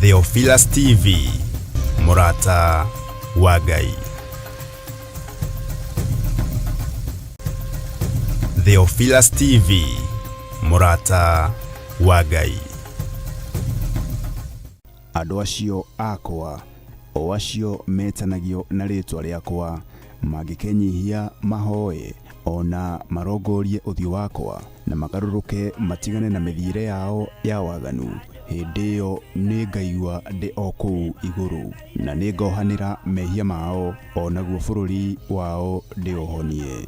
Theophilus TV, mũrata wa Ngai. Theophilus TV, mũrata wa Ngai. Andũ acio akwa, o acio metanagio na rĩĩtwa rĩakwa, mangĩkenyihia mahoe, o na marongorie ũthiũ wakwa, na magarũrũke matigane na mĩthiĩre yao ya waganu, hĩndĩ ĩyo nĩngaigua ndĩ o kũu igũrũ, na nĩngohanĩra mehia mao, o naguo bũrũri wao ndĩũhonie.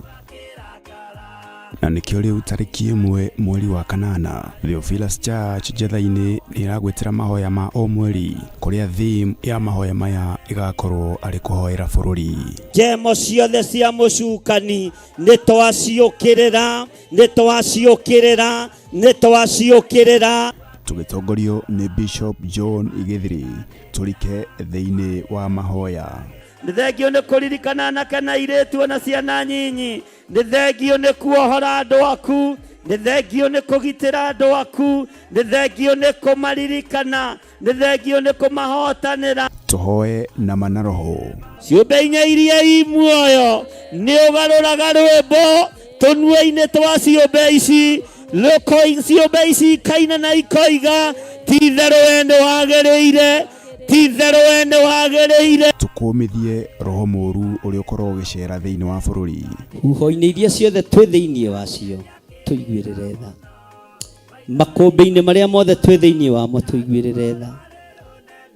Na nĩkĩo rĩu tarĩki ĩmwe mweri wa kanana Theophilus Church Njetha-inĩ nĩ ĩragwĩtĩra mahoya ma o mweri kũrĩa theme ya mahoya maya ĩgakorwo arĩ kũhoera bũrũri. Njemo ciothe cia mũcukani nĩ twaciũkĩrĩra, nĩ twaciũkĩrĩra, nĩ twaciũkĩrĩra. Tũgĩtongorio nĩ Bishop John Gĩthiri tũrike thĩinĩ wa mahoya. Nĩ thengio nĩ kũririkana anake na airĩtu ona ciana nyinyi. Nĩ thengio nĩ kuohora andũ aku. Nĩ thengio nĩ kũgitĩra andũ aku. Nĩ thengio nĩ kũmaririkana. Nĩ thengio nĩ kũmahotanĩra. Tũhoe na ma na roho. Ciũmbe inya iria i muoyo nĩ ũgarũraga rwĩmbo tũnua-inĩ twa ciũmbe ici, ciũmbe ici ikaina na ikoiga, ti-itherũ we nĩ wagĩrĩire, ti-itherũ we nĩ wagĩrĩire. Tũkũmithie roho mũũru ũrĩa ũkoragwo ũgĩceera thĩinĩ wa bũrũri. Huho-inĩ iria ciothe twĩ thĩinĩ wacio, tũiguĩrĩre tha. Makũmbĩ-inĩ marĩa mothe twĩ thĩinĩ wamo, tũiguĩrĩre tha.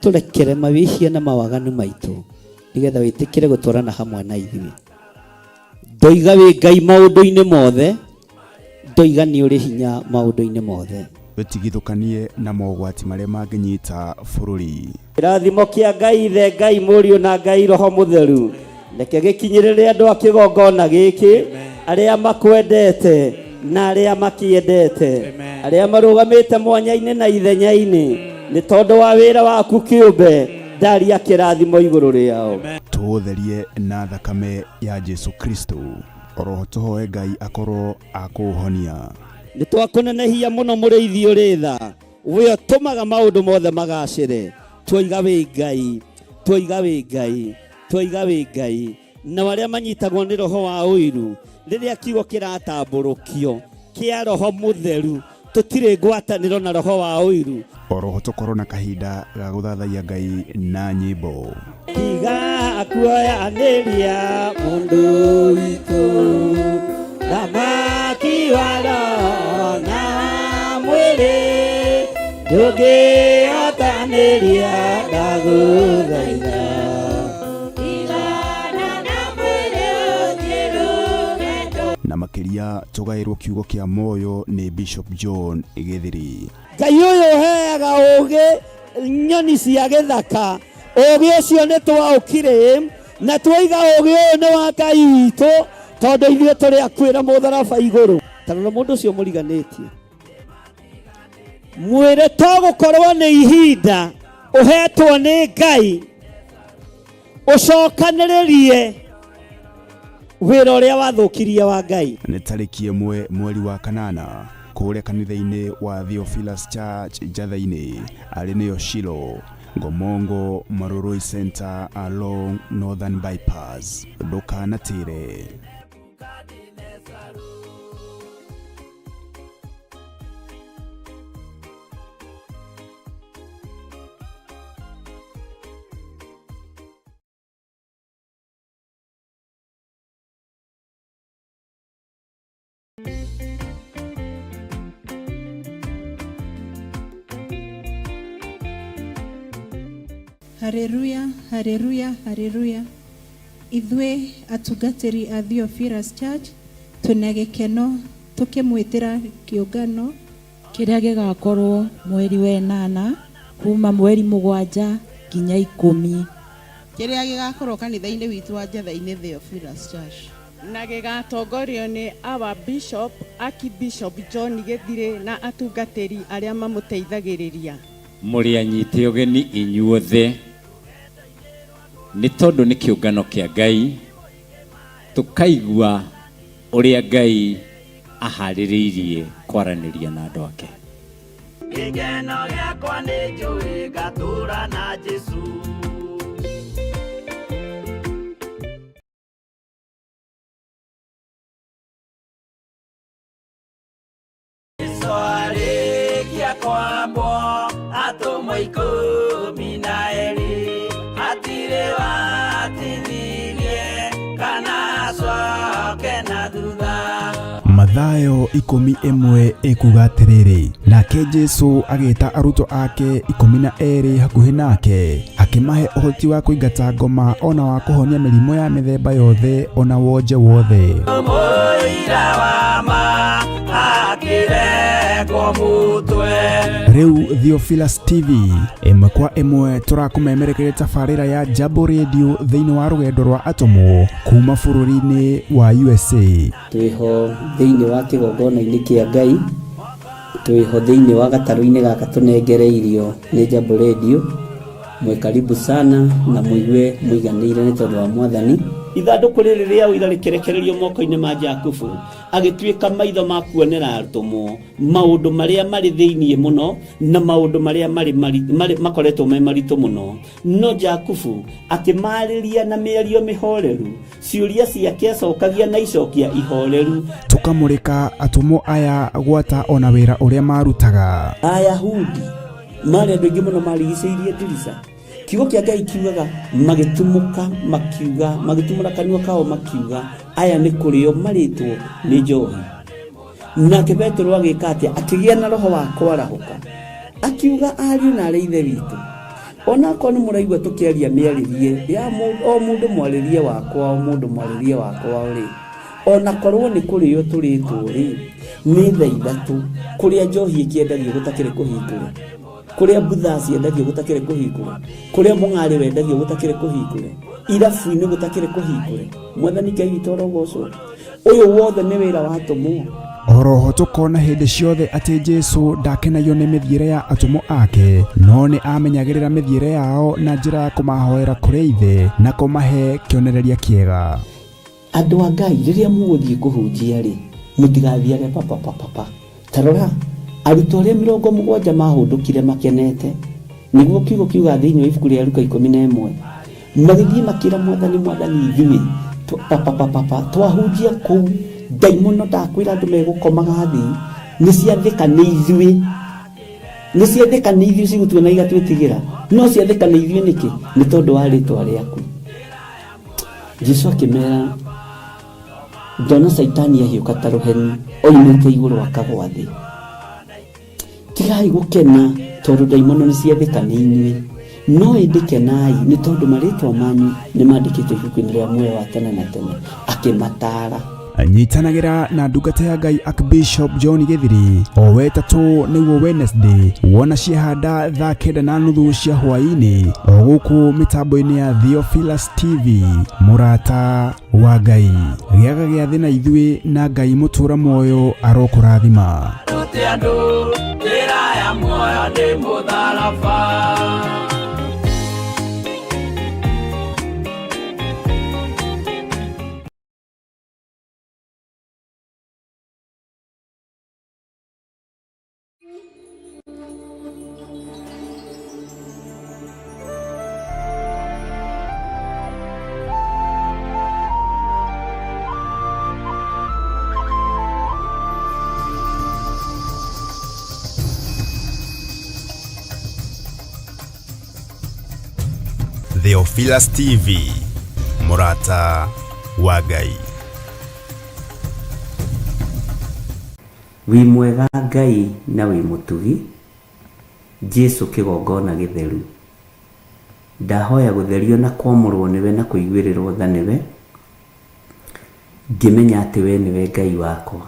Tũrekere mawĩhia na mawaganu maitũ, nĩgetha wĩtĩkĩre gũtwarana hamwe na ithuĩ. Ndoiga wĩ Ngai maũndũ-inĩ mothe, ndoiga nĩ ũrĩ hinya maũndũ-inĩ mothe. Wĩtigithũkanie na mogwati marĩa mangĩnyita bũrũri. Kĩrathimo kĩa Ngai Ithe, Ngai Mũriũ na Ngai Roho Mũtheru, reke gĩkinyĩrĩre andũ a kĩgongona gĩkĩ, arĩa makwendete na arĩa makĩendete, arĩa marũgamĩte mwanya-inĩ na ithenya-inĩ, nĩ tondũ wa wĩra waku kĩũmbe, ndaria kĩrathimo igũrũ rĩao. Tũũtherie na thakame ya Jesu Kristo. Oroho tũhoe Ngai akorwo akũũhonia. Nĩ twakũnenehia mũno mũrĩithi ũrĩ tha, we ũtũmaga maũndũ mothe magacĩre. Twoiga wĩ Ngai, twoiga wĩ Ngai, twoiga wĩ Ngai. Nao arĩa manyitagwo nĩ roho wa ũiru, rĩrĩa kiugo kĩratambũrũkio kĩa roho mũtheru, tũtirĩ ngwatanĩro na roho wa ũiru. Oroho tũkorwo na kahinda ga gũthathaiya Ngai na nyĩmbo. Tiga kuoyanĩria mũndũ witũ, thamaki wa roho na mwĩrĩ, ndũngĩhotanĩria ndagũthaitha. Na makĩria tũgaĩrwo kiugo kĩa muoyo nĩ Bishop John Gĩthiri. Ngai ũyũ ũheaga ũũgĩ nyoni cia gĩthaka, ũũgĩ ũcio nĩ twaũkire na twoiga ũũgĩ ũyũ nĩ wa Ngai witũ, tondũ ithuĩ tũrĩ akuĩra mũtharaba igũrũ. Ta rora mũndũ ũcio mũriganĩtie, mwĩre to gũkorwo nĩ ihinda ũhetwo nĩ Ngai ũcokanĩrĩrie wĩra ũrĩa wathũkirie wa Ngai. Nĩ tarĩki ĩmwe mweri wa kanana kũrĩa kanitha-inĩ wa Theophilus Church Njatha-inĩ, arĩ nĩyo Shilo, Ngomongo Marurui Center along Northern Bypass. Ndũkanatĩre. Haleluya, haleluya, haleluya. Ithuĩ atungatĩri a Theophilus Church twĩna gĩkeno tũkĩmwĩtĩra kĩũngano Kĩrĩa gĩgakorwo mweri wa ĩnana kuma mweri mũgwanja nginya ikũmi. Kĩrĩa gĩgakorwo kanitha-inĩ witũ wa Njetha-inĩ Theophilus Church. Na gĩgatongorio nĩ our Bishop, Archbishop John Gĩthirĩ na atungatĩri arĩa mamũteithagĩrĩria. Mũrĩ anyite ũgeni inyuothe, nĩ tondũ nĩ kĩũngano kĩa Ngai, tũkaigua ũrĩa Ngai aharĩrĩirie kwaranĩria na andũ ake. Gĩkeno gĩakwa nĩ njũĩ ngatũra na Jesũ. Jesũ arĩkia kwambwo atũmwo 12 hatirĩ watithirie kana acoke na thutha. Mathayo 11 ĩkuga atĩrĩrĩ, nake Jesu agĩta arutwo ake 12 hakuhĩ nake, akĩmahe ũhoti wa kũingata ngoma ona wa kũhonia mĩrimũ ya mĩthemba yothe ona wonje wothe. Mũira wa ma akĩrengwo mũtwe. Rĩu Theophilus TV ĩmwe kwa ĩmwe tũrakũmemerekeria tabarĩra ya Jambo Radio thĩinĩ wa rũgendo rwa atũmwo kuma bũrũri-inĩ wa USA. Twĩho thĩinĩ wa kĩgongona-inĩ kĩa Ngai, twĩho thĩinĩ wa gatarũ-inĩ gaka tũnengereirio nĩ Jambo Radio. Mwĩ karibu sana na mũigue mũiganĩire nĩ tondũ wa Mwathani. Ithandũkũ rĩrĩ rĩa ũira rĩkĩrekererio moko-inĩ ma Jakubu, agĩtuĩka maitho ma kuonera atũmwo maũndũ marĩa marĩ thĩinĩ mũno na maũndũ marĩa marĩ makoretwo me maritũ mũno. No Jakubu akĩmarĩria na mĩario mĩhoreru, ciũria ciake acokagia na icokia ihoreru. Tũkamũrĩka atũmwo aya gwata ona wĩra ũrĩa marutaga. Ayahudi marĩ andũ aingĩ mũno marigicĩirie ndirica. Kiugo kĩa Ngai kiugaga magĩtumũka makiuga, magĩtumũra kanua kao makiuga, aya nĩ kũrĩo marĩtwo nĩ njohi. Nake Petero agĩka atĩa? Akĩgĩa na roho wa kwarahũka, akiuga ariũ na arĩ ithe witũ, onakorwo nĩ mũraigua tũkĩaria mĩarĩrie ya o mũndũ mwarĩrie wakwa, o mũndũ mwarĩrie wakwa rĩ, onakorwo nĩ kũrĩo tũrĩtwo rĩ, nĩ thaa ithatũ kũrĩa njohi ĩkĩendagio gũtakĩrĩ kũhingũre, kũrĩa mbutha ciendagio gũtakĩrĩ kũhingũre, kũrĩa mũng'arĩ wendagio gũtakĩrĩ kũhingũre, irabu-inĩ gũtakĩrĩ kũhingũre. Mwathani Ngai witũ arogocwo. Ũyũ wothe nĩ wĩra wa atũmwo. Oroho tũkona hĩndĩ ciothe atĩ Jesu ndakenagio nĩ mĩthiĩre ya atũmwo ake, no nĩ amenyagĩrĩra mĩthiĩre yao na njĩra ya kũmahoera kũrĩ Ithe na kũmahe kĩonereria kĩega. Andũ a Ngai rĩrĩa mũgũthiĩ kũhunjia rĩ, mũtigathiage papapapapa. Ta rora, arutwo arĩa 70 mahũndũkire makenete, nĩguo kiugo kiuga thĩinĩ wa ibuku rĩa Luka 11, magĩthiĩ makĩra Mwathani, Mwathani ithuĩ papapapapa twahunjia kũu ndaimono ndakwĩra andũ megũkomaga thĩ, nĩ ciathĩka nĩ ithuĩ, nĩ ciathĩka nĩ ithuĩ cigũtuona igatwĩtigĩra, no ciathĩka nĩ ithuĩ nĩkĩ? Nĩ tondũ wa rĩtwa rĩaku. Jesu akĩmera, ndona Caitani ahiũka ta rũheni oimĩte igũrũ akagwa thĩ. Tigai gũkena tondũ ndaimono nĩ ciathĩka nĩ inyuĩ, no ĩndĩ kenai nĩ tondũ marĩtwa manyu nĩ mandĩkĩtwo ibuku-inĩ rĩa muoyo wa tene na tene. Akĩmataara. Nyitanagĩra na ndungata ya Ngai Archbishop John Gĩthiri o wetatũ nĩguo Wednesday wona ciahanda thaa 9:30 cia hwaĩ-inĩ o gũkũ mĩtambo-inĩ ya Theophilus TV. Mũrata wa Ngai, gĩaga gĩathĩ na ithuĩ na Ngai mũtũra muoyo arokũrathima. Rute andũ njĩra ya muoyo nĩ mũtharaba. Theophilus TV, mũrata wa Ngai. Wĩ mwega Ngai na wĩ mũtugi, Jesu kĩgongona gĩtheru. Ndahoya gũtherio na kwamũrwo nĩwe na kũiguĩrĩrwo tha nĩwe, ngĩmenya atĩ we nĩwe Ngai wakwa.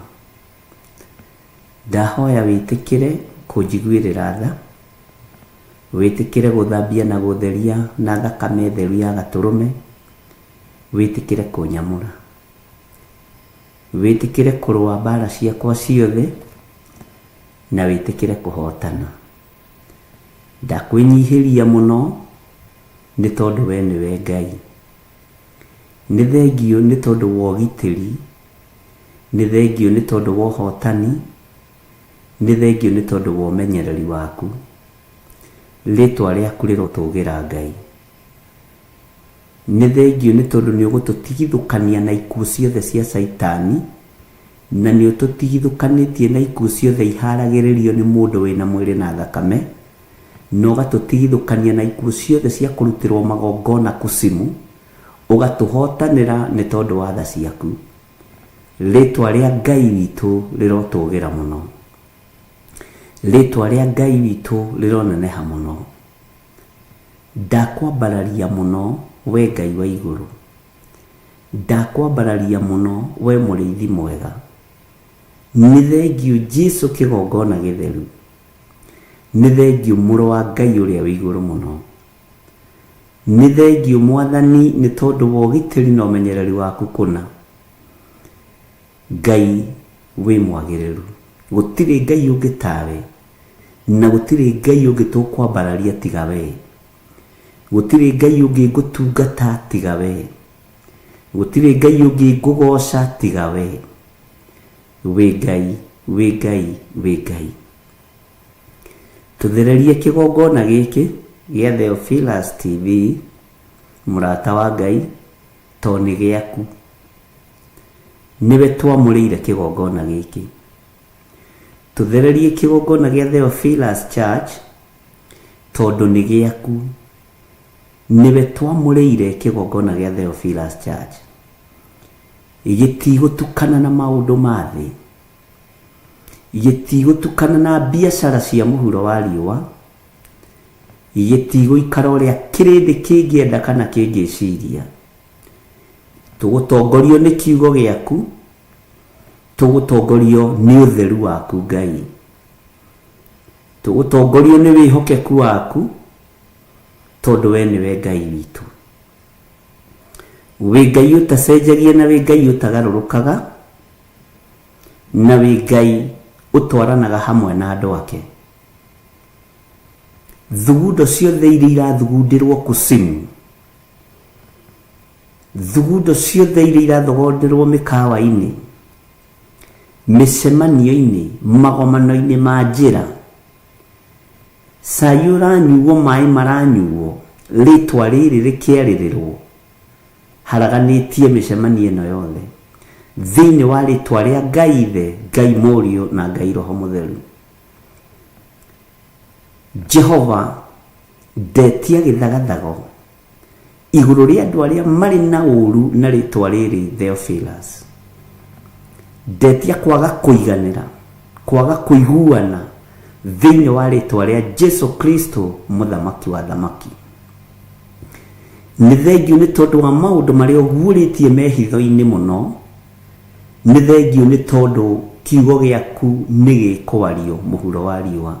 Ndahoya wĩtĩkĩre kũnjiguĩrĩra tha, wĩtĩkĩre gũthambia na gũtheria na thakame theru ya gatũrũme, wĩtĩkĩre kũnyamũra, wĩtĩkĩre kũrũa mbara ciakwa ciothe, na wĩtĩkĩre kũhotana. Ndakwĩnyihĩria mũno nĩ tondũ we nĩwe Ngai. Nĩ thengio nĩ tondũ wa ũgitĩri, nĩ thengio nĩ tondũ wa ũhotani, Nĩ thengiũ nĩ tondũ wa ũmenyereri waku. Rĩtwa rĩaku rĩrotũgĩra Ngai. Nĩ thengiũ nĩ tondũ nĩ ũgũtũtigithũkania na ikuũ ciothe cia Caitani, na nĩ ũtũtigithũkanĩtie na ikuũ ciothe iharagĩrĩrio nĩ mũndũ wĩna mwĩrĩ na thakame, na ũgatũtigithũkania na ikuũ ciothe cia kũrutĩrwo magongona kusimu, ũgatũhotanĩra nĩ tondũ wa tha ciaku. Rĩtwa rĩa Ngai witũ rĩrotũgĩra mũno. Rĩtwa rĩa Ngai witũ rĩroneneha mũno. Ndakwambararia mũno, wee Ngai wa igũrũ. Ndakwambararia mũno, wee mũrĩithi mwega. Nĩ thengiũ Jesu kĩgongona gĩtheru. Nĩ thengiũ mũrũ wa Ngai ũrĩa wĩ igũrũ mũno. Nĩ thengiũ Mwathani nĩ tondũ wa ũgitĩri na ũmenyereri waku kũna. Ngai wĩ mwagĩrĩru. Gũtirĩ Ngai ũngĩ tawe, na gũtirĩ Ngai ũngĩ tũkwambararia tiga wee. Gũtirĩ Ngai ũngĩ ngũtungata tiga wee. Gũtirĩ Ngai ũngĩ ngũgooca tiga wee. Wĩ Ngai, wĩ Ngai, wĩ Ngai. Tũthererie kĩgongona gĩkĩ gĩa Theophilus TV, mũrata wa Ngai, to nĩ gĩaku. Nĩwe twamũrĩire kĩgongona gĩkĩ. Tũthererie kĩgongona gĩa Theophilus Church, tondũ nĩ gĩaku. Nĩwe twamũrĩire kĩgongona gĩa Theophilus Church. Gĩtigũtukana na maũndũ ma thĩ. Gĩtigũtukana na biacara cia mũhuro wa riũa. Gĩtigũikara ũrĩa kĩrĩndĩ kĩngĩenda kana kĩngĩciria. Tũgũtongorio nĩ kiugo gĩaku, tũgũtongorio nĩ ũtheru waku Ngai. Tũgũtongorio nĩ wĩhokeku waku, tondũ we nĩwe Ngai witũ. Wĩ Ngai ũtacenjagia na wĩ Ngai ũtagarũrũkaga, na wĩ Ngai ũtwaranaga hamwe na andũ ake. Thugundo ciothe iria irathugundĩrwo kusimu, thugundo ciothe iria irathogonderwo mĩkawa-inĩ, mĩcemanio-inĩ, magomano-inĩ ma njĩra, cai ũranyuo, maĩ maranyuo, rĩtwa rĩrĩ rĩkĩarĩrĩrwo, haraganĩtie mĩcemanio ĩno yothe thĩinĩ wa rĩtwa rĩa Ngai Ithe, Ngai Mũriũ na Ngai Roho Mũtheru. Jehova, ndetia gĩthagathago igũrũ rĩa andũ arĩa marĩ na ũru na rĩtwa rĩrĩ Theophilus. Ndetia kwaga kũiganĩra, kwaga kũiguana thĩinĩ wa rĩtwa rĩa Jesu Kristo mũthamaki wa thamaki. Nĩ thengiũ nĩ tondũ wa maũndũ marĩa ũguũrĩtie me hitho-inĩ mũno. Nĩ thengiũ nĩ tondũ kiugo gĩaku nĩ gĩkwario mũhuro wa riũa.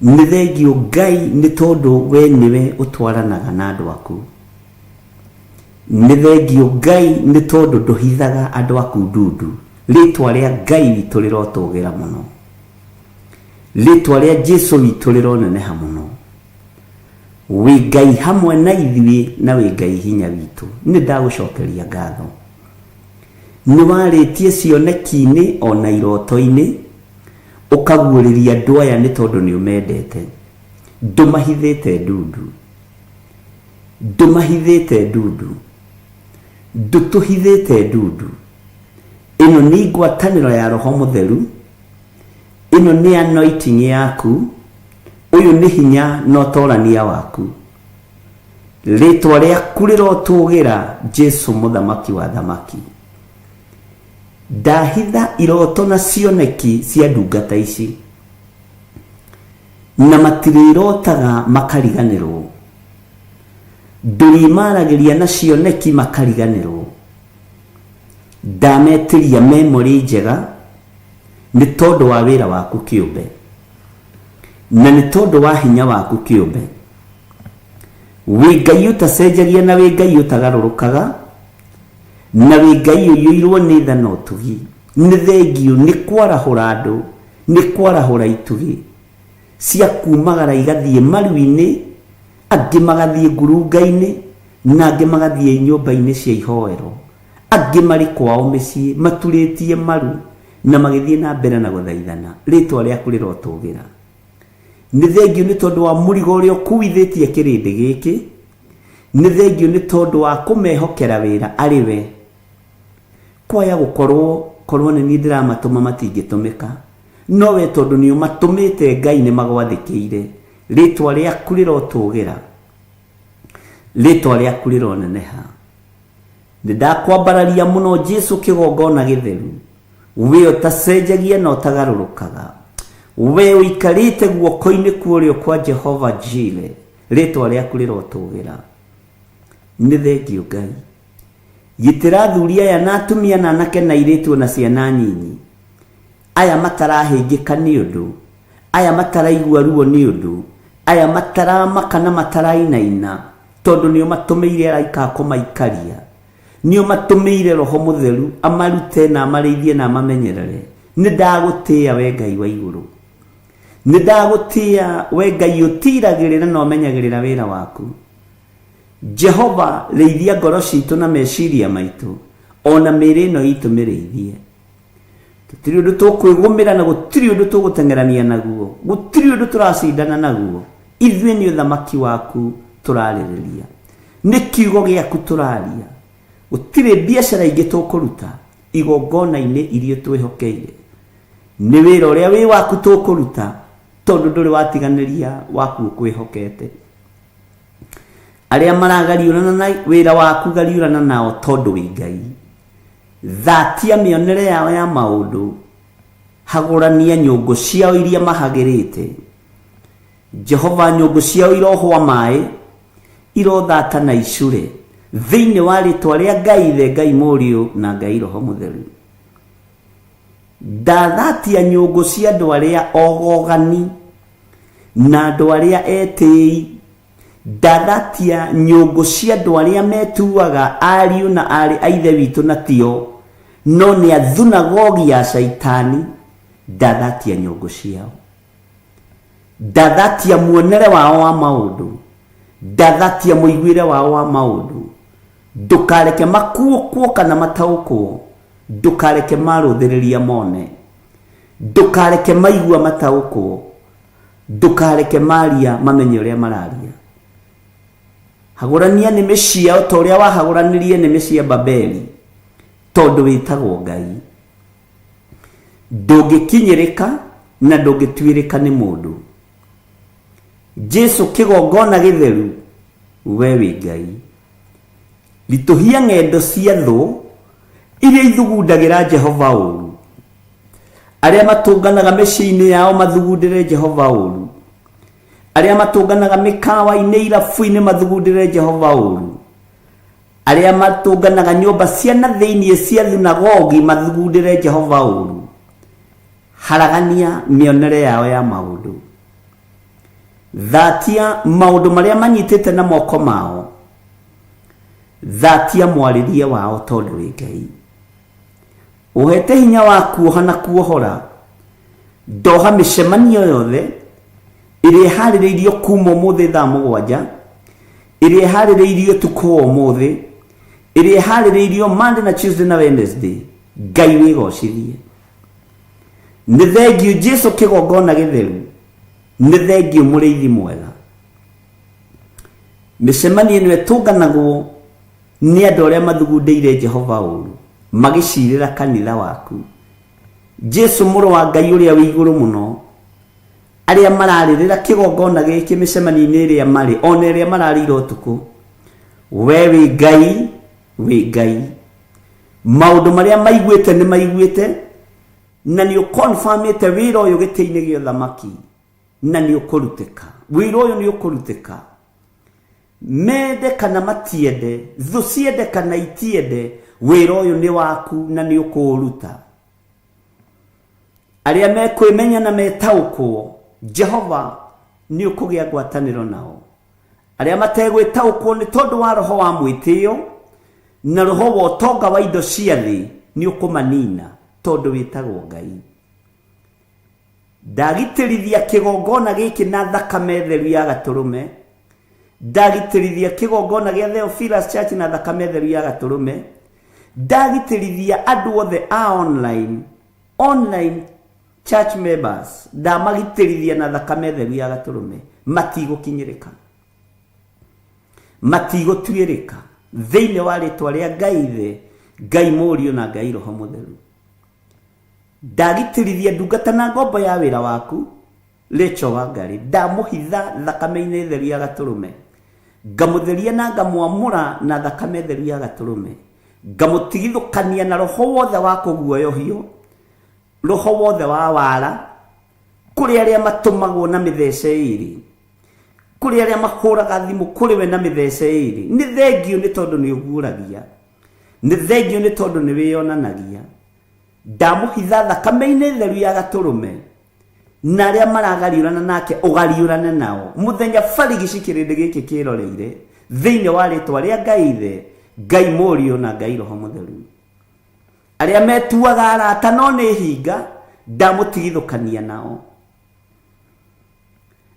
Nĩ thengiũ Ngai nĩ tondũ we nĩwe ũtwaranaga na andũ aku. Nĩ thengiũ Ngai nĩ tondũ ndũhithaga andũ aku ndundu. Rĩtwa rĩa Ngai witũ rĩrotũgĩra mũno. Rĩtwa rĩa Jesu witũ rĩroneneha mũno. Wĩ Ngai hamwe na ithuĩ na wĩ Ngai hinya witũ. Nĩ ndagũcokeria ngatho. Nĩ warĩtie cioneki-inĩ o na iroto-inĩ, ũkaguũrĩria andũ aya nĩ tondũ nĩ ũmendete. Ndũmahithĩte ndundu. Ndũmahithĩte ndundu. Ndũtũhithĩte ndundu. Ĩno nĩ ngwatanĩro ya Roho Mũtheru. Ĩno nĩ anointing yaku. Ũyũ nĩ hinya na ũtorania waku. Rĩtwa rĩaku rĩrotũgĩra Jesu mũthamaki wa thamaki. Ndahitha iroto na cioneki cia ndungata ici. Na matirĩrotaga makariganĩrwo. Ndũrĩmaragĩria na cioneki makariganĩrwo. Ndametĩria memory njega nĩ tondũ wa wĩra waku kĩũmbe. Na nĩ tondũ wa hinya waku kĩũmbe. Wĩ Ngai ũtacenjagia na wĩ Ngai ũtagarũrũkaga, na wĩ Ngai ũiyũirwo nĩ tha na ũtugi. Nĩ thengiũ nĩ kwarahũra andũ, nĩ kwarahũra itugĩ cia kumagara igathiĩ maru-inĩ, angĩ magathiĩ ngurunga-inĩ, na angĩ magathiĩ nyũmba-inĩ cia ihoero. Angĩ marĩ kwao mĩciĩ maturĩtie maru. Na magĩthiĩ na mbere na gũthaithana. Rĩtwa rĩaku rĩrotũgĩra. Nĩ thengiũ nĩ tondũ wa mũrigo ũrĩa ũkuithĩtie kĩrĩndĩ gĩkĩ. Nĩ thengiũ nĩ tondũ wa kũmehokera wĩra arĩ we. Kwaya gũkorwo korwo nĩ niĩ ndĩramatũma matingĩtũmĩka. No we tondũ nĩ ũmatũmĩte Ngai nĩ magwathĩkĩire. Rĩtwa rĩaku rĩrotũgĩra. Rĩtwa rĩaku rĩroneneha. Nĩ ndakwambararia mũno Jesu kĩgongona gĩtheru. We ũtacenjagia na ũtagarũrũkaga. We ũikarĩte guoko-inĩ kwa ũrĩo kwa Jehova Jire. Rĩtwa rĩaku rĩrotũgĩra. Nĩ thengiũ Ngai. Gitĩra athuri aya na atumia na anake na airĩtu ona ciana nyinyi. Aya matarahĩngĩka nĩ ũndũ, aya mataraigua ruo nĩ ũndũ, aya mataramaka na matarainaina, tondũ nĩ ũmatũmĩire araika a kũmaikaria. Nĩ ũmatũmĩire Roho Mũtheru amarute na amarĩithie na amamenyerere. Nĩ ndagũtĩĩa we Ngai wa igũrũ. Nĩ ndagũtĩĩa we Ngai ũtiiragĩrĩra na ũmenyagĩrĩra wĩra waku. Jehova, rĩithia ngoro citũ na meciria maitũ, o na mĩĩrĩ ĩno itũ mĩrĩithie. Tũtirĩ ũndũ tũkwĩgũmĩra na gũtirĩ ũndũ tũgũteng'erania naguo, gũtirĩ ũndũ tũracindana naguo. Ithuĩ nĩ ũthamaki waku tũrarĩrĩria, nĩ kiugo gĩaku tũraria. Gũtirĩ biacara ingĩ tũkũruta igongona-inĩ iria twĩhokeire. Nĩ wĩra ũrĩa wĩ waku tũkũruta, tondũ ndũrĩ watiganĩria waku ũkwĩhokete. Arĩa maragariũrana na wĩra waku gariũrana nao tondũ wĩ Ngai. Thatia mĩonere yao ya maũndũ, hagũrania nyũngũ ciao iria mahagĩrĩte. Jehova, nyũngũ ciao irohwa maĩ, irothata na icure, thĩinĩ wa rĩtwa rĩa Ngai Ithe, Ngai Mũriũ, na Ngai Roho Mũtheru. Ndathatia nyũngũ cia andũ arĩa ogogani na andũ arĩa etĩi. Ndathatia nyũngũ cia andũ arĩa metuaga ariũ na aarĩ a Ithe witũ na tio, no nĩ a thunagogi ya Shaitani. Ndathatia nyũngũ ciao. Ndathatia muonere wao wa maũndũ. Ndathatia mũiguĩre wao wa maũndũ. Ndũkareke makuũkwo kana mataũkwo. Ndũkareke marũthĩrĩria mone. Ndũkareke maigua mataũkwo. Ndũkareke maria mamenye ũrĩa mararia. Hagũrania nĩmĩ ciao ta ũrĩa wahagũranirie nĩmĩ cia Babeli, tondũ wĩtagwo Ngai. Ndũngĩkinyĩrĩka na ndũngĩtuĩrĩka nĩ mũndũ. Jesu kĩgongona gĩtheru, we wĩ Ngai. Ritũhia ng'endo cia thũ iria ithugundagĩra Jehova ũũru. Arĩa matũnganaga mĩciĩ-inĩ yao mathugundĩre Jehova ũũru. Arĩa matũnganaga mĩkawa-inĩ irabu-inĩ mathugundĩre Jehova ũũru. Arĩa matũnganaga nyũmba cia na thĩinĩ cia thunagogi mathugundĩre Jehova ũũru. Haragania mĩonere yao ya maũndũ. Thatia maũndũ marĩa manyitĩte na moko mao. Thatia mwarĩrie wao tondũ wĩ Ngai. Ũhete hinya wa kuoha na kuohora. Ndoha mĩcemanio yothe ĩrĩa ĩharĩrĩirio kuma ũmũthĩ thaa 7, ĩrĩa ĩharĩrĩirio ũtukũ wa ũmũthĩ, ĩrĩa ĩharĩrĩirio Monday na Tuesday na Wednesday. Ngai wĩgocithie. Nĩ thengiũ Jesu kĩgongona gĩtheru. Nĩ thengiũ mũrĩithi mwega. Mĩcemanio ĩno ĩtũnganagwo nĩ andũ arĩa mathugundĩire Jehova ũũru, magĩcirĩra kanitha waku. Jesu mũrũ wa Ngai ũrĩa wĩ igũrũ mũno, arĩa mararĩrĩra kĩgongona gĩkĩ mĩcemanio-inĩ ĩrĩa marĩ, ona ĩrĩa mararĩire ũtukũ. We wĩ Ngai, wĩ Ngai. Maũndũ marĩa maiguĩte nĩ maiguĩte, na nĩ ũkonfamĩte wĩra ũyũ gĩtĩ-inĩ gĩa ũthamaki, na nĩ ũkũrutĩka. Wĩra ũyũ nĩ ũkũrutĩka. Mende kana matiende, thũ ciende kana itiende, wĩra ũyũ nĩ waku na nĩ ũkũũruta. Arĩa mekwĩmenya na metaũkwo, Jehova nĩ ũkũgĩa ngwatanĩro nao. Arĩa mategwĩtaũkwo nĩ tondũ wa roho wa mwĩtĩo na roho wa ũtonga wa indo cia thĩ, nĩ ũkũmanina tondũ wĩtagwo Ngai. Ndagitĩrithia kĩgongona gĩkĩ na thakame theru ya gatũrũme. Ndagitĩrithia kĩgongona gĩa Theophilus Church na thakame theru ya gatũrũme. Ndagitĩrithia andũ othe a online. Online church members ndamagitĩrithia na thakame theru ya gatũrũme, matigũkinyĩrĩka, matigũtuĩrĩka thĩinĩ wa rĩtwa rĩa Ngai Ithe, Ngai Mũriũ na Ngai Roho Mũtheru. Ndagitĩrithia ndungata na ngombo ya wĩra waku Rachel Wangari, ndamũhitha thakame-inĩ theru ya gatũrũme, ngamũtheria na ngamwamũra na thakame theru ya gatũrũme, ngamũtigithũkania na roho wothe wa kũguoyohio, roho wothe wa wara, kũrĩ arĩa matũmagwo na mĩthece ĩrĩ, kũrĩ arĩa mahũraga thimũ kũrĩ we na mĩthece ĩrĩ. Nĩ thengio nĩ tondũ nĩ ũguũragia, nĩ thengio nĩ tondũ nĩ wĩyonanagia. Ndamũhitha thakame-inĩ theru ya gatũrũme, na arĩa maragariũrana nake ũgariũrane nao mũthenya barigici kĩrĩndĩ gĩkĩ kĩroreire, thĩinĩ wa rĩtwa rĩa Ngai Ithe, Ngai Mũriũ na Ngai Roho Mũtheru. Arĩa metuaga arata no nĩ hinga, ndamũtigithũkania nao.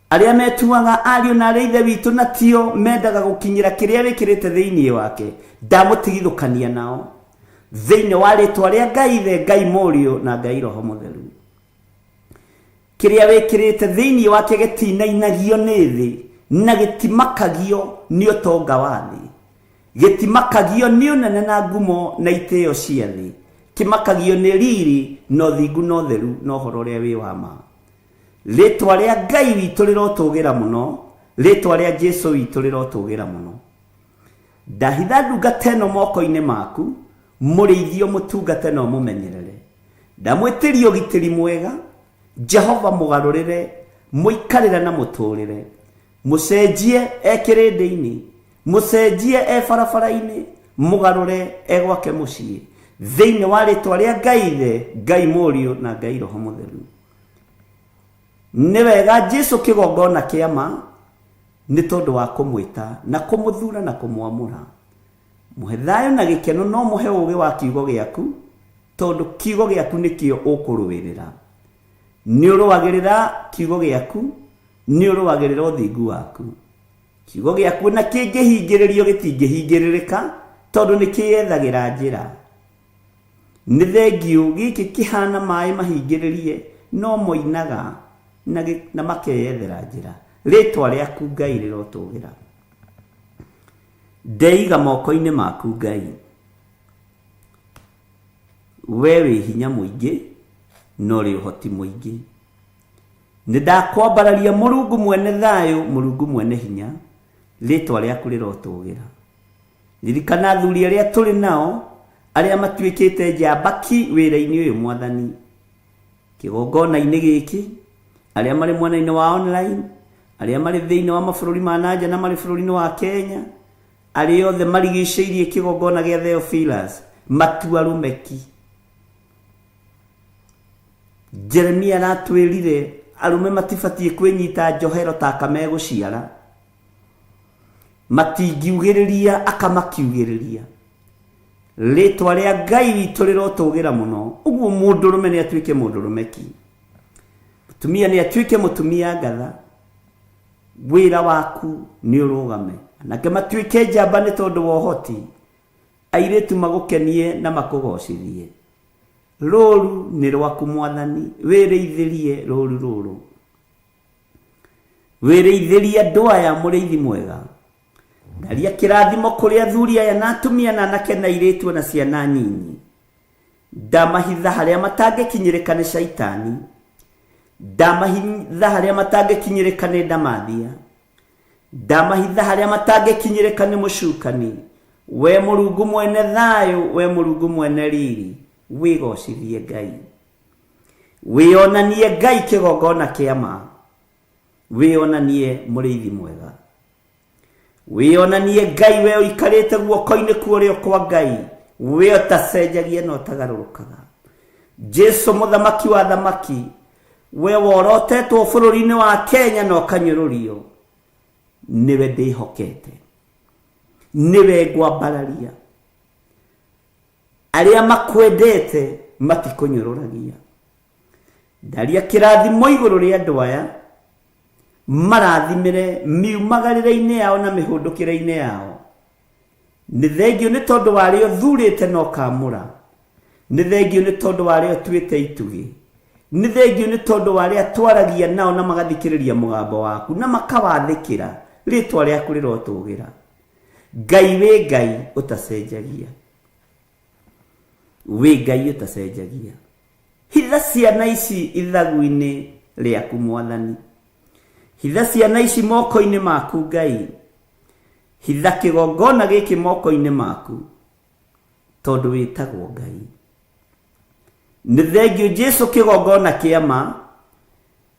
Arĩa metuaga ariũ na arĩa ithe witũ na tio mendaga gũkinyĩra kĩrĩa wĩkĩrĩte thĩinĩ wake, ndamũtigithũkania nao thĩinĩ wa rĩtwa rĩa Ngai Ithe, Ngai Mũriũ na Ngai Roho Mũtheru. Kĩrĩa wĩkĩrĩte thĩinĩ wake gĩtinainagio nĩ thĩ na gĩtimakagio nĩ ũtonga wa thĩ, gĩtimakagio nĩ ũnene na ngumo na itĩo cia thĩ, kĩmakagio nĩ riri na ũthingu na ũtheru na ũhoro ũrĩa wĩ wa ma. Rĩtwa rĩa Ngai witũ rĩrotũgĩra mũno, rĩtwa rĩa Jesu witũ rĩrotũgĩra mũno. Ndahitha ndungata ĩno moko-inĩ maku, mũrĩithio mũtungate na ũmũmenyerere. Ndamwĩtĩria ũgitĩri mwega, Jehova mũgarũrĩre, mũikarĩre na mũtũrĩre. Mũcenjie e kĩrĩndĩ-inĩ, mũcenjie e barabara-inĩ, mũgarũre e gwake mũciĩ, thĩinĩ wa rĩtwa rĩa Ngai Ithe, Ngai Mũriũ na Ngai Roho Mũtheru. Nĩ wega Jesu kĩgongona kĩa ma, nĩ tondũ wa kũmwĩta na kũmũthura na kũmwamũra. Mũhe thayũ na gĩkeno, no mũhe ũũgĩ wa kiugo gĩaku, tondũ kiugo gĩaku nĩkĩo ũkũrũĩrĩra. Nĩ ũrũagĩrĩra kiugo gĩaku, nĩ ũrũagĩrĩra ũthingu waku. Kiugo gĩaku na kĩngĩhingĩrĩrio gĩtingĩhingĩrĩrĩka, tondũ nĩ kĩyethagĩra njĩra. Nĩ thengio gĩkĩ kĩhana maĩ mahingĩrĩrie, no moinaga na makeyethera njĩra. Rĩtwa rĩaku Ngai rĩrotũgĩra. Ndeiga moko-inĩ maku Ngai. We wĩ hinya mũingĩ na ũrĩ ũhoti mũingĩ. Nĩ ndakwambararia Mũrungu mwene thayũ, Mũrungu mwene hinya, rĩtwa rĩaku rĩrotũgĩra. Ririkana athuri arĩa tũrĩ nao, arĩa matuĩkĩte njamba ki wĩra-inĩ ũyũ Mwathani. Kĩgongona-inĩ gĩkĩ, arĩa marĩ mwena-inĩ wa online, arĩa marĩ thĩinĩ wa mabũrũri ma nanja na marĩ bũrũri-inĩ wa Kenya, arĩa othe marigicĩirie kĩgongona gĩa Theophilus, matua rũmeki. Jeremia aratwĩrire arũme matibatiĩ kwĩnyita njohero ta aka megũciara, matingiugĩrĩria aka makiugĩrĩria. Rĩtwa rĩa Ngai witũ rĩrotũgĩra mũno. Ũguo mũndũrũme nĩ atuĩke mũndũrũme ki, mũtumia nĩ atuĩke mũtumia ngatha. Wĩra waku nĩ ũrũgame, anake matuĩke njamba nĩ tondũ wa ũhoti, airĩtu magũkenie na makũgocithie. Rũru nĩ rwaku Mwathani, wĩrĩithĩrie rũru rũrũ. Wĩrĩithĩrie andũ aya mũrĩithi mwega. Ndaria kĩrathimo kũrĩ athuri aya na atumia na anake na airĩtu na ciana nyinyi. Ndamahitha harĩa matangĩkinyĩrĩka nĩ caitani. Ndamahitha harĩa matangĩkinyĩrĩka nĩ ndamathia. Ndamahitha harĩa matangĩkinyĩrĩka nĩ mũcukani. We Mũrungu mwene thayũ, we Mũrungu mwene riri, wĩgocithie Ngai. Wĩonanie Ngai kĩgongona kĩa ma. Wĩonanie mũrĩithi mwega. Wĩonanie Ngai we ũikarĩte guoko-inĩ kuorĩo kwa Ngai, we ũtacenjagia na ũtagarũrũkaga. Jesu mũthamaki wa thamaki, we worotetwo bũrũri-inĩ wa Kenya na ũkanyũrũrio, nĩwe ndĩhokete, nĩwe ngwambararia. Arĩa makwendete matikũnyũrũragia. Ndaria kĩrathimo igũrũ rĩa andũ aya, marathimĩre miumagarĩre-inĩ yao na mĩhũndũkĩre-inĩ yao. Nĩ thengio nĩ tondũ wa arĩa ũthurĩte na ũkamũra. Nĩ thengio nĩ tondũ wa arĩa ũtuĩte itugĩ. Nĩ thengio nĩ tondũ wa arĩa twaragia nao na magathikĩrĩria mũgambo waku na makawathĩkĩra. Rĩtwa rĩaku rĩrotũgĩra. Ngai wĩ Ngai ũtacenjagia. Wĩ Ngai ũtacenjagia. Hitha ciana ici ithagu-inĩ rĩaku Mwathani. Hitha ciana ici moko-inĩ maku Ngai. Hitha kĩgongona gĩkĩ moko-inĩ maku tondũ wĩtagwo Ngai. Nĩ thengio Jesu kĩgongona kĩa ma.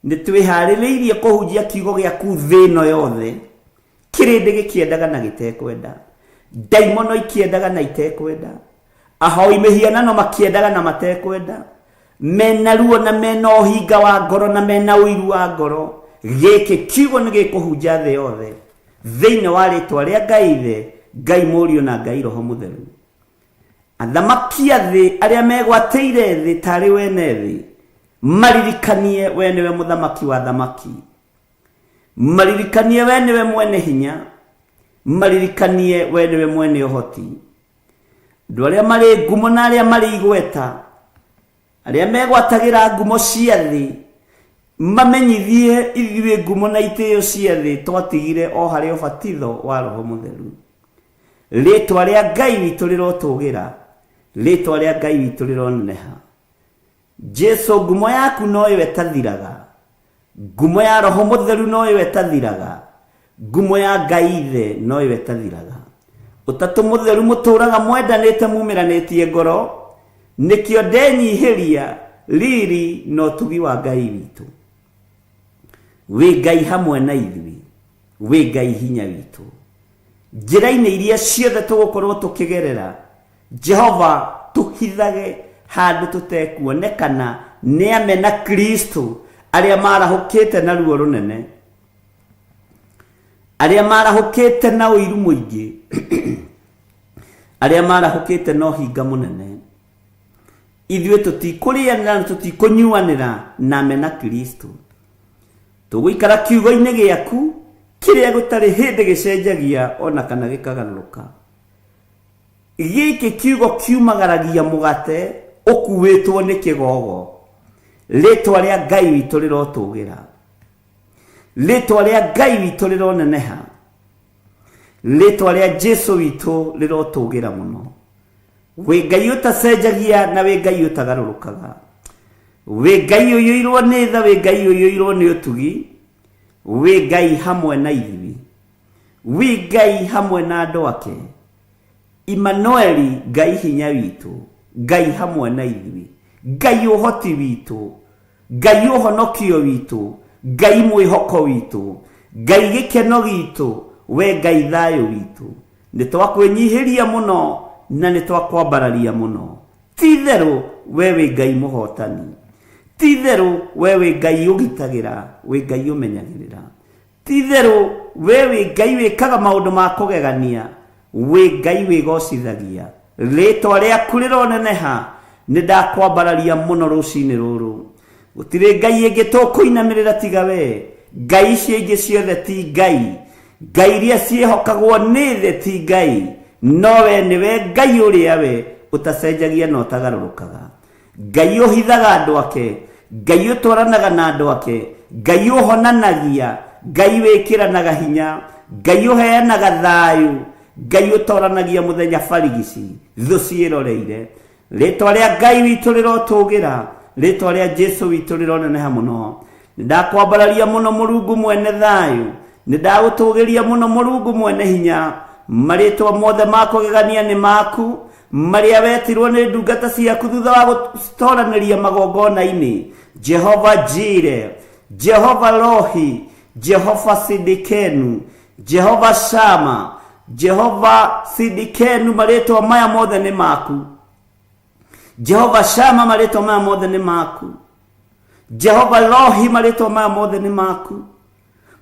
Nĩ twĩharĩrĩirie kũhunjia kiugo gĩaku thĩ ĩno yothe. Kĩrĩndĩ gĩkĩendaga na gĩtekwenda. Ndaimono ikĩendaga na itekwenda. Ahoi mĩhianano makĩendaga na matekwenda. Mena ruo na mena ũhinga wa ngoro na mena ũiru wa ngoro. Gĩkĩ kiugo nĩ gĩkũhunja thĩ yothe. Thĩinĩ wa rĩtwa rĩa Ngai Ithe, Ngai Mũriũ na Ngai Roho Mũtheru. Athamaki a thĩ arĩa megwatĩire thĩ tarĩ wene thĩ, maririkanie we nĩwe mũthamaki wa thamaki. Maririkanie we nĩwe mwene hinya. Maririkanie we nĩwe mwene ũhoti. Andũ arĩa marĩ ngumo na arĩa marĩ igweta, arĩa megwatagĩra ngumo cia thĩ, mamenyithie ithuĩ ngumo na itĩo cia thĩ twatigire o harĩ ũbatitho wa Roho Mũtheru. Rĩtwa rĩa Ngai witũ rĩrotũgĩra. Rĩtwa rĩa Ngai witũ rĩroneneha. Jesu ngumo yaku noyo ĩtathiraga. Ngumo ya Roho Mũtheru noyo ĩtathiraga. Ngumo ya Ngai Ithe noyo ĩtathiraga. Ũtatũ Mũtheru mũtũraga mwendanĩte mumĩranĩtie ngoro, nĩkĩo ndenyihĩria riri na ũtugi wa Ngai witũ. Wĩ Ngai hamwe na ithuĩ, wĩ Ngai hinya witũ. Njĩra-inĩ iria ciothe tũgũkorwo tũkĩgerera, Jehova tũhithage handũ tũtekuonekana nĩ amena Kristo arĩa marahũkĩte na ruo rũnene, arĩa marahũkĩte na ũiru mũingĩ, arĩa marahũkĩte na ũhinga mũnene. Ithuĩ tũtikũrĩanĩra na tũtikũnyuanĩra na amena Kristo. Tũgũikara kiugo-inĩ gĩaku kĩrĩa gũtarĩ hĩndĩ gĩcenjagia ona kana gĩkagarũrũka. Gĩkĩ kiugo kiumagaragia mũgate ũkuĩtwo nĩ kĩgogo. Rĩtwa rĩa Ngai witũ rĩrotũgĩra. Rĩtwa rĩa Ngai witũ rĩroneneha. Rĩtwa rĩa Jesu witũ rĩrotũgĩra mũno. Wĩ Ngai ũtacenjagia na wĩ Ngai ũtagarũrũkaga. Wĩ Ngai ũiyũirwo nĩ tha, wĩ Ngai ũiyũirwo nĩ ũtugi. Wĩ Ngai hamwe na ithuĩ. Wĩ Ngai hamwe na andũ ake. Immanueli, Ngai hinya witũ, Ngai hamwe na ithuĩ, Ngai ũhoti witũ, Ngai ũhonokio witũ, Ngai mwĩhoko witũ, Ngai gĩkeno gitũ, we Ngai thayũ witũ. Nĩ twakwĩnyihĩria mũno na nĩ twakwambararia mũno. Ti itherũ we wĩ Ngai mũhotani. Ti itherũ we wĩ Ngai ũgitagĩra, wĩ Ngai ũmenyagĩrĩra. Ti itherũ we wĩ Ngai wĩkaga maũndũ ma kũgegania, wĩ Ngai wĩgocithagia. Rĩtwa rĩaku rĩroneneha, nĩ ndakwambararia mũno rũcinĩ rũrũ. Gũtirĩ Ngai ĩngĩ tũkũinamĩrĩra tiga we. Ngai icio ingĩ ciothe ti Ngai. Ngai iria ciĩhokagwo nĩ thĩ ti Ngai. No we nĩwe Ngai ũrĩa we ũtacenjagia na ũtagarũrũkaga. Ngai ũhithaga andũ ake, Ngai ũtwaranaga na andũ ake, Ngai ũhonanagia, Ngai wĩkĩranaga hinya, Ngai ũheanaga thayũ, Ngai ũtoranagia mũthenya barigici, thũ ciĩroreire. Rĩtwa rĩa Ngai witũ rĩrotũgĩra, rĩtwa rĩa Jesu witũ rĩroneneha mũno. Nĩ ndakwambararia mũno Mũrungu mwene thayũ, nĩ ndagũtũgĩria mũno Mũrungu mwene hinya. Marĩtwa mothe ma kũgegania nĩ maku, marĩa wetirwo nĩ ndungata ciaku thutha wa gũtoranĩria magongona-inĩ. Jehova Jire, Jehova Rohi, Jehova Sidikenu, Jehova Shama, Jehova Sidikenu, marĩtwa maya mothe nĩ maku. Jehova Shama, marĩtwa maya mothe nĩ maku. Jehova Rohi, marĩtwa maya mothe nĩ maku.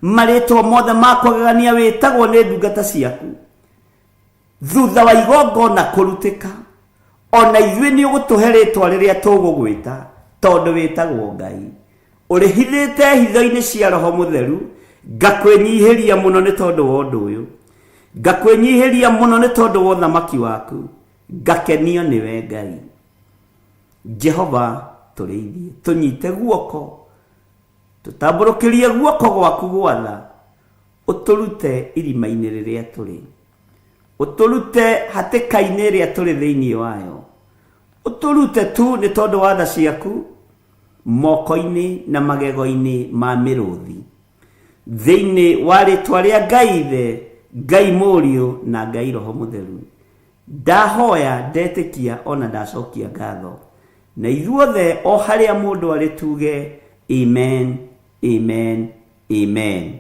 Marĩtwa mothe ma kũgegania wĩtagwo nĩ ndungata ciaku. Thutha wa igongona kũrutĩka, ona ithuĩ nĩ ũgũtũhe rĩtwa rĩrĩa tũgũgwĩta, tondũ wĩtagwo Ngai. Ũrĩhithĩte hitho-inĩ cia Roho Mũtheru, ngakwĩnyihĩria mũno nĩ tondũ wa ũndũ ũyũ. Ngakwĩnyihĩria mũno nĩ tondũ wa ũthamaki waku, ngakenio nĩwe Ngai. Jehova tũrĩithie, tũnyite guoko, tũtambũrũkĩrie guoko gwaku gwatha, ũtũrute irima-inĩ rĩrĩa tũrĩ, ũtũrute hatĩka-inĩ ĩrĩa tũrĩ thĩinĩ wayo, ũtũrute tu nĩ tondũ wa tha ciaku moko-inĩ na magego-inĩ ma mĩrũthi. Thĩinĩ wa rĩtwa rĩa Ngai Ithe, Ngai Mũriũ na Ngai Roho Mũtheru, ndahoya, ndetĩkia ona ndacokia ngatho, na ithuothe o harĩa mũndũ arĩ tuge amen, amen, amen.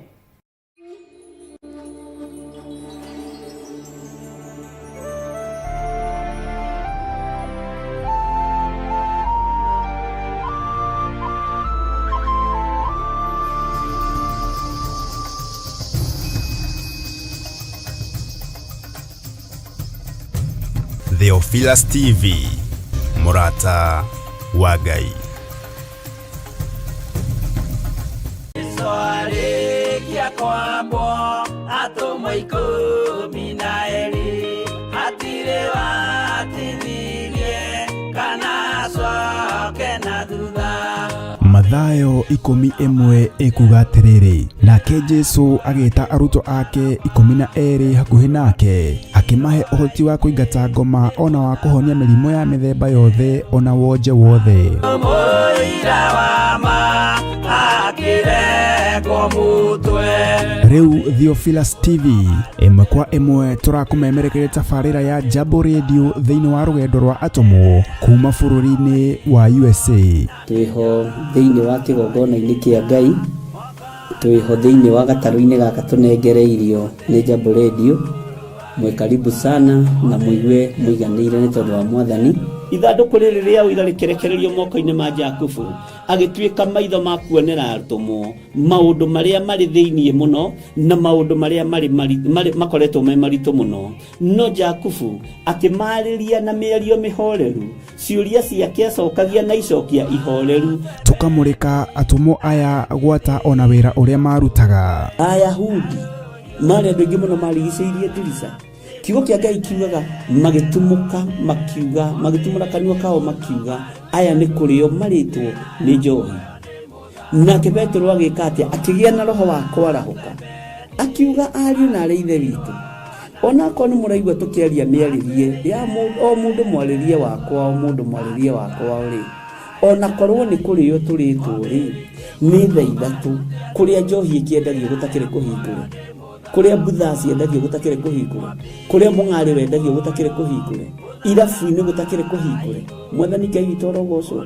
Theophilus TV, Murata wa Ngai. Arĩkia kwambwo atũmwo 12 hatirĩ watithirie kana acoke na thutha. Mathayo 11 ĩkuga atĩrĩrĩ, nake Jesu agĩta arutwo ake 12 hakuhĩ nake, akĩmahe ũhoti wa kũingata ngoma ona wa kũhonia mĩrimũ ya mĩthemba yothe ona wonje wothe. Mũira wa ma akĩrekwo mũtwe. Rĩu Theophilus TV ĩmwe kwa ĩmwe tũrakũmemerekeria tabarĩra ya Jambo Radio thĩinĩ wa rũgendo rwa atũmwo kuma bũrũri-inĩ wa USA. Twĩho thĩinĩ wa kĩgongona-inĩ kĩa Ngai, twĩho thĩinĩ wa gatarũ-inĩ gaka tũnengereirio nĩ Jambo Radio. Mwĩ karibu sana na mũigue mũiganĩire nĩ tondũ wa Mwathani. Ithandũkũ rĩrĩ rĩa ũira rĩkĩrekererio moko-inĩ ma Jakubu, agĩtuĩka maitho ma kuonera atũmwo maũndũ marĩa marĩ thĩinĩ mũno na maũndũ marĩa marĩ makoretwo me maritũ mũno. No Jakubu akĩmarĩria na mĩario mĩhoreru, ciũria ciake acokagia na icokia ihoreru. Tũkamũrĩka atũmwo aya gwata ona wĩra ũrĩa marutaga. Ayahudi marĩ andũ aingĩ mũno marigicĩirie ndirica. Kiugo kĩa Ngai kiugaga magĩtumũka makiuga, magĩtumũra kanua kao makiuga, aya nĩ kũrĩo marĩtwo nĩ njohi. Nake Petero agĩka atĩa? Akĩgĩa na roho wa kwarahũka, akiuga ariũ na arĩ ithe witũ, onakorwo nĩ mũraigua tũkĩaria mĩarĩrie ya o mũndũ mwarĩrie wakwa, o mũndũ mwarĩrie wakwa rĩ, onakorwo nĩ kũrĩo tũrĩtwo rĩ, nĩ thaa 3 kũrĩa njohi ĩkĩendagio gũtakĩrĩ kũhingũre, kũrĩa mbutha ciendagio gũtakĩrĩ kũhingũre, kũrĩa mũng'arĩ wendagio gũtakĩrĩ kũhingũre, irabu-inĩ gũtakĩrĩ kũhingũre. Mwathani Ngai witũ arogocwo.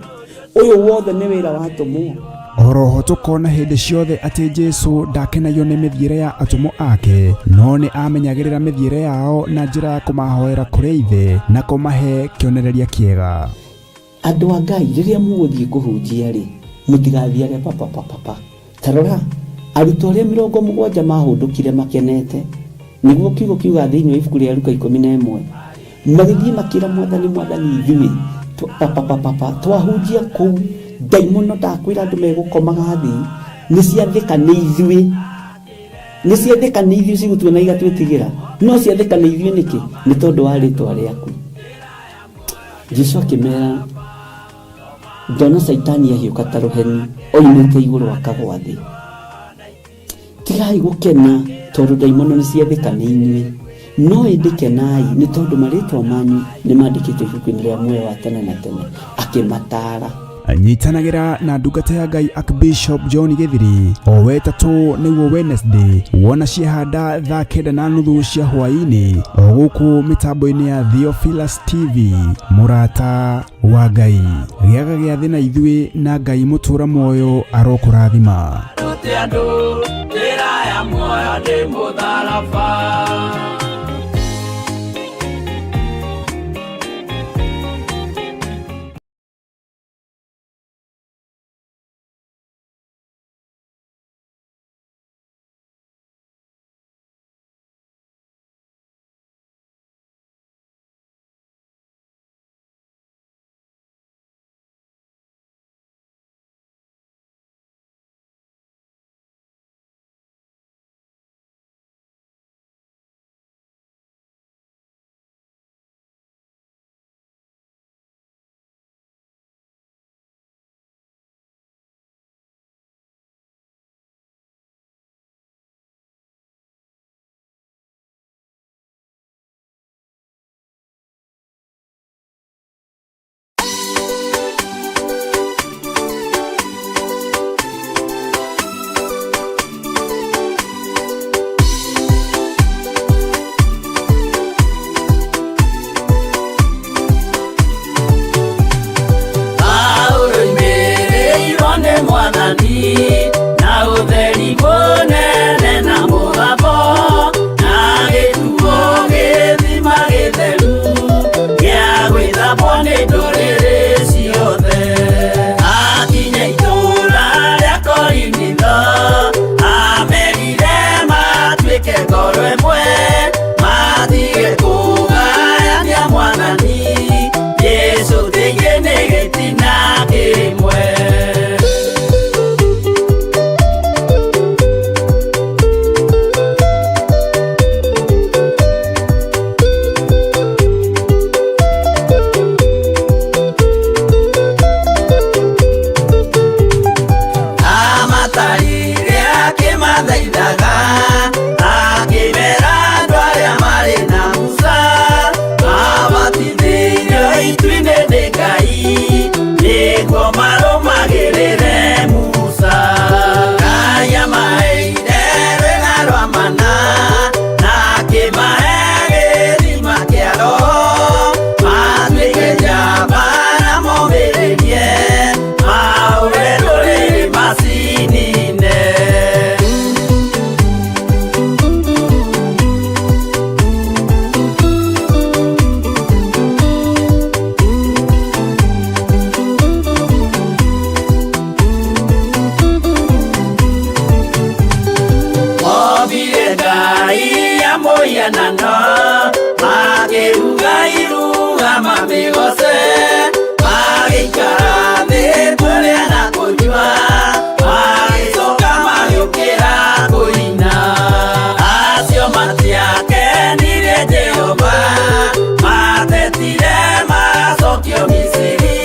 Ũyũ wothe nĩ wĩra wa atũmwo. Oroho tũkona hĩndĩ ciothe atĩ Jesu ndakenagio nĩ mĩthiĩre ya atũmwo ake, no nĩ amenyagĩrĩra mĩthiĩre yao na njĩra ya kũmahoera kũrĩ Ithe na kũmahe kĩonereria kĩega. Andũ a Ngai, rĩrĩa mũgũthiĩ kũhunjia rĩ, mũtigathiage papapapapa. Ta rora, arutwo arĩa 70 mahũndũkire makenete, nĩguo kiugo kiuga thĩinĩ wa ibuku rĩa Luka 11, magĩthiĩ makĩra Mwathani, Mwathani ithuĩ papapapapa twahunjia kũu, ndaimono ndakwĩra andũ megũkomaga thĩ, nĩ ciathĩka nĩ ithuĩ, nĩ ciathĩka nĩ ithuĩ cigũtuona igatwĩtigĩra, no ciathĩka nĩ ithuĩ nĩkĩ? Nĩ tondũ wa rĩtwa rĩaku. Jesu akĩmera, ndona Caitani ahiũka ta rũheni oimĩte igũrũ akagwa thĩ. Tigai gũkena tondũ ndaimono nĩ ciathĩka nĩ inyuĩ, no ĩndĩ kenai nĩ tondũ marĩtwa manyu nĩ mandĩkĩtwo ibuku-inĩ rĩa muoyo wa tene na tene. Akĩmataara. Nyitanagĩra na ndungata ya Ngai Archbishop John Gĩthiri o wetatũ nĩguo Wednesday, wona ciahanda thaa 9:30 cia hwaĩ-inĩ o gũkũ mĩtambo-inĩ ya Theophilus TV. Mũrata wa Ngai, gĩaga gĩathĩ na ithuĩ na Ngai mũtũra muoyo arokũrathima. Rute andũ njĩra ya muoyo ndĩ mũtharaba. mĩhianano, makĩruga iruga mamĩgoce, magĩikara thĩ kũrĩa na kũnyua, magĩcoka magĩũkĩra kũina. Acio matiakenirie Jehova, matetire macokio Misiri,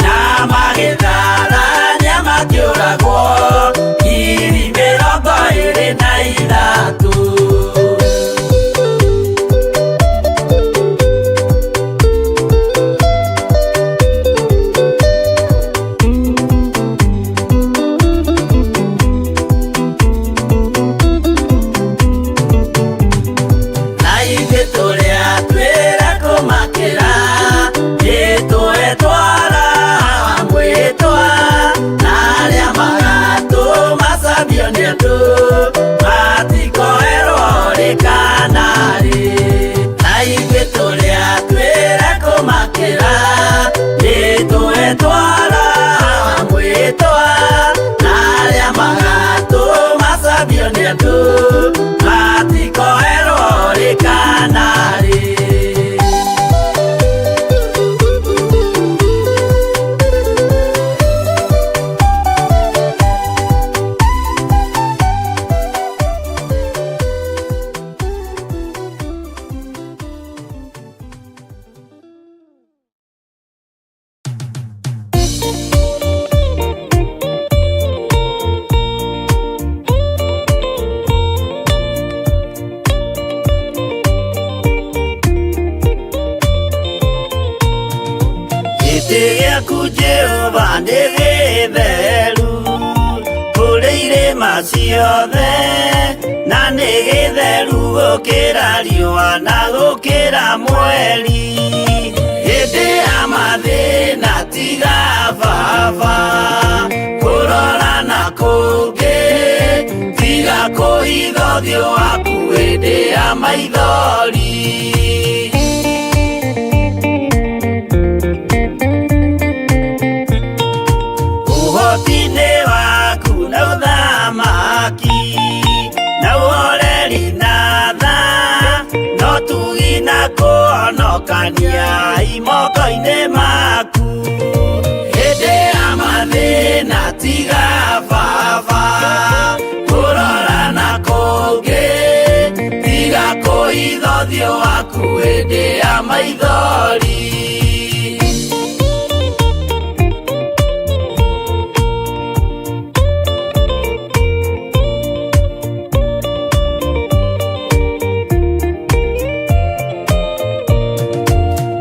na magĩtharania makĩũragwo 23,000. Na ithuĩ tũrĩa twĩra kũmakĩra, nĩtũetwara mwĩtwa, na arĩa magatũmacambio nĩ andũ, matikoerwo rĩ kana rĩ. Na ithuĩ tũrĩa twĩra kũmakĩra, nĩtũetwara mwĩtwa, na arĩa magatũmacambio nĩ andũ, matikoerwo rĩ kana rĩ. Gĩtĩ gĩaku Jehova nĩ gĩtheru kũrĩ irĩma ciothe, na nĩ gĩtheru gũkĩra riũa na gũkĩra mweri. Hĩndĩ ya mathĩna tiga baba kũrora na kũngĩ, tiga kũhitha ũthiũ waku hĩndĩ ya maithori. Ũhoti-inĩ waku na ũthamaki, na ũhoreri na tha, no tugi na kũhonokania imoko-inĩ maku. Hĩndĩ ya mathĩna tiga baba kũrora na kũngĩ, tiga kũhitha ũthiũ waku hĩndĩ ya maithori.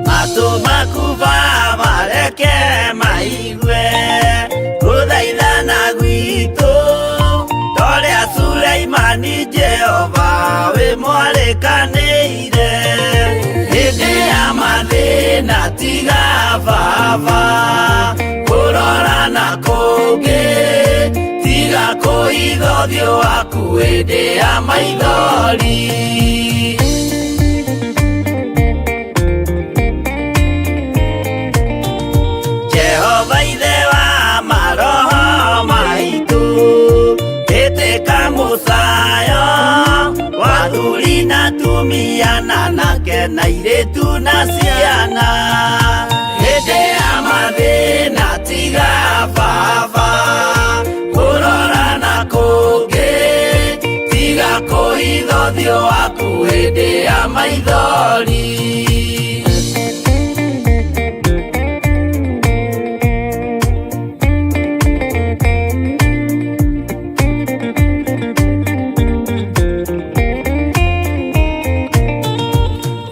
Matũ maku Baba reke maigue gũthaithana gwitũ, torĩa Suleimani Jehova wĩ mwarĩkanĩire. Hĩndĩ ya mathĩna tiga baba kũrora na kũngĩ, tiga kũhitha ũthiũ waku hĩndĩ ya maithori. Jehova ithe wa maroho maitũ, ĩtĩka mũcayo wa athuri na atumia na anake na airĩtu na ciana. Hĩndĩ ya mathĩna tiga baba kũrora na kũngĩ, tiga kũhitha ũthiũ waku hĩndĩ ya maithori.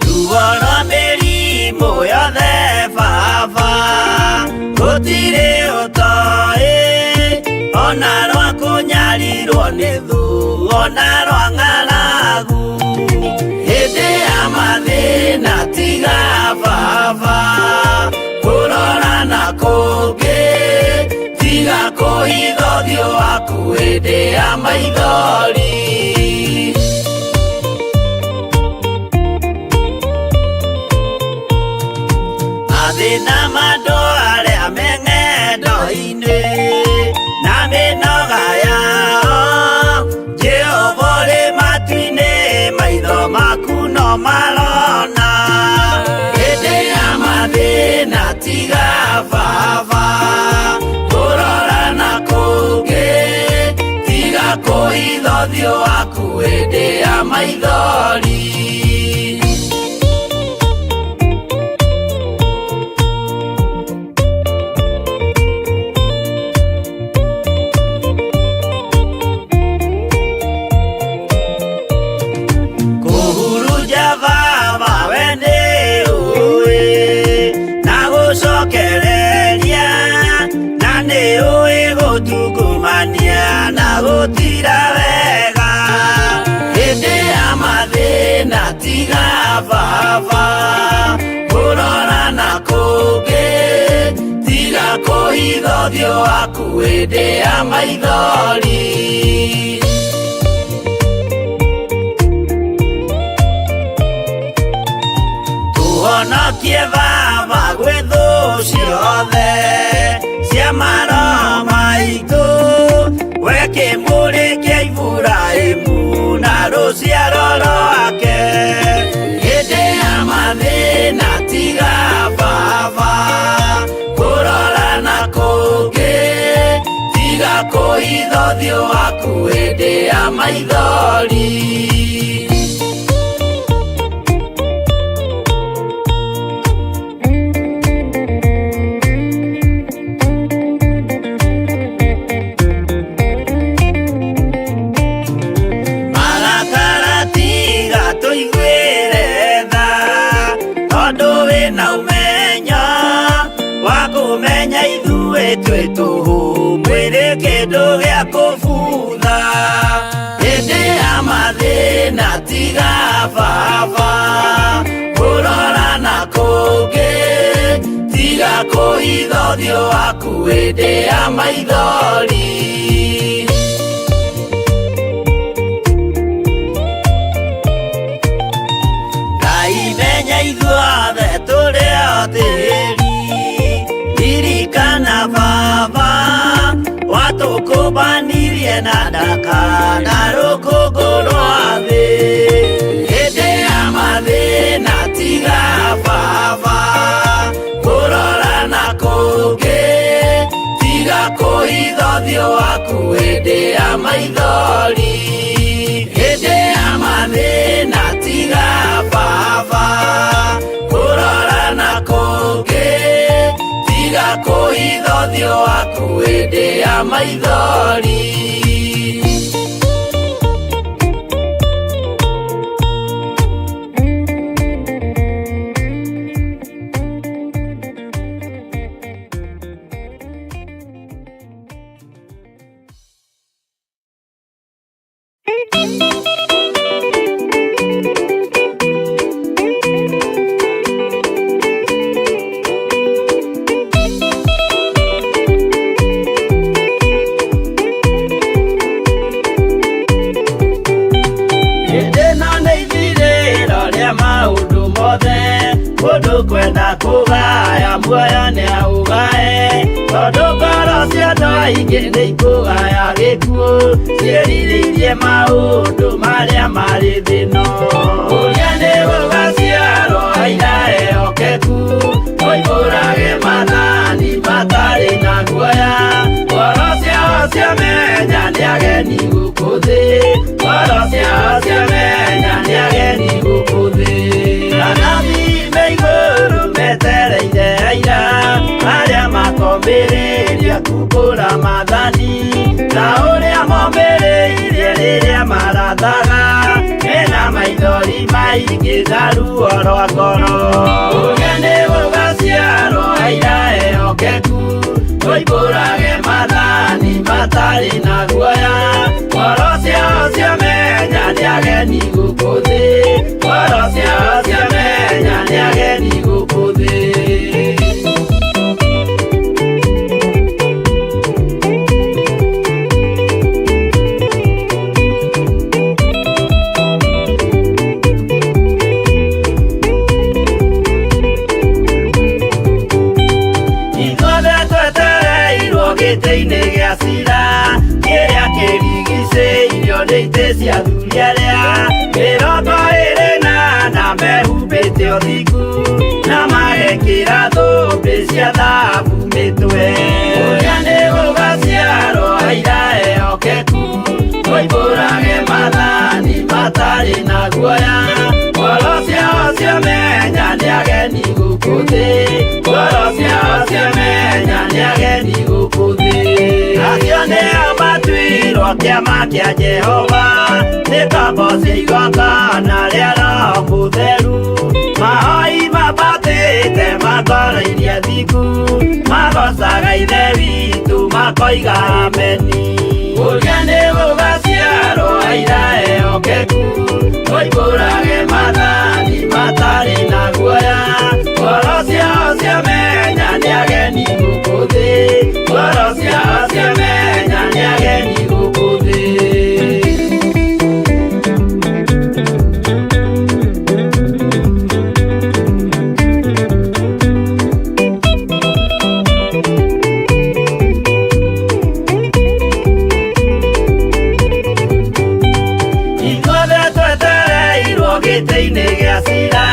Ruo rwa mĩrimũ yothe baba gũtirĩ ũtoĩ, ona rwa kũnyarirwo nĩ thũ, ona rwa ng'aragu. Hĩndĩ ya mathĩna tiga baba kũrora na kũngĩ, tiga kũhitha ũthiũ waku hĩndĩ ya maithori. Mathĩna ma andũ arĩa me ng'endo-inĩ na mĩnoga yao, Jehova ũrĩ matu-inĩ, maitho maku Kũhitha ũthiũ waku hĩndĩ ya maithori. Kũhurunja baba we nĩ ũĩ na gũcokereria, na nĩ ũĩ gũtungumania na gũtira wega. Hĩndĩ ya mathĩna tiga baba kũrora na kũngĩ, tiga kũhitha ũthiũ waku hĩndĩ ya maithori. Tũhonokie baba gwĩ thũ ciothe cia maroho maitũ, we kĩmũrĩ kĩa Iburahĩmu na rũciaro rwake. Hĩndĩ ya mathĩna tiga baba kũrora na kũngĩ, tiga kũhitha ũthiũ waku hĩndĩ ya maithori. Marakara tiga tũiguĩre tha, tondũ wĩna ũmenyo wa kũmenya ithuĩ twĩ tũhũ, mwĩrĩ kĩndũ gĩa kũbutha. Hĩndĩ ya mathĩna tiga baba kũrora na kũngĩ, tiga kũhitha ũthiũ waku hĩndĩ ya maithori. Ngai menya ithuothe tũrĩ o tĩri, ririkana baba watũkũmbanirie na ndaka na rũkũngũ rwa thĩ. Hĩndĩ ya mathĩna tiga baba kũrora na kũngĩ, tiga kũhitha ũthiũ waku hĩndĩ ya maithori. Hĩndĩ ya mathĩna tiga baba kũrora na kũngĩ, tiga kũhitha ũthiũ waku hĩndĩ ya maithori. Hĩndĩ ĩno nĩ ithirĩro rĩa maũndũ mothe, mũndũ kwenda kũgaya muoyo nĩ aũgae, tondũ ngoro cia andũ aingĩ nĩ ikũgaya gĩkuũ, ciĩrirĩirie maũndũ marĩa marĩ thĩ ĩno. Ũrĩa nĩ gũgaciarwo aira ehokeku, moimbũrage maathani matarĩ na guoya, ngoro ciao ciamenya nĩ ageni gũkũ thĩ, ngoro ciao ciamenya nĩ ageni gũkũ thĩ. Anabii me igũrũ metereire aira arĩa makomĩrĩria kumbũra maathani, ta ũrĩa momĩrĩirie rĩrĩa marathaga, mena maithori maingĩ na ruo rwa ngoro. Ũrĩa nĩ gũgaciarwo aira ehokeku, moimbũrage maathani matarĩ na guoya, ngoro ciao ciamenya nĩ ageni gũkũ thĩ, ngoro ciao ciamenya nĩ ageni gũkũ thĩ. Ithuothe twetereirwo gĩtĩ-inĩ gĩa cira, kĩrĩa kĩrigicĩirio nĩ itĩ cia athuri arĩa 24 mehumbĩte ũthingu, na magekĩra thũmbĩ cia thahabu mĩtwe. Ũrĩa nĩ gũgaciarwo aira ehokeku, matuirwo kĩama kĩa Jehova nĩ ngombo cia igongona rĩa Roho Mũtheru mahoi mabatĩte makoroirie thingu magocaga Ithe witũ makoiga ameni ũrĩa nĩ gũgaciarwo aira ehokeku moimbũrage maathani matarĩ na guoya ngoro ciao ciamenya nĩ ageni gũkũ thĩ ngoro ciao ciamenya nĩ ageni gũkũ thĩ. Ithuothe twetereirwo gĩtĩ-inĩ gĩa cira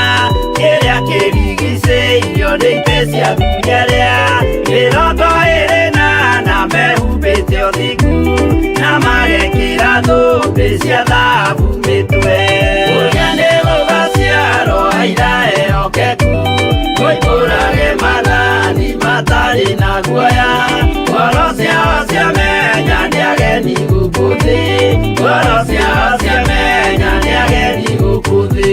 kĩrĩa kĩrigicĩirio nĩ itĩ cia athuri arĩa 24 mehumbĩte ũthingu na magekĩra thũmbĩ cia thahabu mĩtwe. Ũrĩa nĩ gũgaciarwo aira ehokeku moimbũrage maathani matarĩ na guoya ngoro ciao ciamenya nĩ ageni gũkũ thĩ ngoro ciao ciamenya nĩ ageni gũkũ thĩ.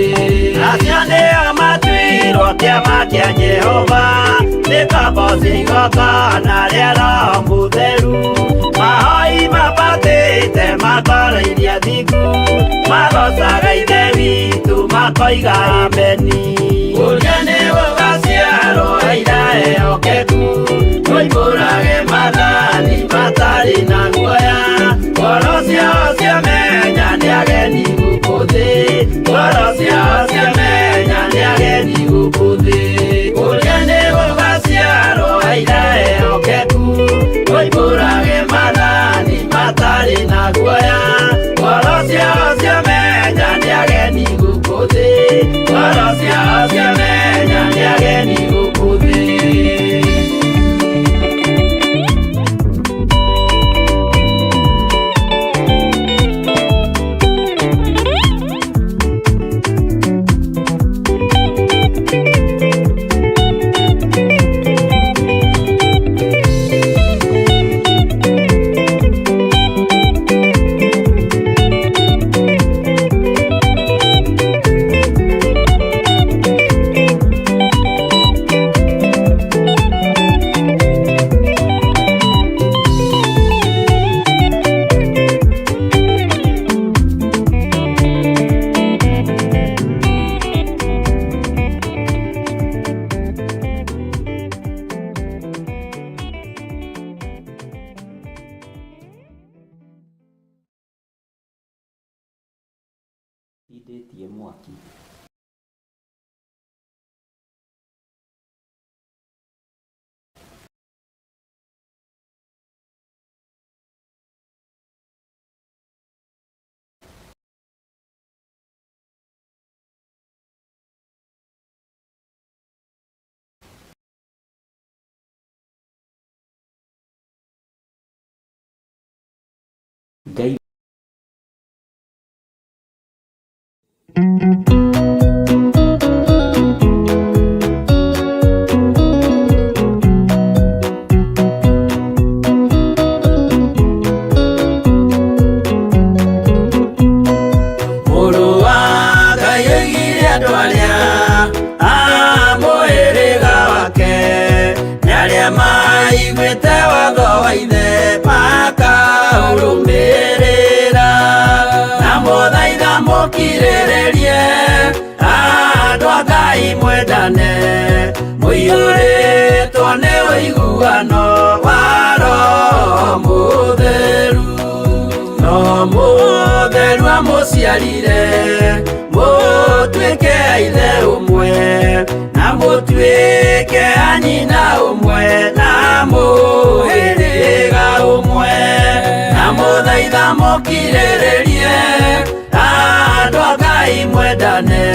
Acio nĩo matuirwo kĩama kĩa Jehova nĩ ngombo cia igongona rĩa Roho Mũtheru mahoi mabatĩte makoroirie thingu magocaga Ithe witũ makoiga ameni. Ũrĩa nĩ gũgaciarwo aira ehokeku moimbũrage maathani matarĩ na guoya ngoro ciao ciamenya nĩ ageni gũkũ thĩ ngoro ciao ciamenya nĩ ageni gũkũ thĩ. Ũrĩa nĩ gũgaciarwo aira ehokeku moimbũrage maathani matarĩ na guoya ngoro ciao ciamenya nĩ ageni gũkũ thĩ ngoro ciao ciamenya nĩ ageni gũkũ thĩ. Indĩtie mwaki. Ngai Mũrũ wa Ngai oigire andũ arĩa a mũhĩrĩga wake nĩ arĩa maiguĩte watho wa ithe makaũrũmĩrĩra na mũthaitha mũkirĩrĩrie andũ a Ngai mwendane mũiyũrĩtwo nĩ ũiguano wa Roho Mũtheru. No Mũtheru amũciarire mũtuĩke a ithe ũmwe na mũtuĩke a nyina ũmwe na mũhĩrĩga ũmwe na mũthaitha mũkirĩrĩrie andũ a Ngai mwendane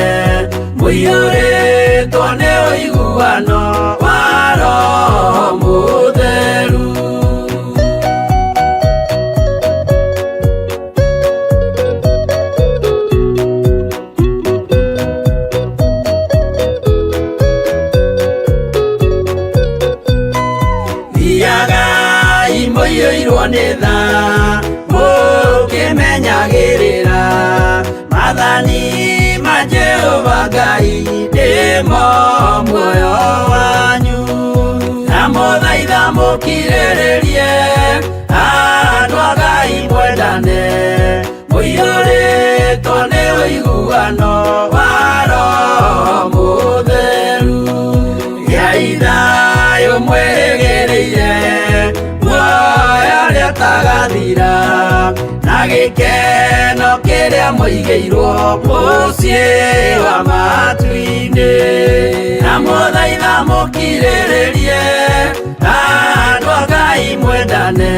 mũiyũrĩtwo nĩ ũiguano wa Roho Mũtheru. Thiagai mũiyũirwo nĩ tha nĩmo muoyo wanyu. Ndamũthaitha mũkirĩrĩrie, andũ a Ngai mwendane, mũiyũrĩtwo nĩ ũiguano wa Roho Mũtheru. Gĩai thayũ mwĩrĩgĩrĩire, muoyo ũrĩa ũtagathira, na gĩkeno kĩrĩa mũigĩirwo mũciĩ wa matu-inĩ. Ndamũthaitha mũkirĩrĩrie, andũ a Ngai mwendane,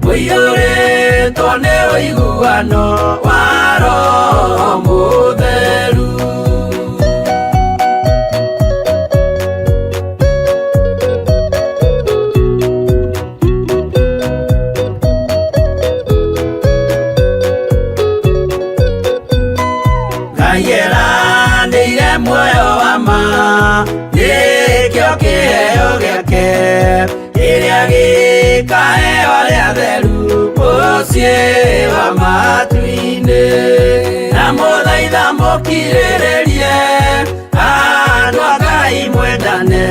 mũiyũrĩtwo nĩ ũiguano wa Roho Mũtheru. Ngai eranĩire muoyo wa ma, nĩkĩo kĩheo gĩake, kĩrĩa gĩkaheo arĩa atheru mũciĩ wa matu-inĩ. Ndamũthaitha mũkirĩrĩrie, andũ a Ngai mwendane,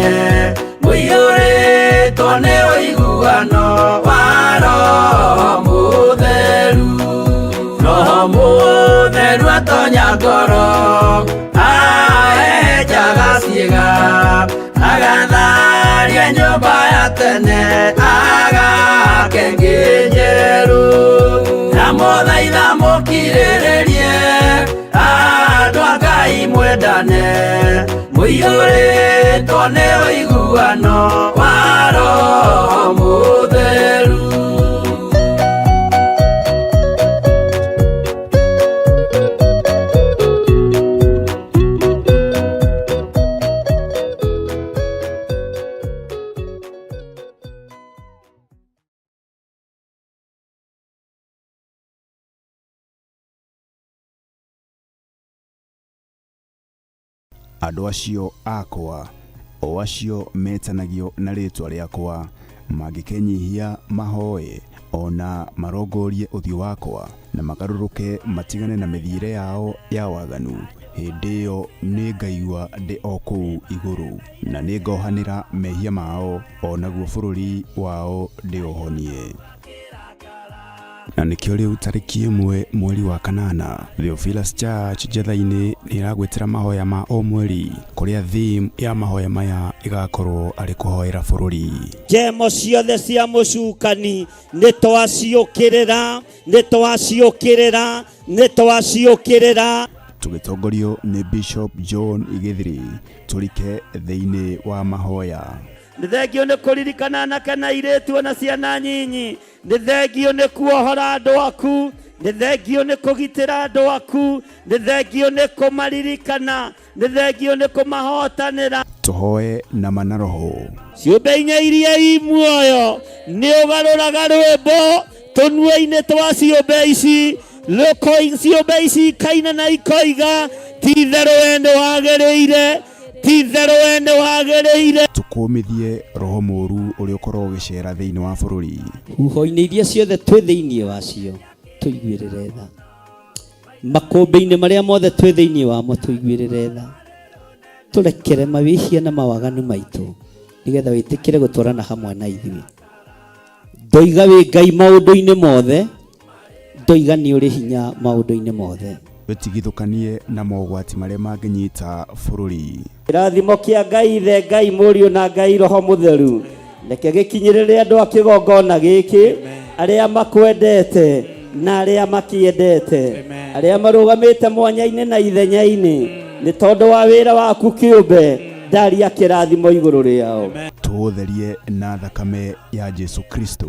mũiyũrĩtwo nĩ ũiguano wa Roho Mũtheru. Roho Mũtheru atonya ngoro, ahehenjaga ciĩga, agatharia nyũmba ya tene, agake ĩngĩ njerũ. Ndamũthaitha mũkirĩrĩrie, andũ a Ngai mwendane, mũiyũrĩtwo nĩ ũiguano wa Roho Mũtheru. Andũ acio akwa, o acio metanagio na rĩĩtwa rĩakwa, mangĩkenyihia mahoe, o na marongorie ũthiũ wakwa, na magarũrũke matigane na mĩthiĩre yao ya waganu, hĩndĩ ĩyo nĩngaigua ndĩ o kũu igũrũ, na nĩngohanĩra mehia mao, o naguo bũrũri wao ndĩũhonie. Na nĩkĩo rĩu tarĩki 1 mweri wa 8 Theophilus Church Njetha-inĩ nĩ ĩragwĩtĩra mahoya ma o mweri, kũrĩa theme ya mahoya maya ĩgakorwo arĩ kũhoera bũrũri. Njemo ciothe cia mũcukani nĩ twaciũkĩrĩra, nĩ twaciũkĩrĩra, nĩ twaciũkĩrĩra. Tũgĩtongorio nĩ Bishop John Gĩthiri, tũrike thĩinĩ wa mahoya. Nĩ thengio nĩ kũririkana anake na airĩtu ona ciana nyinyi. Nĩ thengio nĩ kuohora andũ aku, nĩ thengio nĩ kũgitĩra andũ aku, nĩ thengio nĩ kũmaririkana, nĩ thengio nĩ kũmahotanĩra. Tũhoe na ma na roho. Ciũmbe inya iria i muoyo nĩ ũgarũraga rwĩmbo tũnua-inĩ twa ciũmbe ici, ciũmbe ici ikaina na ikoiga, ti itherũ we nĩ wagĩrĩire, ti itherũ we nĩ wagĩrĩire. Tũkũmithie roho mũũru ũrĩa ũkoragwo ũgĩcera thĩinĩ wa bũrũri. Huho-inĩ iria ciothe twĩ thĩinĩ wacio tũiguĩrĩre tha, makũmbĩ-inĩ marĩa mothe twĩ thĩinĩ wamo tũiguĩrĩre tha, tũrekere mawĩhia na mawaganu maitũ, nĩgetha wĩtĩkĩre gũtwarana hamwe na ithuĩ. Ndoiga wĩ Ngai maũndũ-inĩ mothe, ndoiga nĩ ũrĩ hinya maũndũ-inĩ mothe. Wĩtigithũkanie na mogwati marĩa mangĩnyita bũrũri. Kĩrathimo kĩa Ngai Ithe, Ngai Mũriũ na Ngai Roho Mũtheru, reke gĩkinyĩrĩre andũ a kĩgongona gĩkĩ, arĩa makwendete na arĩa makĩendete, arĩa marũgamĩte mwanya-inĩ na ithenya-inĩ, nĩ tondũ wa wĩra waku kĩũmbe, ndaria kĩrathimo igũrũ rĩao. Tũũtherie na thakame ya Jesu Kristo,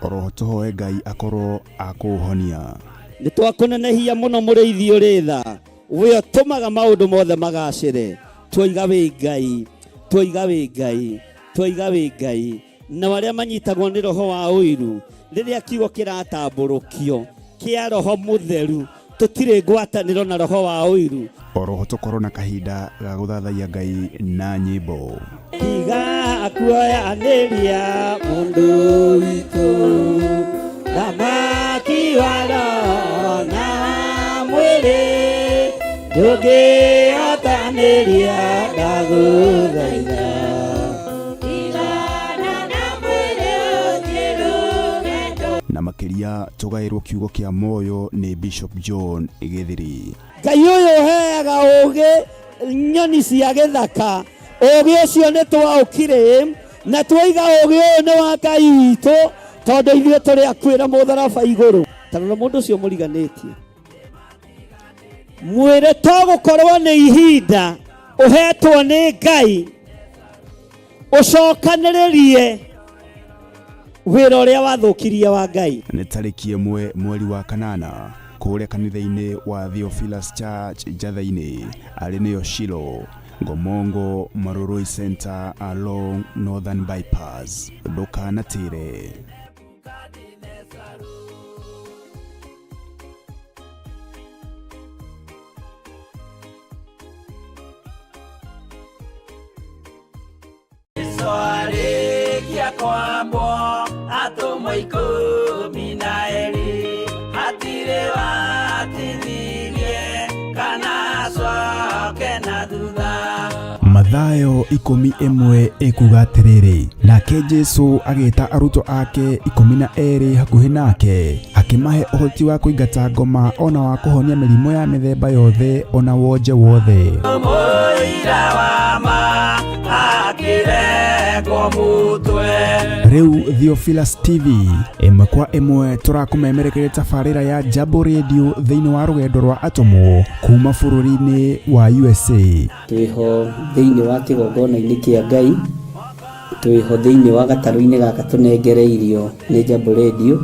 oroho tũhoe Ngai akorwo akũũhonia. Nĩ twakũnenehia mũno mũrĩithi ũrĩ tha, we ũtũmaga maũndũ mothe magacĩre. Twoiga wĩ Ngai, twoiga wĩ Ngai, twoiga wĩ Ngai. Na arĩa manyitagwo nĩ roho wa ũiru, rĩrĩa kiugo kĩratambũrũkio kĩa Roho Mũtheru, tũtirĩ ngwatanĩro na roho wa ũiru. Oroho tũkorwo na kahinda ga gũthathaiya Ngai na nyĩmbo. Tiga kuoyanĩria mũndũ witũ, thamaki wa roho na mwĩrĩ, Ndũngĩhotanĩria ndagũthaitha. Na makĩria tũgaĩrwo kiugo kĩa moyo nĩ Bishop John Gĩthiri. Ngai ũyũ ũheaga ũũgĩ nyoni cia gĩthaka, ũũgĩ ũcio nĩ twaũkire na twaiga ũũgĩ ũyũ nĩ wa Ngai witũ tondũ ithuĩ tũrĩ akuĩra mũtharaba igũrũ. Ta rora mũndũ ũcio mũriganĩtie, mwĩre to gũkorwo nĩ ihinda ũhetwo nĩ Ngai ũcokanĩrĩrie wĩra ũrĩa wathũkirie wa Ngai. Nĩ tarĩki 1 mweri wa 8 kũrĩa kanitha-inĩ wa Theophilus Church Njatha-inĩ, arĩ nĩyo Shilo, Ngomongo Marurui Center along Northern Bypass. Ndũkanatĩre. Arĩkia kwambwo atũmwo 12 hatirĩ watithirie kana acoke na thutha. Mathayo 11 ĩkuga atĩrĩrĩ, nake Jesu agĩta arutwo ake 12 hakuhĩ nake, akĩmahe ũhoti wa kũingata ngoma ona wa kũhonia mĩrimũ ya mĩthemba yothe ona wonje wothe. Mũira wa ma akĩrengwo mũtwe. Rĩu Theophilus TV ĩmwe kwa ĩmwe tũrakũmemerekeria tabarĩra ya Jambo Radio thĩinĩ wa rũgendo rwa atũmwo kuma bũrũri-inĩ wa USA. Twĩho thĩinĩ wa kĩgongona-inĩ kĩa Ngai, twĩho thĩinĩ wa gatarũ-inĩ gaka tũnengereirio nĩ Jambo Radio.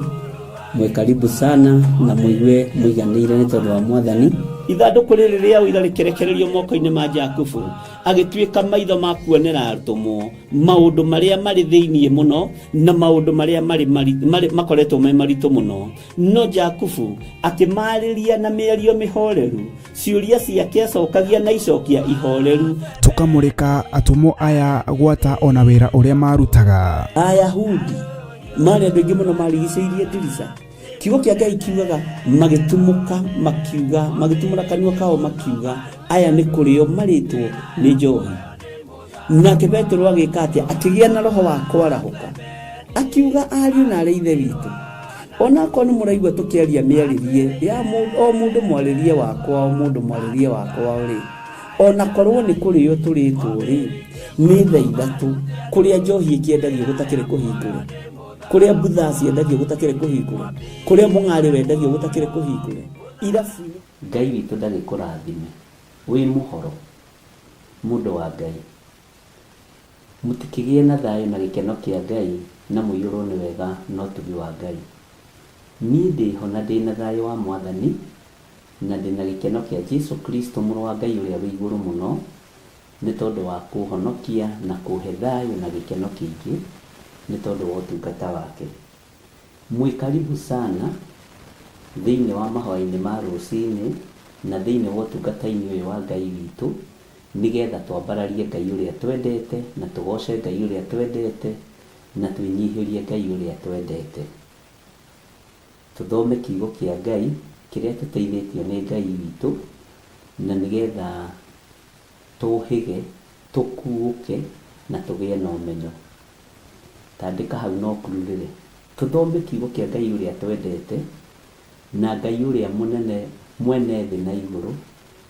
Mwĩ karibu sana na mũigue mũiganĩire nĩ tondũ wa Mwathani. Ithandũkũ rĩrĩ rĩa ũira rĩkĩrekererio moko-inĩ ma Jakubu, agĩtuĩka maitho ma kuonera atũmwo maũndũ marĩa marĩ thĩinĩ mũno na maũndũ marĩa marĩ makoretwo me maritũ mũno. No Jakubu akĩmarĩria na mĩario mĩhoreru, ciũria ciake acokagia na icokia ihoreru. Tũkamũrĩka atũmwo aya gwata ona wĩra ũrĩa marutaga. Ayahudi marĩ andũ aingĩ mũno marigicĩirie ndirica. Kiugo kĩa Ngai kiugaga magĩtumũka makiuga, magĩtumũra kanua kao makiuga, aya nĩ kũrĩo marĩtwo nĩ njohi. Nake Petero agĩka atĩa? Akĩgĩa na roho wa kwarahũka, akiuga ariũ na arĩ ithe witũ, onakorwo nĩ mũraigua tũkĩaria mĩarĩrie ya o mũndũ mwarĩrie wakwa, o mũndũ mwarĩrie wakwa rĩ, onakorwo nĩ kũrĩo tũrĩtwo rĩ, nĩ thaa 3 kũrĩa njohi ĩkĩendagio gũtakĩrĩ kũhingũre, kũrĩa mbutha ciendagio gũtakĩrĩ kũhingũre, kũrĩa mũng'arĩ wendagio gũtakĩrĩ kũhingũre, irabu-inĩ. Ngai witũ ndagĩkũrathime, wĩ mũhoro mũndũ wa Ngai. Mũtikĩgĩe na thayũ na gĩkeno kĩa Ngai na mũiyũrwo nĩ wega na ũtugi wa Ngai. Niĩ ndĩho na ndĩna thayũ wa Mwathani na ndĩna gĩkeno kĩa Jesu Kristo mũrũ wa Ngai ũrĩa wĩ igũrũ mũno, nĩ tondũ wa kũhonokia na kũhe thayũ na gĩkeno kĩingĩ nĩ tondũ wa ũtungata wake. Mwĩ karibu sana thĩinĩ wa mahoya-inĩ ma rũcinĩ na thĩinĩ wa ũtungata-inĩ ũyũ wa Ngai witũ, nĩgetha twambararie Ngai ũrĩa twendete na tũgoce Ngai ũrĩa twendete na twĩnyihĩrie Ngai ũrĩa twendete. Tũthome kiugo kĩa Ngai kĩrĩa tũteithĩtio nĩ Ngai witũ, na nĩgetha tũhĩge, tũkuũke na tũgĩe na ũmenyo. Tandĩka hau no kururĩre. Tũthome kiugo kĩa Ngai ũrĩa twendete na Ngai ũrĩa mũnene mwene thĩ na igũrũ,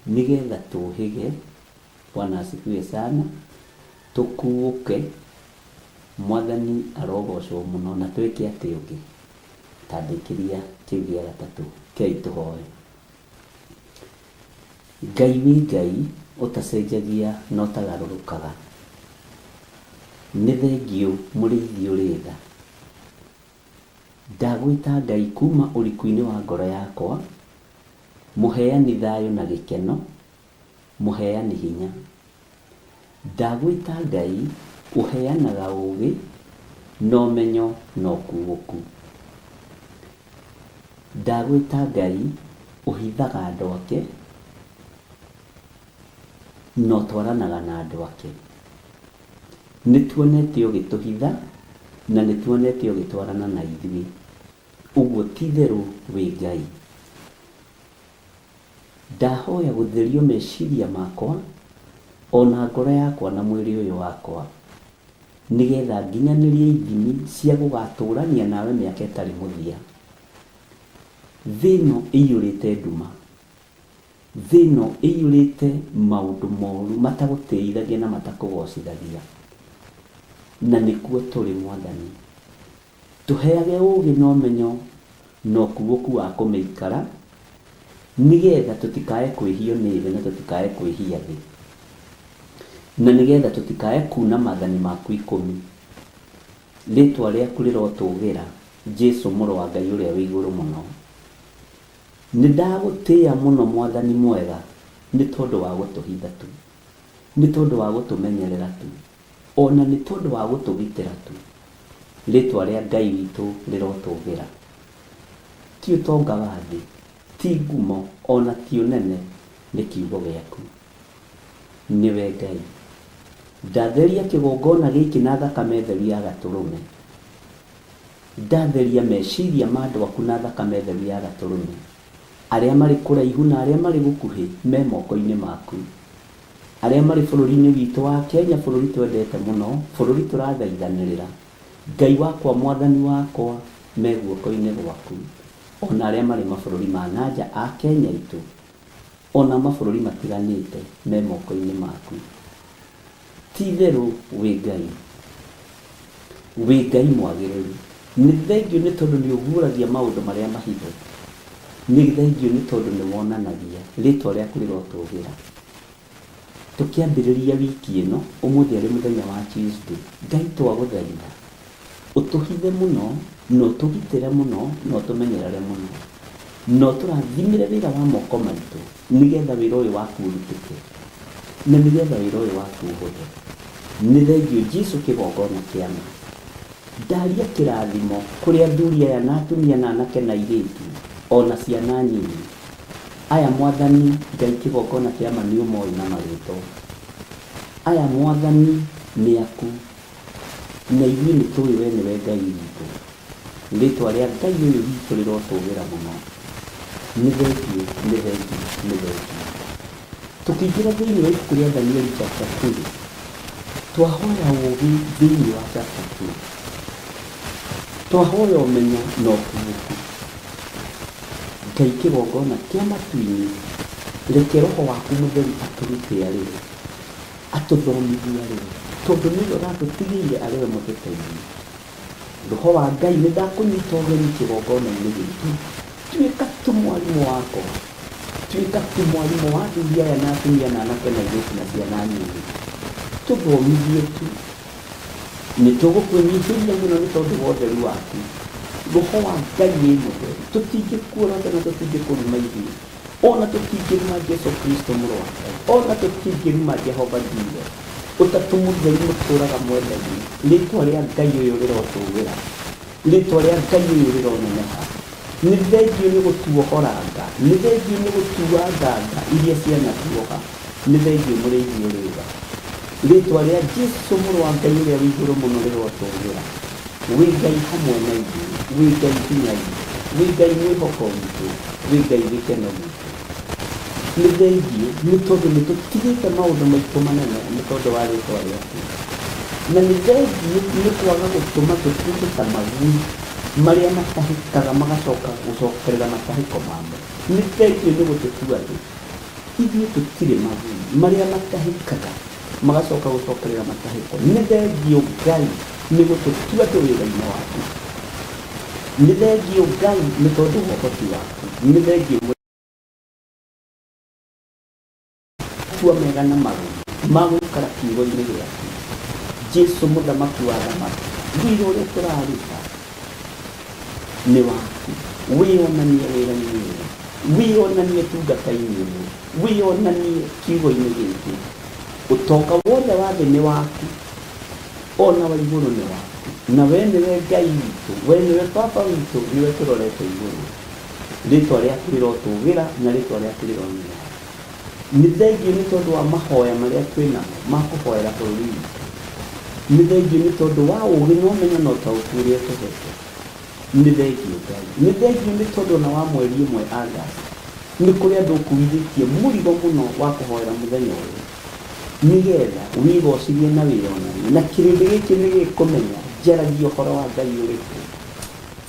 nĩgetha tũhĩge. Bwana asifiwe sana. Tũkuũke, Mwathani arogocwo mũno, na twĩke atĩ ũngĩ. Tandĩkĩria kĩu gĩa gatatũ, kei tũhoe. Ngai wĩ Ngai ũtacenjagia na ũtagarũrũkaga. Nĩ thengiũ mũrĩithi ũrĩ tha. Ndagwĩta Ngai kuma ũriku-inĩ wa ngoro yakwa, mũheani thayũ na gĩkeno, mũheani hinya. Ndagwĩta Ngai ũheanaga ũũgĩ na ũmenyo na ũkuũku. Ndagwĩta Ngai ũhithaga andũ ake na ũtwaranaga na andũ ake. Nĩ tuonete ũgĩtũhitha na nĩ tuonete ũgĩtwarana na ithuĩ. Ũguo ti itherũ wĩ Ngai. Ndahoya gũtherio meciria makwa ona ngoro yakwa na mwĩrĩ ũyũ wakwa, nĩgetha nginyanĩrie ithimi cia gũgatũrania nawe mĩaka ĩtarĩ mũthia. Thĩ ĩno ĩiyũrĩte nduma, thĩ ĩno ĩiyũrĩte maũndũ moru matagũtĩithagia na matakũgocithagia, na nĩkuo tũrĩ Mwathani. Tũheage ũũgĩ na ũmenyo na ũkuũku wa kũmĩikara, nĩgetha tũtikae kwĩhio nĩ thĩ na tũtikae kwĩhia thĩ, na nĩgetha tũtikae kuna maathani maku ikũmi. Rĩtwa rĩaku rĩrotũgĩra, Jesu mũrũ wa Ngai ũrĩa wĩ igũrũ mũno. Nĩ ndagũtĩĩa mũno Mwathani mwega, nĩ tondũ wa gũtũhitha tu, nĩ tondũ wa gũtũmenyerera tu, ona nĩ tondũ wa gũtũgitĩra tu. Rĩtwa rĩa Ngai witũ rĩrotũgĩra. Ti ũtonga wa thĩ, ti ngumo, ona ti ũnene, nĩ kiugo gĩaku. Nĩwe Ngai. Ndatheria kĩgongona gĩkĩ na thakame theru ya gatũrũme. Ndatheria meciria ma andũ aku na thakame theru ya gatũrũme. Arĩa marĩ kũraihu na arĩa marĩ gũkuhĩ me moko-inĩ maku. Arĩa marĩ bũrũri-inĩ witũ wa Kenya, bũrũri twendete mũno, bũrũri tũrathaithanĩrĩra, Ngai wakwa, Mwathani wakwa, me guoko-inĩ gwaku. Ona arĩa marĩ mabũrũri ma na nja a Kenya itũ, ona mabũrũri matiganĩte, me moko-inĩ maku. Ti-itherũ wĩ Ngai, wĩ Ngai mwagĩrĩru. Nĩ thengiũ nĩ tondũ nĩ ũguũragia maũndũ marĩa mahithe. Nĩ thengiũ nĩ tondũ nĩ wonanagia. Rĩĩtwa rĩaku rĩrotũgĩra. Tũkĩambĩrĩria wiki ĩno, ũmũthĩ arĩ mũthenya wa Tuesday, Ngai twagũthaitha ũtũhithe mũno, na ũtũgitĩre mũno, na ũtũmenyerere mũno, na ũtũrathimĩre wĩra wa moko maitũ, nĩgetha wĩra ũyũ waku ũrutĩke, na nĩgetha wĩra ũyũ waku ũhũthe. Nĩ thengiũ Jesu kĩgongona kĩa ma. Ndaria kĩrathimo kũrĩ athuri aya na atumia na anake na airĩtu, o na ciana nyinyi. Aya Mwathani Ngai kĩgongona kĩa ma nĩ ũmoĩ na marĩtwa. Aya Mwathani nĩ aku, na ithuĩ nĩ tũĩ we nĩwe Ngai witũ. Rĩtwa rĩa Ngai ũyũ witũ rĩrotũgĩra mũno. Nĩ thengiũ, nĩ thengiũ, nĩ thengiũ. Tũkĩingĩra thĩinĩ wa ibuku rĩa Danieli chapter 2, twahoya ũũgĩ thĩinĩ wa chapter 2. Twahoya ũmenyo na ũkuũku. Ngai kĩgongona kĩa matu-inĩ, reke roho waku mũtheru atũrute arĩ we, atũthomithie arĩ we, tondũ nĩwe ũratũtigĩire arĩ we mũtũteithia. Roho wa Ngai, nĩ ndakũnyita ũgeni kĩgongona-inĩ gĩkĩ. Tuĩka tu mwarimũ wakwa, tuĩka tu mwarimũ wa athuri aya na atumia na anake na airĩtu na ciana nyinyi. Tũthomithie tu. Nĩ tũgũkwĩnyihĩria mũno nĩ tondũ wa ũtheru waku. Roho wa Ngai wĩ mũtheru. Tũtingĩkuorota na tũtingĩkũruma ithuĩ. Ona tũtingĩruma Jesu Kristo mũrũ wa Ngai. Ona tũtingĩruma Jehova Jireh. Ũtatũ mũtheru mũtũraga mwendaine. Rĩtwa rĩa Ngai ũyũ rĩrotũgĩra. Rĩtwa rĩa Ngai ũyũ rĩroneneha. Nĩ thengiũ nĩ gũtuohoranga. Nĩ thengiũ nĩ gũtua nganga iria cianatuoha. Nĩ thengiũ mũrĩithi ũrĩ tha. Rĩtwa rĩa Jesu mũrũ wa Ngai ũrĩa wĩ igũrũ mũno rĩrotũgĩra. Wĩ Ngai hamwe na ithuĩ, wĩ Ngai hinya witũ, wĩ Ngai mwĩhoko witũ, wĩ Ngai gĩkeno gitũ. Nĩ thengiũ nĩ tondũ nĩ tũtigĩte maũndũ maitũ manene nĩ tondũ wa rĩtwa rĩaku. Na nĩ thengiũ nĩ kwaga gũtũma tũtuĩke ta magui marĩa matahĩkaga magacoka gũcokerera matahĩko mamo. Nĩ thengiũ nĩ gũtũtua thĩ. Ithuĩ tũtirĩ magui marĩa matahĩkaga magacoka gũcokerera matahĩko. Nĩ thengiũ Ngai nĩ gũtũtua andũ wĩra-inĩ waku. Nĩ thengiũ Ngai nĩ tondũ wa ũhoti waku. Nĩ thengiũ matua mega na marũmu ma gũikara kiugo-inĩ gĩaku. Jesu mũthamaki wa athamaki, wĩra ũrĩa tũraruta nĩ waku. Wĩonanie wĩra-inĩ ũyũ, wĩonanie tungata-inĩ ĩno, wĩonanie kiugo-inĩ gĩkĩ. Ũtonga wothe wa thĩ nĩ waku, ona wa igũrũ nĩ waku. Na we nĩwe Ngai witũ, we nĩwe Baba witũ, nĩwe tũrorete igũrũ. Rĩtwa rĩaku rĩrotũgĩra na rĩtwa rĩaku rĩroneneha. Nĩ thengiũ nĩ tondũ wa mahoya marĩa twĩ namo ma kũhoera bũrũri witũ. Nĩ thengiũ nĩ tondũ wa ũũgĩ na ũmenyo na ũtaũku ũrĩa ũtũhete. Nĩ thengiũ Ngai. Nĩ thengiũ nĩ tondũ ona wa mweri ũmwe August. Nĩ kũrĩ andũ ũkuithĩtie mũrigo mũno wa kũhoera mũthenya ũyũ nĩgetha wĩgocithie na wĩyonanie, na kĩrĩndĩ gĩkĩ nĩ gĩkũmenya njaragia ũhoro wa Ngai ũrĩkũ.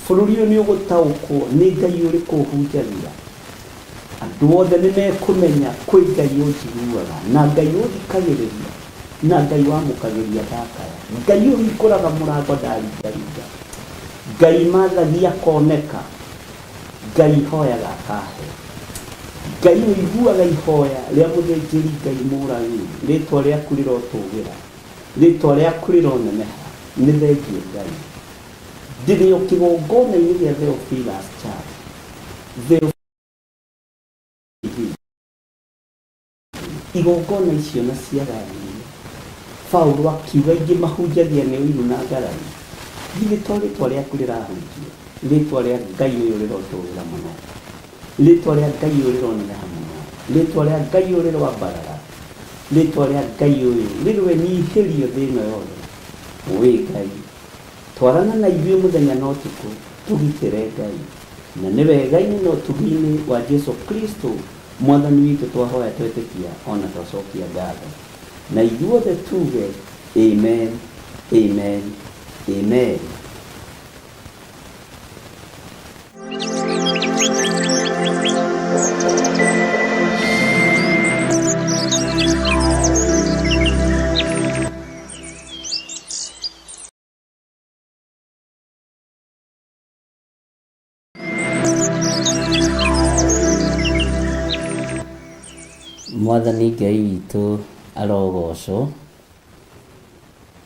Bũrũri ũyũ nĩ ũgũtaũkwo nĩ Ngai ũrĩkũ ũhunjagia. Andũ othe nĩ mekũmenya kwĩ Ngai ũnjiguaga, na Ngai ũthikagĩrĩria, na Ngai wamũkagĩria ndakaya, Ngai ũhingũraga mũrango ndaringaringa, Ngai mathagia akoneka, Ngai hoyaga akahe, Ngai ũiguaga ihoya rĩa mũthĩnjĩri Ngai Mũlawii, rĩtwa rĩaku rĩrotũgĩra, rĩtwa rĩaku rĩroneneha. Nĩ thengiũ Ngai. Ndĩrĩ o kĩgongona-inĩ gĩa Theophilus Church. Theo TV. Igongona icio na ciagayanio. Paulo akiuga aingĩ mahunjagia nĩ ũiru na ngarari. Githĩ to rĩtwa rĩaku rĩrahunjio? Rĩtwa rĩa Ngai ũyũ rĩrotũgĩra mũno. Rĩtwa rĩa Ngai ũyũ rĩroneneha mũno. Rĩtwa rĩa Ngai ũyũ rĩroambarara. Rĩtwa rĩa Ngai ũyũ rĩroenyihĩrio thĩ ĩno yothe. Wĩ Ngai. Twarana na ithuĩ mũthenya na ũtukũ, tũgitĩre Ngai. Na nĩ wega-inĩ na ũtugi-inĩ wa Jesu Kristo Mwathani witũ twahoya twetĩkia o na twacokia ngatho. Na ithuothe tuge, Amen, Amen, Amen. Mwathani Ngai witũ arogocwo.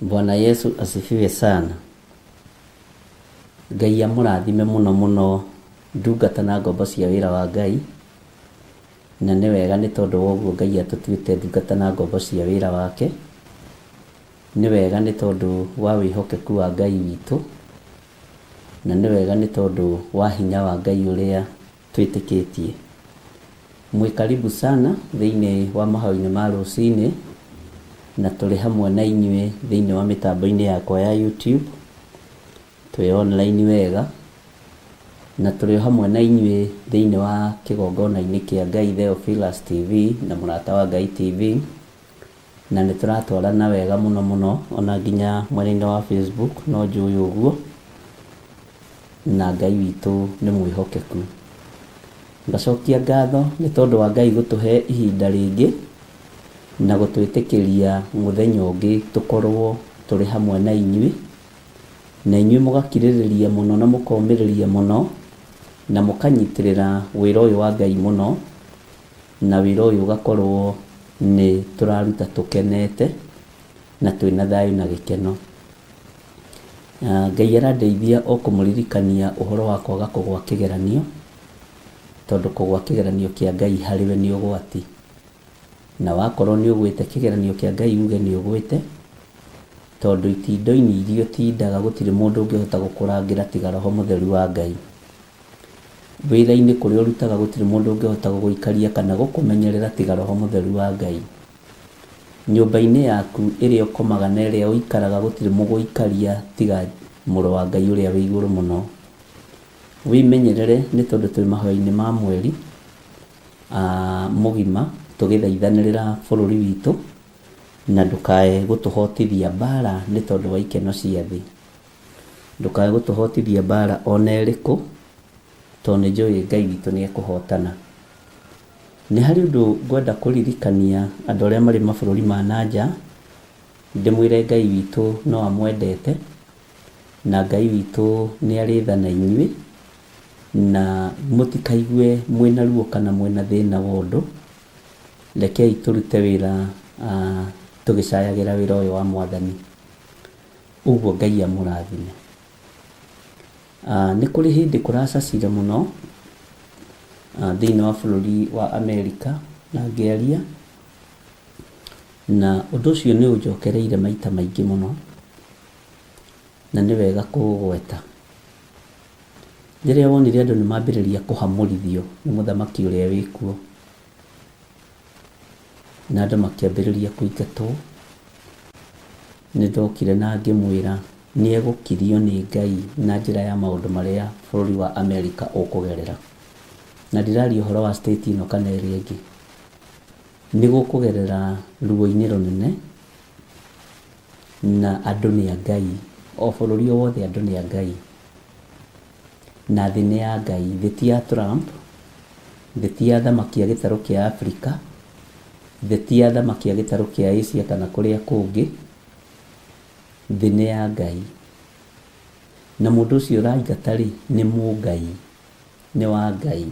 Bwana Yesu asifiwe sana. Ngai amũrathime mũno mũno ndungata na ngombo cia wĩra wa Ngai. Na nĩ wega nĩ tondũ wa ũguo Ngai atũtuĩte ndungata na ngombo cia wĩra wake. Nĩ wega nĩ tondũ wa wĩhokeku wa Ngai witũ. Na nĩ wega nĩ tondũ wa hinya wa Ngai ũrĩa twĩtĩkĩtie. Mwĩ karibu sana thĩinĩ wa mahoya-inĩ ma rũcinĩ, na tũrĩ hamwe na inyuĩ thĩinĩ wa mĩtambo-inĩ yakwa ya YouTube, twĩ online wega, na tũrĩ o hamwe na inyuĩ thĩinĩ wa kĩgongona-inĩ kĩa Ngai Theophilus TV na Mũrata wa Ngai TV. Na nĩ tũratwarana wega mũno mũno ona nginya mwena-inĩ wa Facebook no njũĩ ũguo, na Ngai witũ nĩ mwĩhokeku. Ngacokia ngatho nĩ tondũ wa Ngai gũtũhe ihinda rĩngĩ na gũtwĩtĩkĩria mũthenya ũngĩ tũkorwo tũrĩ hamwe na inyuĩ, na inyuĩ mũgakirĩrĩria mũno na mũkomĩrĩria mũno na mũkanyitĩrĩra wĩra ũyũ wa Ngai mũno. Na wĩra ũyũ ũgakorwo nĩ tũraruta tũkenete na twĩna thayũ na gĩkeno. Ngai arandeithia o kũmũririkania ũhoro wa kwaga kũgwa kĩgeranio, tondũ kũgwa kĩgeranio kĩa Ngai harĩ we nĩ ũgwati. Na wakorwo nĩ ũgwĩte kĩgeranio kĩa Ngai uge nĩ ũgwĩte, tondũ itindo-inĩ iria ũtindaga gũtirĩ mũndũ ũngĩhota gũkũrangĩra tiga Roho Mũtheru wa Ngai. Wĩra-inĩ kũrĩa ũrutaga gũtirĩ mũndũ ũngĩhota gũgũikaria kana gũkũmenyerera tiga Roho Mũtheru wa Ngai. Nyũmba-inĩ yaku ĩrĩa ũkomaga na ĩrĩa ũikaraga gũtirĩ mũgũikaria tiga Mũrũ wa Ngai ũrĩa wĩ igũrũ mũno. Wĩmenyerere nĩ tondũ twĩ mahoya-inĩ ma mweri mũgima tũgĩthaithanĩrĩra bũrũri witũ na ndũkae gũtũhotithia mbara nĩ tondũ wa ikeno cia thĩ. Ndũkae gũtũhotithia mbara o na ĩrĩkũ, tondũ nĩ njũĩ Ngai witũ nĩ ekũhotana. Nĩ harĩ ũndũ ngwenda kũririkania andũ arĩa marĩ mabũrũri ma na nja, ndĩmwĩre Ngai witũ no amwendete, na Ngai witũ nĩ arĩ tha na inyuĩ, na mũtikaigue mwĩna ruo kana mwĩna thĩna wa ũndũ. Rekei tũrute wĩra tũgĩcayagĩra wĩra ũyũ wa Mwathani. Ũguo Ngai amũrathime. Nĩ kũrĩ hĩndĩ kũracacire mũno thĩinĩ wa bũrũri wa Amerika na ngĩaria, na ũndũ ũcio nĩ ũnjokereire maita maingĩ mũno, na nĩ wega kũũgweta. Rĩrĩa wonire andũ nĩ mambĩrĩria kũhamũrithio nĩ mũthamaki ũrĩa wĩkuo, na andũ makĩambĩrĩria kũingatwo, Nĩ ndokire na ngĩmwĩra nĩ egũkirio nĩ Ngai na njĩra ya maũndũ marĩa bũrũri wa Amerika ũkũgerera. Na ndiraria ũhoro wa state ĩno kana ĩrĩa ĩngĩ. Nĩ gũkũgerera ruo-inĩ rũnene na andũ nĩ a Ngai. O bũrũri o wothe andũ nĩ a Ngai. Na thĩ nĩ ya Ngai. Thĩ ti ya Trump, thĩ ti ya athamaki a gĩtarũ kĩa Afrika, thĩ ti ya athamaki a gĩtarũ kĩa Asia kana kũrĩa kũngĩ. Thĩ nĩ ya Ngai. Na mũndũ ũcio ũraingata rĩ, nĩ mũngai, nĩ wa Ngai.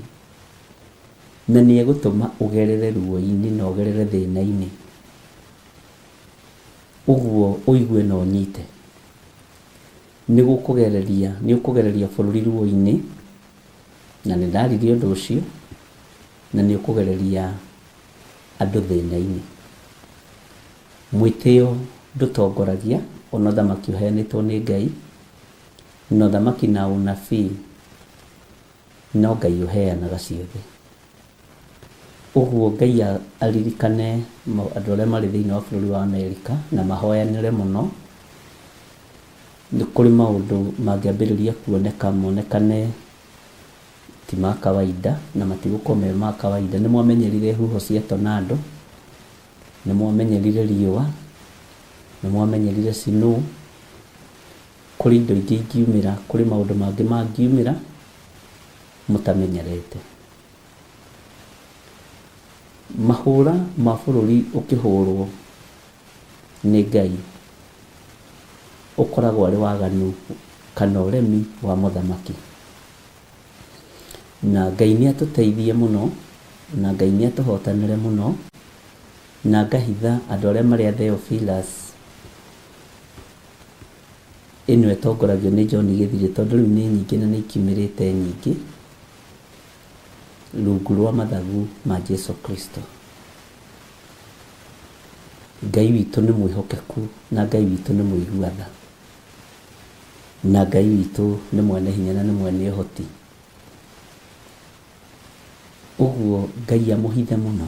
Na nĩ egũtũma ũgerere ruo-inĩ na ũgerere thĩna-inĩ. Ũguo ũigue na ũnyite. Nĩ gũkũgereria, nĩ ũkũgereria bũrũri ruo-inĩ, na nĩ ndaririe ũndũ ũcio, na nĩ ũkũgereria andũ thĩna-inĩ. Mwĩtĩo ndũtongoragia, ona ũthamaki ũheanĩtwo nĩ Ngai, na ũthamaki na ũnabii no Ngai ũheanaga ciothe. Ũguo Ngai aririkane andũ arĩa marĩ thĩinĩ wa bũrũri wa Amerika na mahoyanĩre mũno. Nĩ kũrĩ maũndũ mangĩambĩrĩria kuoneka monekane ti ma kawaida na matigũkorwo me ma kawaida. Nĩ mwamenyerire huho cia tornado, nĩ mwamenyerire riũa, nĩ mwamenyerire snow. Kũrĩ indo ingĩ ingiumĩra, kũrĩ maũndũ mangĩ mangiumĩra mũtamenyerete. Mahũra ma bũrũri ũkĩhũrwo nĩ Ngai ũkoragwo arĩ waganu kana ũremi wa mũthamaki. Na Ngai nĩ atũteithie mũno, na Ngai nĩ atũhotanĩre mũno, na ngahitha andũ arĩa marĩ a Theophilus ĩno ĩtongoragio nĩ John Gĩthirĩ tondũ rĩu nĩ nyingĩ na nĩ ikiumĩrĩte nyingĩ rungu rwa mathagu ma Jesu Kristo. Ngai witũ nĩ mwĩhokeku na Ngai witũ nĩ mũigua tha. Na Ngai witũ nĩ mwene hinya na nĩ mwene ũhoti. Ũguo Ngai amũhithe mũno.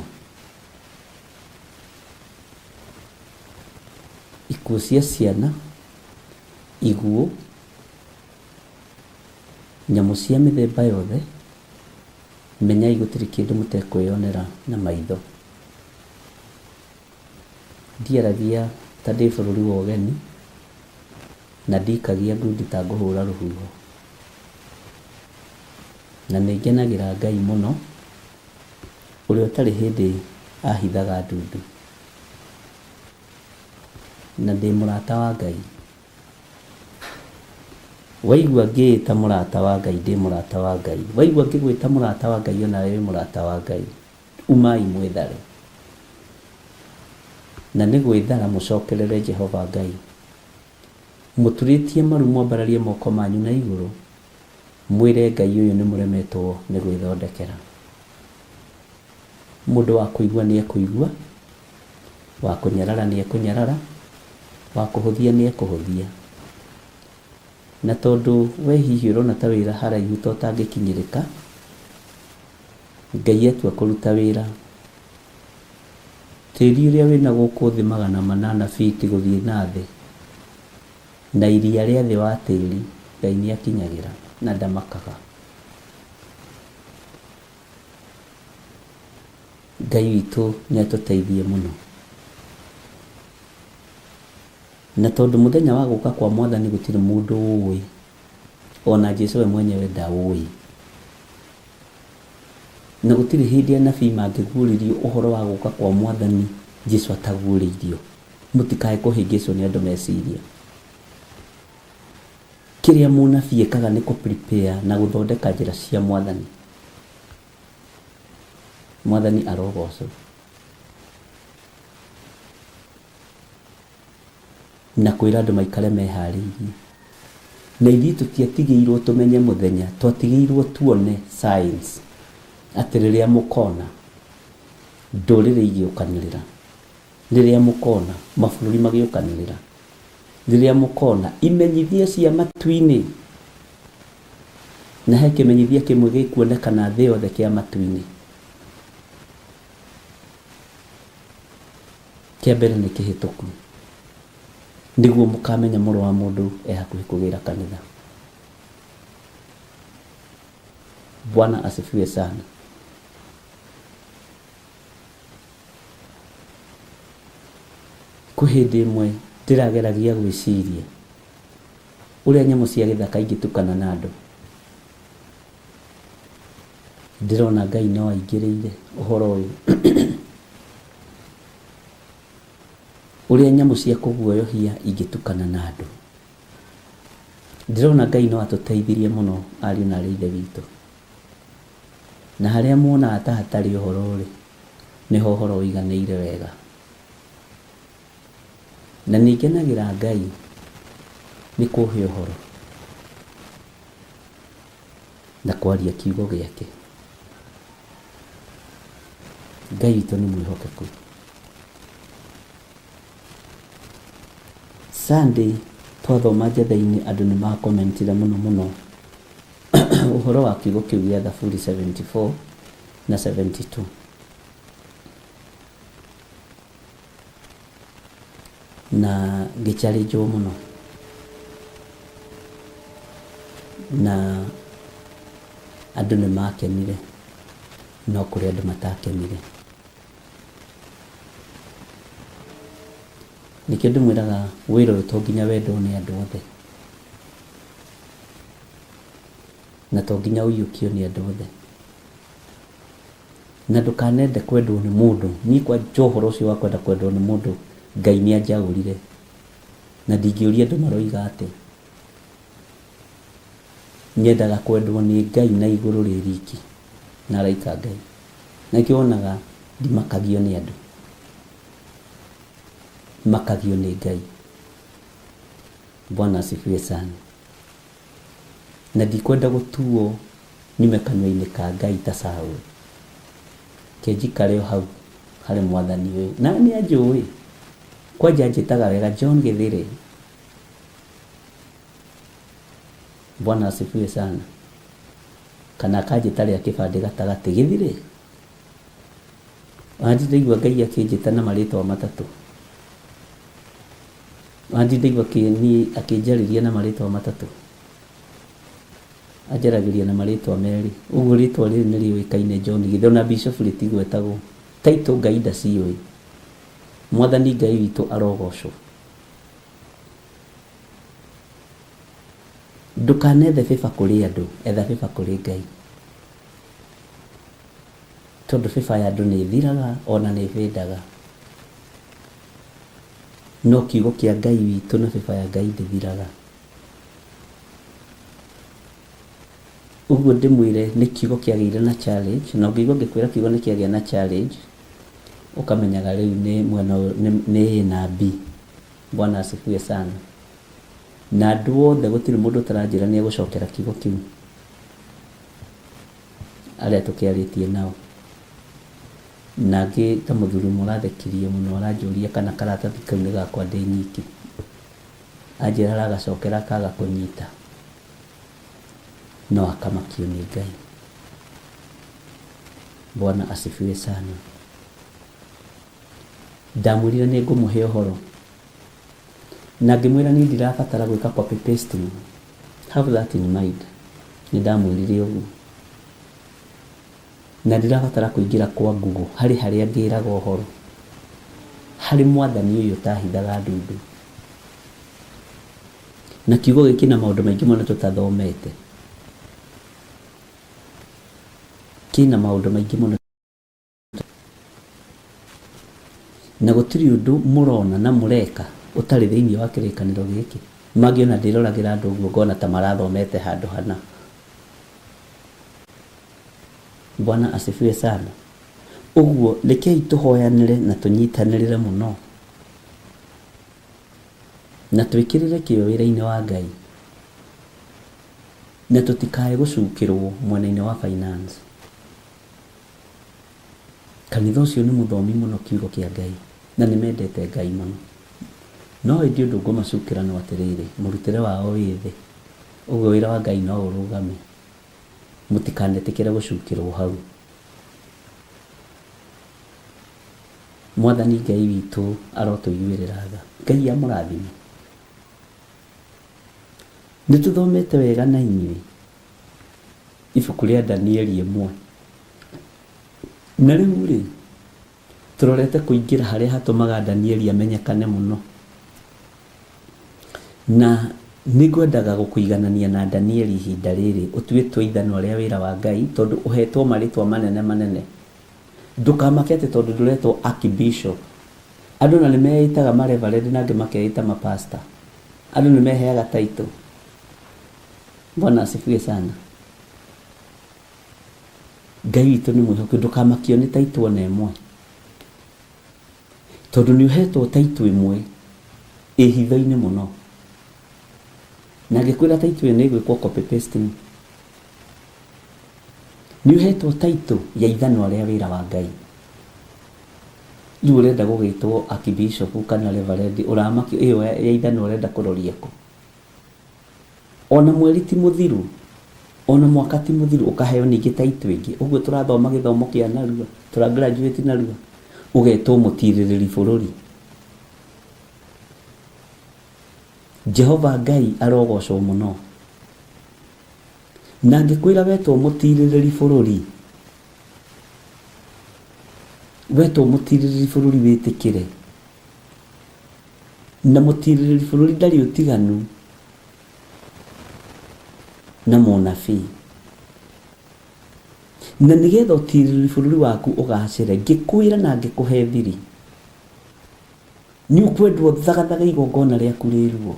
Ikuũ cia ciana, iguũ, nyamũ cia mĩthemba yothe, menyai gũtirĩ kĩndũ mũtekwĩyonera na maitho. Ndiaragia ta ndĩ bũrũri wa ũgeni, na ndikagia ngundi ta ngũhũra rũhuho. Na nĩ ngenagĩra Ngai mũno, ũrĩa ũtarĩ hĩndĩ ahithaga ndundu. Na ndĩ mũrata wa Ngai. Waigua ngĩĩta mũrata wa Ngai, ndĩ mũrata wa Ngai. Waigua ngĩgwĩta mũrata wa Ngai, onawe wĩ mũrata wa Ngai. Umai mwĩthare. Na nĩ gwĩthara mũcokerere Jehova Ngai. Mũturĩtie maru mwambararie moko manyu na igũrũ, mwĩre Ngai ũyũ nĩmũremetwo nĩ gwĩthondekera. Mũndũ wa kũigua nĩekũigua, wa kũnyarara nĩekũnyarara, wa kũhũthia nĩekũhũthia. Na tondũ we hihi ũrona ta wĩra haraihu ta ũtangĩkinyĩrĩka, Ngai atua kũruta wĩra, tĩri ũrĩa wĩna gũkũ thĩ 800 feet gũthiĩ na thĩ, na iria rĩa thĩ wa tĩri, Ngai nĩakinyagĩra na ndamakaga. Ngai witũ nĩatũteithie mũno. Na tondũ mũthenya wa gũka kwa Mwathani gũtirĩ mũndũ ũĩ, ona Jesu we mwenyewe ndaũĩ. Na gũtirĩ hĩndĩ anabii mangĩguũrĩrio ũhoro wa gũka kwa Mwathani Jesu ataguũrĩirio. Mũtikae kũhĩngĩcwo nĩ andũ meciria. Kĩrĩa mũnabii ekaga nĩ kũ prepare na gũthondeka njĩra cia Mwathani. Mwathani arogocwo. Na kwĩra andũ maikare meharĩirie. Na ithuĩ tũtiatigĩirwo tũmenye mũthenya, twatigĩirwo tuone signs atĩ rĩrĩa mũkona ndũrĩrĩ igĩũkanĩrĩra, rĩrĩa mũkona mabũrũri magĩũkanĩrĩra, rĩrĩa mũkona imenyithia cia matu-inĩ, na he kĩmenyithia kĩmwe gĩkuonekana thĩ yothe kĩa matu-inĩ. Kĩa mbere nĩ kĩhĩtũku, nĩguo mũkamenya Mũrũ wa Mũndũ e hakuhĩ kũgĩra kanitha. Bwana asifiwe sana. Kwĩ hĩndĩ ĩmwe ndĩrageragia gwĩciria ũrĩa nyamũ cia gĩthaka ingĩtukana na andũ. Ndĩrona Ngai no aingĩrĩire ũhoro ũyũ. Ũrĩa nyamũ cia kũguoyohia ingĩtukana na andũ. Ndĩrona Ngai no atũteithirie mũno ariũ na aarĩ a Ithe witũ. Na harĩa muonaga ta hatarĩ ũhoro-rĩ, nĩho ũhoro ũiganĩire wega. Na nĩ ngenagĩra Ngai nĩ kũhe ũhoro na kwaria kiugo gĩake. Ngai witũ nĩ mwĩhokeku. Sunday twathoma Njetha-inĩ andũ nĩ makomentire mũno mũno ũhoro wa kiugo kĩu gĩa Thaburi 74 na 72. Na ngĩchallengewo mũno na andũ nĩ makenire no kũrĩ andũ matakenire. Nĩkĩo ndĩmwĩraga wĩra ũyũ to nginya wendwo nĩ andũ othe na to nginya ũiyũkio nĩ andũ othe. Na ndũkanende kwendwo nĩ mũndũ. Niĩ kwanja ũhoro ũcio wa kwenda kwendwo nĩ mũndũ Ngai nĩ anjaũrire. Na ndingĩũria andũ maroiga atĩa. Nyendaga kwendwo nĩ Ngai na igũrũ rĩ riki na araika a Ngai. Na nĩkĩo wonaga ndimakagio nĩ andũ. Makagio nĩ Ngai. Bwana asifiwe sana. Na ndikwenda gũtuo nyume kanua-inĩ ka Ngai ta Saũlũ. Reke njikare o hau harĩ Mwathani ũyũ. Na nĩ anjũĩ. Kwanja anjĩtaga wega John Gĩthĩrĩ. Bwana asifiwe sana. Kana akanjĩta rĩa kĩbandĩ gatagatĩ, Gĩthirĩ. Ona ndirĩ ndaigua Ngai akĩnjĩta na marĩtwa matatũ. Ona ndirĩ ndaigua niĩ akĩnjarĩria na marĩtwa matatũ. Anjaragĩria na marĩtwa merĩ. Ũguo rĩtwa rĩrĩ nĩ rĩũĩkaine John Gĩthĩ, ona Bishop rĩtigwetagwo. Title Ngai ndaciũĩ. Mwathani Ngai witũ arogocwo. Ndũkanethe favor kũrĩ andũ, etha favor kũrĩ Ngai. Tondũ favor ya andũ nĩ ĩthiraga ona nĩ ĩbĩndaga. No kiugo kĩa Ngai witũ na favor ya Ngai ndĩthiraga. Ũguo ndĩmwĩre nĩ kiugo kĩagĩire na challenge, na ũngĩigua ngĩkwĩra kiugo nĩ kĩagĩa na challenge, ũkamenyaga rĩu nĩ mwena nĩ A na B. Bwana asifiwe sana. Na andũ othe gũtirĩ mũndũ ũtaranjĩra nĩ egũcokera kiugo kĩu. Arĩa tũkĩarĩtie nao. Na angĩ ta mũthuri ũmwe ũrathekirie mũno aranjũria kana karatathi kau nĩ gakwa ndĩ nyiki. Anjĩra aragacokera akaga kũnyita. No akamakio nĩ Ngai. Bwana asifiwe sana. Ndamwĩrire nĩ ngũmũhe ũhoro. Na ngĩmwĩra niĩ ndirabatara gwĩka copy pasting. Have that in mind. Nĩ ndamwĩrire ũguo. Na ndirabatara kũingĩra kwa Google harĩ harĩa ngĩraga ũhoro. Harĩ mwathani ũyũ ũtahithaga ndundu. Na kiugo gĩkĩ na maũndũ maingĩ mũno tũtathomete. Kĩna maũndũ maingĩ mũno. Na gũtirĩ ũndũ mũrona na mũreka ũtarĩ thĩinĩ wa kĩrĩkanĩro gĩkĩ. Mangĩona ndĩroragĩra andũ ũguo ngona ta marathomete handũ hana. Bwana asifiwe sana. Ũguo rekei tũhoyanĩre na tũnyitanĩrĩre mũno. Na twĩkĩrĩre kĩyo wĩra-inĩ wa Ngai. Na tũtikae gũcukĩrwo mwena-inĩ wa finance. Kanitha ũcio nĩ mũthomi mũno kiugo kĩa Ngai na nĩ mendete Ngai mũno. No ĩndĩ ũndũ ngũmacukĩra no atĩrĩrĩ, mũrutĩre wao wĩ thĩ. Ũguo wĩra wa Ngai no ũrũgame. Mũtikanetĩkĩre gũcukĩrwo hau. Mwathani Ngai witũ arotũiguĩrĩra tha. Ngai amũrathime. Nĩ tũthomete wega na inyuĩ ibuku rĩa Danieli ĩmwe. Na rĩu rĩ, Tũrorete kũingĩra harĩa hatũmaga Danieli amenyekane mũno. Na nĩ ngwendaga gũkũiganania na Danieli ihinda rĩrĩ ũtuĩtwo ithanwa rĩa wĩra wa Ngai tondũ ũhetwo marĩtwa manene manene. Ndũkamake atĩ tondũ ndũretwo Archbishop. Andũ na nĩ meĩtaga ma reverend na angĩ makeĩta ma pastor. Andũ nĩ meheaga title. Bwana asifiwe sana. Ngai witũ nĩ mwĩhokeku, ndũkamakio nĩ title ona ĩmwe. Tondũ nĩ ũhetwo title ĩmwe ĩ hitho-inĩ mũno. Na ngĩkwĩra title ĩyo nĩ ĩgwĩkwo copy pasting. Nĩ ũhetwo title ya ithanwa rĩa wĩra wa Ngai. Rĩu ũrenda gũgĩtwo archbishop kana reverend, ũramakio ĩyo ya ithanwa ũrenda kũroria kũ? Ona mweri ti mũthiru, ona mwaka ti mũthiru, ũkaheo ningĩ title ĩngĩ. Ũguo tũrathoma gĩthomo kĩa narua, tũra graduate narua, ũgetwo mũtirĩrĩri bũrũri. Jehova Ngai arogocwo mũno. Na ngĩkwĩra wetwo mũtirĩrĩri bũrũri, wetwo mũtirĩrĩri bũrũri wĩtĩkĩre. Na mũtirĩrĩri bũrũri ndarĩ ũtiganu na mũnabii. Na nĩgetha ũtirĩrĩri bũrũri waku ũgacĩre, ngĩkwĩra na ngĩkũhe thiri, nĩ ũkwendwo thagathage igongona rĩaku rĩruo.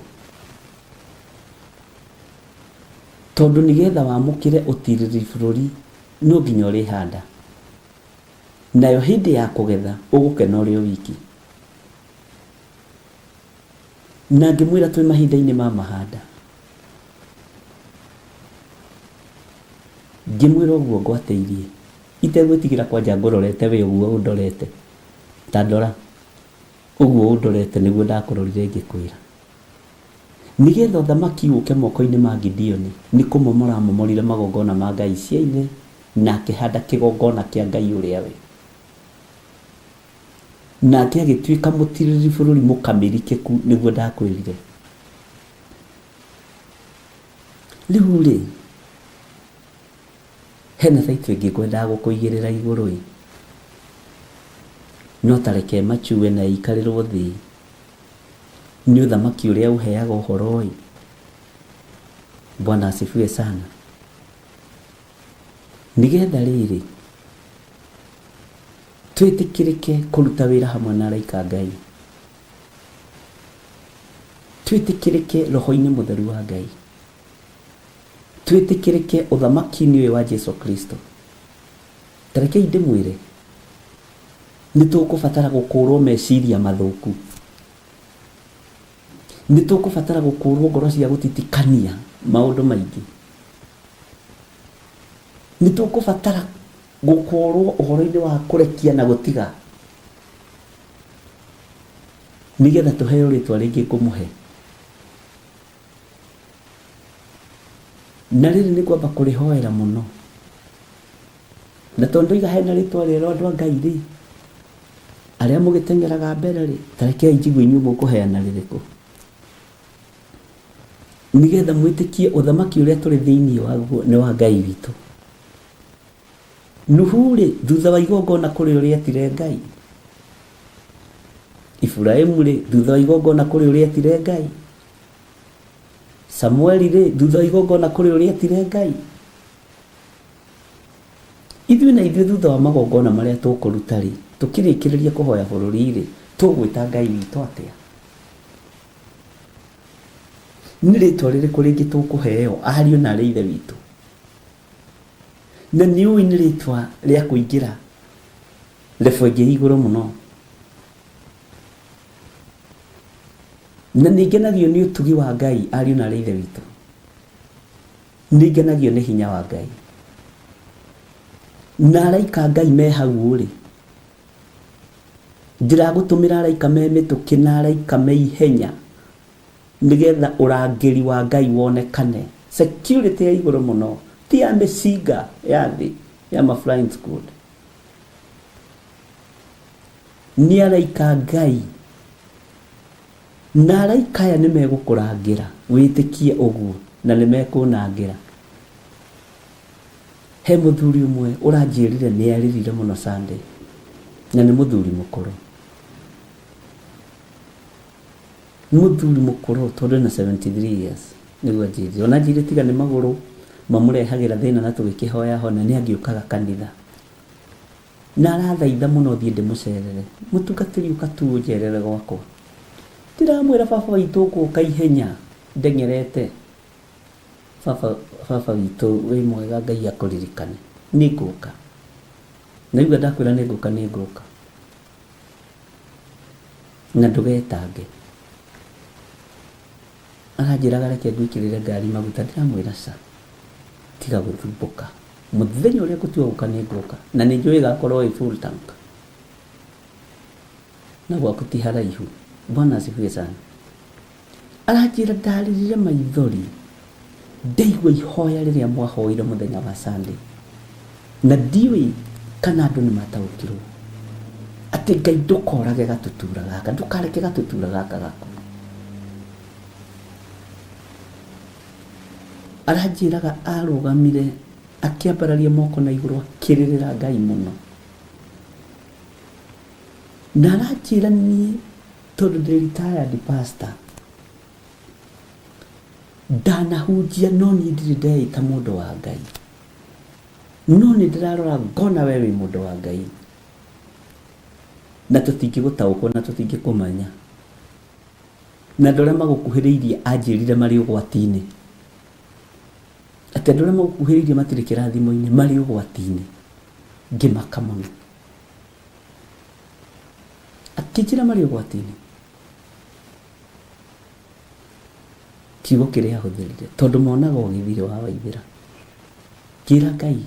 Tondũ nĩgetha wamũkĩre ũtirĩrĩri bũrũri no nginya ũrĩhanda. Nayo hĩndĩ ya kũgetha ũgũkena ũrĩ o wiki. Na ngĩmwĩra twĩ mahinda-inĩ ma mahanda. Ngĩmwĩra ũguo ngwatĩirie itegwĩtigĩra kwanja ngũrorete we ũguo ũndorete. Ta ndora ũguo ũndorete nĩguo ndakũrorire ngĩkwĩra. Nĩgetha ũthamaki ũke moko-inĩ ma Gideoni, nĩ kũmomora amomorire magongona ma ngai cia ithe na akĩhanda kĩgongona kĩa Ngai ũrĩa we. Nake agĩtuĩka mũtirĩrĩri bũrũri mũkamĩrikĩku, nĩguo ndakwĩrire. Rĩu-rĩ, hena title ĩngĩ ngwendaga gũkũigĩrĩra igũrũ-ĩ, no ta reke ĩmachue na ĩikarĩrwo thĩ nĩ ũthamaki ũrĩa ũheaga ũhoro-ĩ. Bwana asifiwe sana. Nĩgetha rĩrĩ, twĩtĩkĩrĩke kũruta wĩra hamwe na araika a Ngai, twĩtĩkĩrĩke roho-inĩ mũtheru wa Ngai, twĩtĩkĩrĩke ũthamaki-inĩ ũyũ wa Jesu Kristo. Ta rekei ndĩmwĩre, nĩ tũkũbatara gũkũrwo meciria mathũku, nĩ tũkũbatara gũkũrwo ngoro cia gũtitikania maũndũ maingĩ, nĩ tũkũbatara gũkũrwo ũhoro-inĩ wa kũrekia na gũtiga, nĩgetha tũheo rĩtwa rĩngĩ ngũmũhe. Na rĩrĩ nĩ ngwamba kũrĩhoera mũno. Na tondũ ndoiga hena rĩtwa rĩerũ andũ a Ngai rĩ, arĩa mũgĩteng'eraga mbere rĩ, ta rekei njigue inyuĩ mũkũheana rĩrĩkũ. Nĩgetha mwĩtĩkie ũthamaki ũrĩa tũrĩ thĩinĩ waguo nĩ wa Ngai witũ. Nuhu-rĩ, thutha wa igongona kũrĩ ũrĩa etire Ngai. Iburahimu-rĩ, thutha wa igongona kũrĩ ũrĩa etire Ngai. Samueli-rĩ, thutha wa igongona kũrĩ ũrĩa etire Ngai. Ithuĩ na ithuĩ thutha wa magongona marĩa tũkũruta-rĩ, tũkĩrĩkĩrĩria kũhoya bũrũri-rĩ, tũgwĩta Ngai witũ atĩa? Nĩ rĩtwa rĩrĩkũ rĩngĩ tũkũheo ariũ na arĩ ithe witũ? Na nĩ ũĩ nĩ rĩtwa rĩa kũingĩra level ĩngĩ igũrũ mũno. Na nĩ ngenagio nĩ ũtugi wa Ngai ariũ na arĩ ithe witũ. Nĩ ngenagio nĩ hinya wa Ngai. Na araika a Ngai me hau rĩ, ndĩragũtũmĩra araika me mĩtũkĩ na araika me ihenya nĩgetha ũrangĩri wa Ngai wonekane. Security ya igũrũ mũno, ti ya mĩcinga ya thĩ ya ma flying squad. Nĩ araika a Ngai. Na araika aya nĩ megũkũrangĩra, wĩtĩkie ũguo, na nĩ mekũnangĩra. He mũthuri ũmwe ũranjĩrire nĩ arĩrire mũno Sunday. Na nĩ mũthuri mũkũrũ. Nĩ mũthuri mũkũrũ tondũ ena 73 years nĩguo anjĩrire. Ona anjĩrire tiga nĩ magũrũ mamũrehagĩra thĩna na tũgĩkĩhoya hona nĩ angĩũkaga kanitha. Na arathaitha mũno thiĩ ndĩmũcerere. Mũtungatĩri ũka tu ũnjerere gwakwa. Ndĩramwĩra baba witũ ngũka ihenya ndeng'erete. Baba, baba witũ wĩ mwega Ngai akũririkane. Nĩ ngũka. Naigua ndakwĩra nĩ ngũka nĩ ngũka. Na ndũgetange. Aranjĩraga reke ngwĩkĩrĩre ngari maguta ndĩramwĩra ca. Tiga gũthumbũka. Mũthenya ũrĩa ngũtua gũka nĩ ngũka. Na nĩ njũĩ ĩgakorwo ĩ full tank. Na gwaku ti haraihu. Bwana asifiwe sana. Aranjĩra ndarĩrire maithori ndaigua ihoya rĩrĩa mwahoire mũthenya wa Sunday. Na ndiũĩ kana andũ nĩ mataũkirwo atĩ Ngai ndũkorage gatutura gaka, ndũkareke gatutura gaka gakue. Aranjĩraga arũgamire akĩambararia moko na igũrũ akĩrĩrĩra Ngai mũno. Na aranjĩra niĩ tondũ ndĩ retired pastor ndanahunjia no niĩ ndirĩ ndeĩta mũndũ wa Ngai. No nĩ ndĩrarora ngona we wĩ mũndũ wa Ngai. Na tũtingĩgũtaũkwo na tũtingĩkũmenya. Na andũ arĩa magũkuhĩrĩirie anjĩrire marĩ ũgwati-inĩ. Atĩ andũ arĩa magũkuhĩrĩirie matirĩ kĩrathimo-inĩ, marĩ ũgwati-inĩ. Ngĩmaka mũno. Akĩnjĩra marĩ ũgwati-inĩ. Kiugo kĩrĩa ahũthĩrire, tondũ monaga ũgĩthirĩ wa Waithĩra. Ngĩra Ngai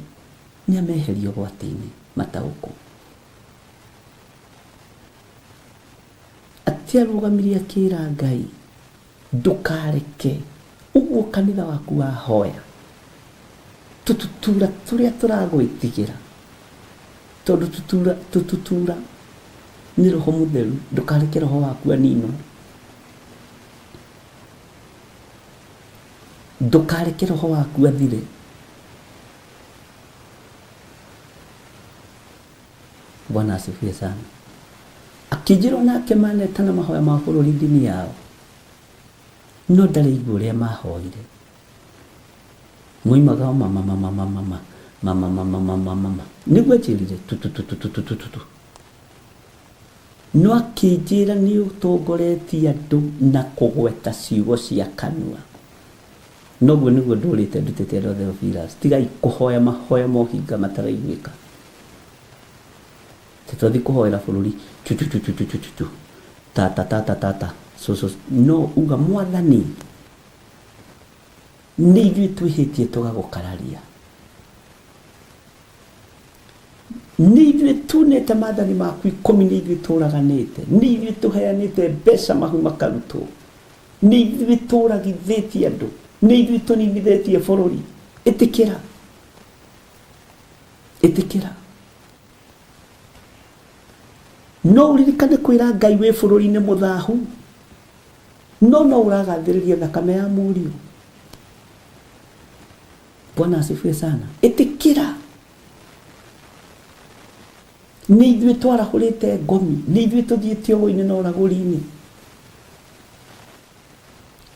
nĩ ameherie ũgwati-inĩ mataũkwo. Atĩ arũgamire akĩra Ngai, ndũkareke ũguo kanitha waku wahoya tũtutura tũrĩa tũragwĩtigĩra, tondũ tutura, tũtutura nĩ roho mũtheru, ndũkareke roho waku aninwo. Ndũkareke roho waku athire. Bwana asifiwe sana. Akĩnjĩra onake manetana mahoya ma bũrũri ndini yao, no ndaraigua ũrĩa mahoire. Moimaga o mama mama mama mama mama mama mama mama. Nĩguo anjĩrire tu tu tu tu tu tu tu tu tu. No akĩnjĩra nĩ ũtongoretie andũ na kũgweta ciugo cia kanua. Noguo nĩguo ndũrĩte ndutĩte andũ a Theophilus. Tigai kũhoya mahoya ma ũhinga mataraiguĩka. Atĩ twathiĩ kũhoera bũrũri tu tu tu tu tu tu tu tu tata tata tata cũcũ no uga mwathani nĩ ithuĩ twĩhĩtie tũgagũkararia nĩ ithuĩ tunĩte maathani maku ikũmi nĩ ithuĩ tũraganĩte nĩ ithuĩ tũheanĩte mbeca mahu makarutwo nĩ ithuĩ tũragithĩtie andũ nĩ ithuĩ tũninithĩtie bũrũri ĩtĩkĩra ĩtĩkĩra no ũririkane kwĩra Ngai wĩ bũrũri-inĩ mũthahu no no ũragathĩrĩria thakame ya mũriũ Bwana asifiwe sana. Ĩtĩkĩra nĩ ithuĩ twarahũrĩte ngomi, nĩ ithuĩ tũthiĩte ũgo-inĩ na ũragũri-inĩ.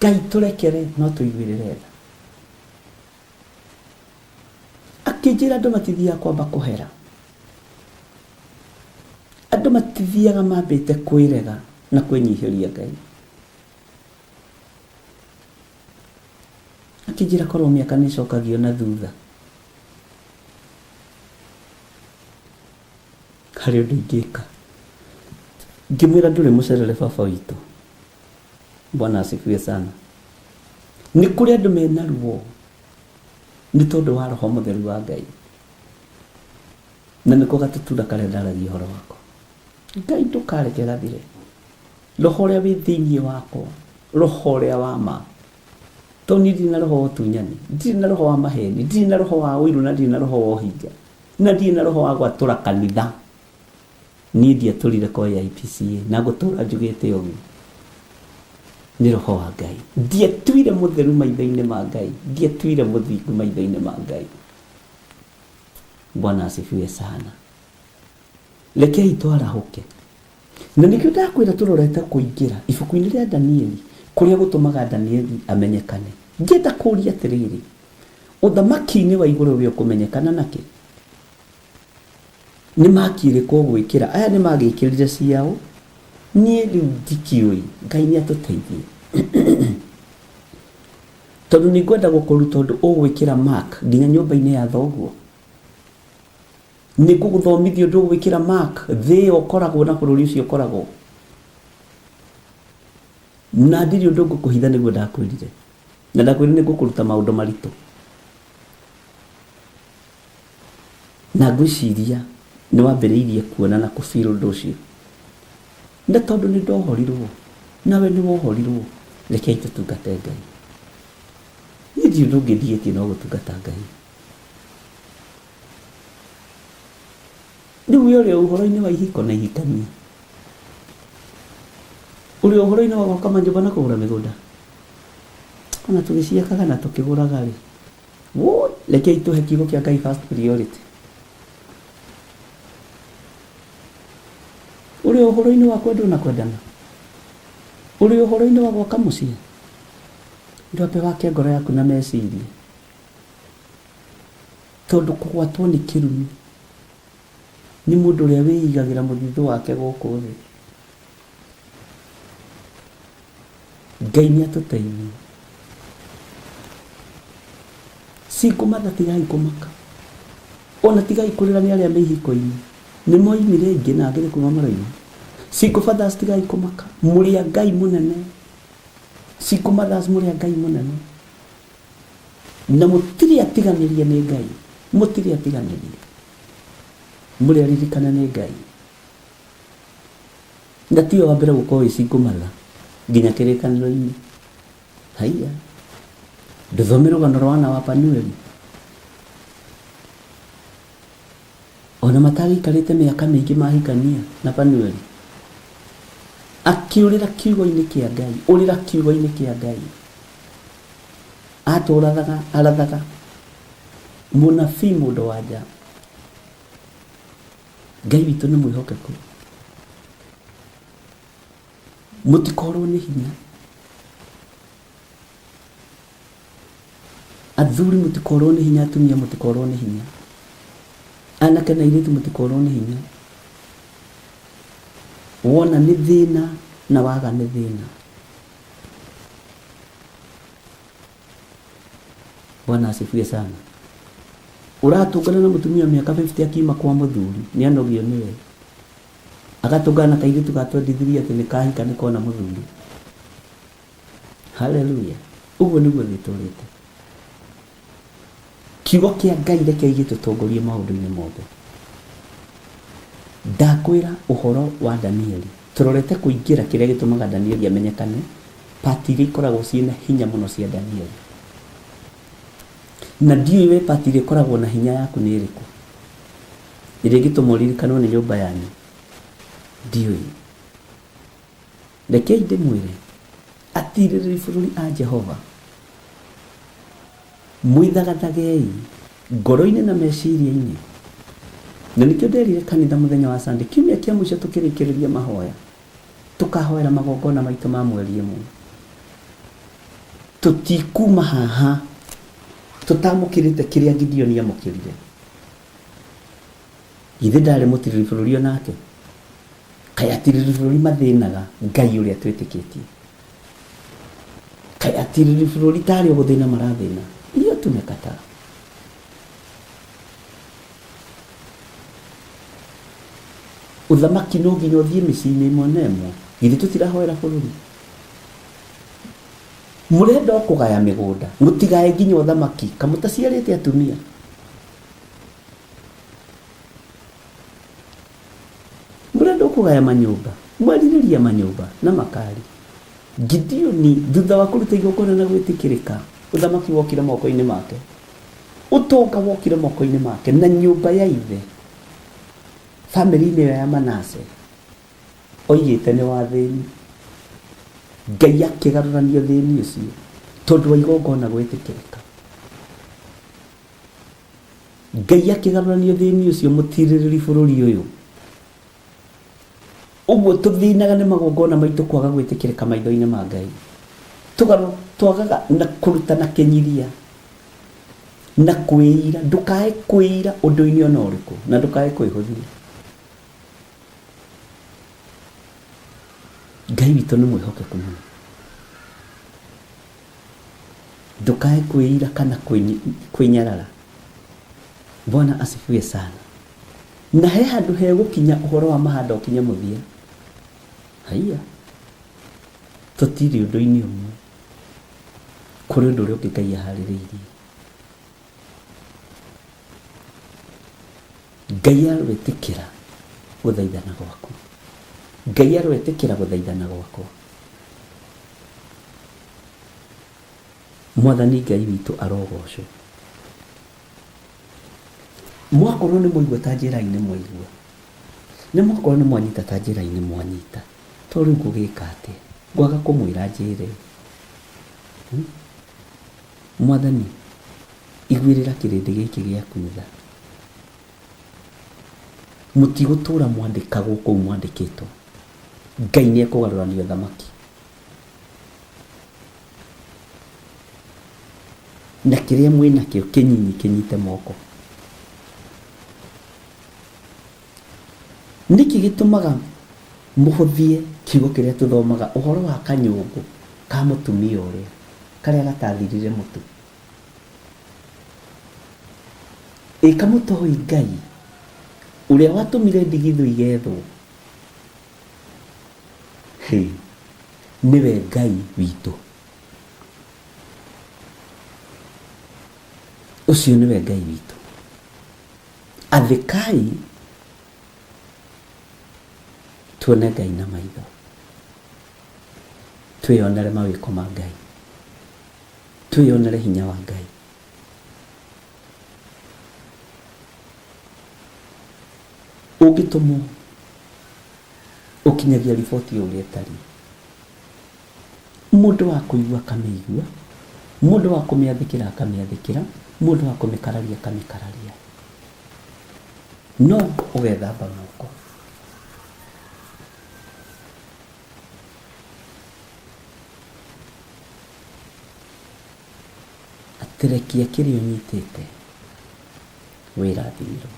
Ngai tũrekere no tũiguĩrĩre tha. Akĩnjĩra andũ matithiaga kwamba kũhera. Andũ matithiaga mambĩte kwĩrega na kwĩnyihĩria Ngai. Akĩnjĩra korwo mĩaka nĩ ĩcokagio na thutha. Harĩ ũndũ ingĩka. Ngĩmwĩra ndũrĩ mũcerere baba witũ. Bwana asifiwe sana. Nĩ kũrĩ andũ mena ruo nĩ tondũ wa roho mũtheru wa Ngai. Na nĩko gatutura karĩa ndaragia ũhoro wako. Ngai ndũkareke gathire. Roho ũrĩa wĩ thĩinĩ wakwa, roho ũrĩa wa ma. Tondũ niĩ ndirĩ na roho wa ũtunyani, ndirĩ na roho wa maheni, ndirĩ na roho wa ũiru na ndirĩ na roho wa ũhinga, na ndirĩ na roho wa gwatũra kanitha. Niĩ ndiatũrire kwa AIPCA na ngũtũra njugĩte ũguo. Nĩ roho wa Ngai. Ndiatuire mũtheru maitho-inĩ ma Ngai, ndiatuire mũthingu maitho-inĩ ma Ngai. Bwana asifiwe sana. Rekei twarahũke. Na nĩkĩo ndakwĩra tũrorete kũingĩra ibuku-inĩ rĩa Danieli kũrĩa gũtũmaga Danieli amenyekane. Ngĩenda kũũria atĩrĩrĩ, ũthamaki-inĩ wa igũrũ we ũkũmenyekana nakĩ? Nĩ maki ĩrĩkũ ũgwĩkĩra? Aya nĩ magĩkĩrire ciao, niĩ rĩu ndikĩũĩ. Ngai nĩ atũteithie. Tondũ nĩ ngwenda gũkũruta ũndũ ũgwĩkĩra mark nginya nyũmba-inĩ ya thoguo. Nĩ ngũgũthomithia ũndũ ũgwĩkĩra mark thĩ ĩyo ũkoragwo na bũrũri ũcio ũkoragwo. Na ndirĩ ũndũ ngũkũhitha nĩguo ndakwĩrire. Na ndakwĩrire nĩ ngũkũruta maũndũ maritũ. Na ngwĩciria nĩ wambĩrĩirie kuona na kũ feel ũndũ ũcio. Na tondũ nĩ ndohorirwo, nawe nĩ wohorirwo, rekei tũtungate Ngai. Niĩ ndirĩ ũndũ ũngĩ ndigĩtie no gũtungata Ngai. Rĩu we ũrĩ o ũhoro-inĩ wa ihiko na ihikania. Ũrĩ o ũhoro-inĩ wa gwaka manyũmba na kũgũra mĩgũnda. Ona tũgĩciakaga na tũkĩgũraga rĩ, woi, rekei tũhe kiugo kĩa Ngai first priority. Ũrĩ o ũhoro-inĩ wa kwendwo na kwendana. Ũrĩ o ũhoro-inĩ wa gwaka mũciĩ. Ndwambe wake ngoro yaku na meciria. Tondũ kũgwatwo nĩ kĩrumi nĩ mũndũ ũrĩa wĩigagĩra mũthithũ wake gũkũ thĩ. Ngai nĩ atũteithie. Single mother tigai kũmaka. Ona tigai kũrĩra nĩ arĩa me ihiko-inĩ. Nĩ moimire aingĩ na angĩ nĩ kuma maroima. Single fathers tigai kũmaka. Mũrĩ a Ngai mũnene. Single mothers mũrĩ a Ngai mũnene. Na mũtirĩ atiganĩrie nĩ Ngai. Mũtirĩ atiganĩrie. Mũrĩ aririkane nĩ Ngai. Na tiwe wa mbere gũkorwo wĩ single mother nginya kĩrĩkanĩro-inĩ. Haiya. Ndũthome rũgano rwa Ana wa Panueli. Ona matagĩikarĩte mĩaka mĩingĩ mahikania na Panueli. Akĩũrĩra kiugo-inĩ kĩa Ngai. Ũrĩra kiugo-inĩ kĩa Ngai. Atũrathaga, arathaga. Mũnabii mũndũ wa nja. Ngai witũ nĩ mwĩhokeku. Mũtikorwo nĩ hinya. Athuri mũtikorwo nĩ hinya, atumia mũtikorwo nĩ hinya. Anake na airĩtu mũtikorwo nĩ hinya. Wona nĩ thĩna na waga nĩ thĩna. Bwana asifiwe sana. Ũratũngana na mũtumia mĩaka 50 akiuma kwa mũthuri nĩ anogio nĩwe. Agatũngana na kairĩtu ga 23 atĩ nĩ kahika nĩ kona mũthuri. Haleluya. Ũguo nĩguo thĩ ĩtũrĩte. Kiugo kĩa Ngai rekei gĩtũtongorie maũndũ-inĩ mothe. Ndakwĩra ũhoro wa Danieli. Tũrorete kũingĩra kĩrĩa gĩtũmaga Danieli amenyekane, part iria ikoragwo ciĩna hinya mũno cia Danieli. Na ndiũĩ we part ĩrĩa ĩkoragwo na hinya yaku nĩ ĩrĩkũ. Ĩrĩa ĩngĩtũma ũririkanwo nĩ nyũmba yanyu. Ndiũĩ. Rekei ndĩmwĩre, atirĩrĩri bũrũri a Jehova, mwĩthagathagei ngoro-inĩ na meciria-inĩ. Na nĩkĩo nderire kanitha mũthenya wa Sunday, kiumia kĩa mũico tũkĩrĩkĩrĩria mahoya, tũkahoera magongona maitũ ma mweri ĩmwe. Tũtikuma haha tũtamũkĩrĩte kĩrĩa Gideoni amũkĩrire. Githĩ ndarĩ mũtirĩrĩri bũrũri o nake? Kaĩ atirĩrĩri bũrũri mathĩnaga Ngai ũrĩa twĩtĩkĩtie? Kaĩ atirĩrĩri bũrũri tarĩ o gũthĩna marathĩna? Hiyo tumekataa. Ũthamaki no nginya ũthiĩ mĩciĩ-inĩ ĩmwe na ĩmwe. Githĩ tũtirahoera bũrũri? Mũrenda o kũgaya mĩgũnda, mũtigae nginya ũthamaki, kamũtaciarĩte atumia. Mũrenda kũgaya manyũmba, mwerirĩria manyũmba na makari. Gideoni thutha wa kũruta igongona na gwĩtĩkĩrĩka, ũthamaki wokire moko-inĩ make. Ũtonga wokire moko-inĩ make na nyũmba ya ithe. Famĩlĩ-inĩ ĩyo ya Manase oigĩte nĩ wa thĩni. Ngai akĩgarũrania ũthĩni ũcio tondũ wa igongona gwĩtĩkĩrĩka. Ngai akĩgarũrania ũthĩni ũcio mũtirĩrĩri bũrũri ũyũ. Ũguo tũthĩnaga nĩ magongona maitũ kwaga gwĩtĩkĩrĩka maitho-inĩ ma Ngai. Tũgarũ twagaga na kũruta na kĩnyiria na kwĩira. Ndũkae kwĩira ũndũ-inĩ ona ũrĩkũ na ndũkae kwĩhũthia. Ngai witũ nĩ mwĩhokeku mũno. Ndũkae kwĩira kana kwĩnyarara. Bwana asifiwe sana. Na he handũ hegũkinya ũhoro wa mahanda ũkinye mũthia. Haiya, tũtirĩ ũndũ-inĩ ũmwe. Kũrĩ ũndũ ũrĩa ũngĩ Ngai aharĩrĩirie. Ngai aroĩtĩkĩra gũthaithana gwaku. Ngai aroĩtĩkĩra gũthaithana gwakwa. Mwathani Ngai witũ arogocwo. Mwakorwo nĩ mwaigua ta njĩrai nĩ mwaigua. Na mwakorwo nĩ mwanyita ta njĩrai nĩ mwanyita. To rĩu ngũgĩka atĩa? Ngwaga kũmwĩra njĩre. Mwathani, iguĩrĩra kĩrĩndĩ gĩkĩ gĩaku tha. Mũtigũtũra mwandĩkagwo kũu mwandĩkĩtwo. Ngai nĩ ekũgarũrania ũthamaki. Na kĩrĩa mwĩ nakĩo kĩnyinyi kĩnyite moko. Nĩkĩ gĩtũmaga mũhũthie kiugo kĩrĩa tũthomaga ũhoro wa kanyũngũ ka mũtumia ũrĩa karĩa gatathirire mũtu? Ĩ kamũtoĩ Ngai ũrĩa watũmire ndigithũ igethwo? Hĩ, nĩwe Ngai witũ. Ũcio nĩwe Ngai witũ. Athĩkai tuone Ngai na maitho, twĩyonere mawĩko ma Ngai, twĩyonere hinya wa Ngai. Ũngĩtũmwo ũkinyagia riboti o ũrĩa ĩtariĩ. Mũndũ wa kũigua akamĩigua, mũndũ wa kũmĩathĩkĩra akamĩathĩkĩra, mũndũ wa kũmĩkararia akamĩkararia. No ũgethamba moko. Atĩ rekia kĩrĩa ũnyitĩte wĩrathimĩrwo.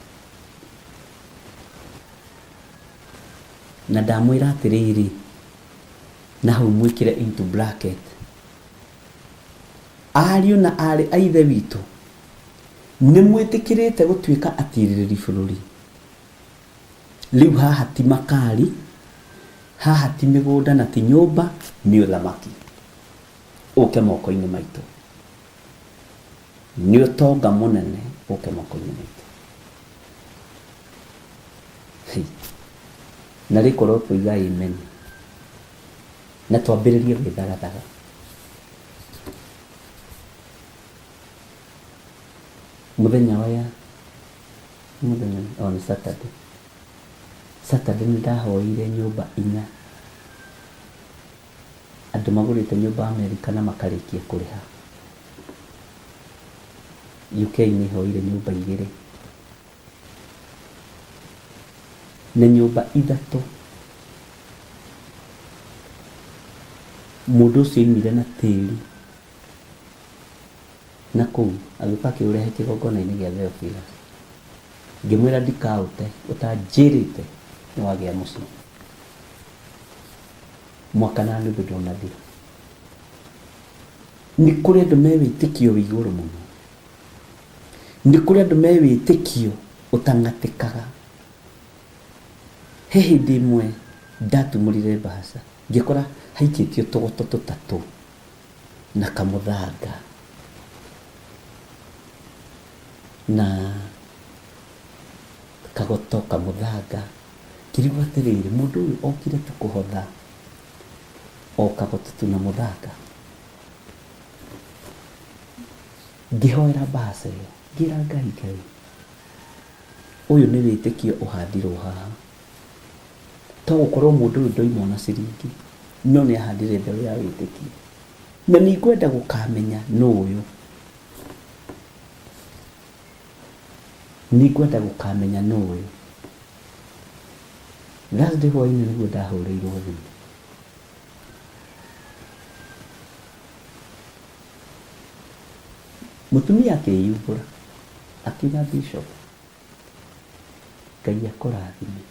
Na ndamwĩra atĩrĩrĩ, na hau mwĩkĩre into bracket, ariũ na aarĩ a Ithe witũ, nĩ mwĩtĩkĩrĩte gũtuĩka atiirĩrĩri bũrũri. Rĩu haha ti makari, haha ti mĩgũnda na ti nyũmba, nĩ ũthamaki. Ũke moko-inĩ maitũ. Nĩ ũtonga mũnene ũke moko-inĩ maitũ. Hei. Na rĩkorwo twoiga amen na twambĩrĩrie gwĩthagathaga. Mũthenya wa mũthenya o nĩ Saturday. Saturday nĩ ndahoeire nyũmba inya. Andũ magũrĩte nyũmba Amerika na makarĩkia kũrĩha. UK nĩ hoire nyũmba igĩrĩ. Na nyũmba ithatũ. Mũndũ ũcio oimire na tĩri na kũu agĩũka akĩũrehe kĩgongona-inĩ gĩa Theophilus. Ngĩmwĩra ndikaũte ũtanjĩrĩte nĩ wagĩa mũciĩ. Mwaka na nuthu ndũnathira. Nĩ kũrĩ andũ me wĩtĩkio wĩ igũrũ mũno. Nĩ kũrĩ andũ me wĩtĩkio ũtang'atĩkaga. He hĩndĩ ĩmwe ndatumũrire mbahaca ngĩkora haikĩtio tũgoto tũtatũ na kamũthanga na kagoto kamũthanga. Ngĩrigwo atĩrĩrĩ, mũndũ ũyũ okire tu kũhotha o kagoto tu na mũthanga. Ngĩhoera mbahaca ĩyo, ngĩra Ngai, Ngai, ũyũ nĩ wĩtĩkio ũhandirwo haha. To gũkorwo mũndũ ũyũ ndoima ona ciringi, no nĩ ahandire mbeũ ya wĩtĩkio. Na nĩ ngwenda gũkamenya nũ ũyũ. Nĩ ngwenda gũkamenya nũ ũyũ. Thursday hwainĩ nĩguo ndahũrĩirwo thimũ. Mũtumia akĩyumbũra akiuga Bishop, Ngai akũrathime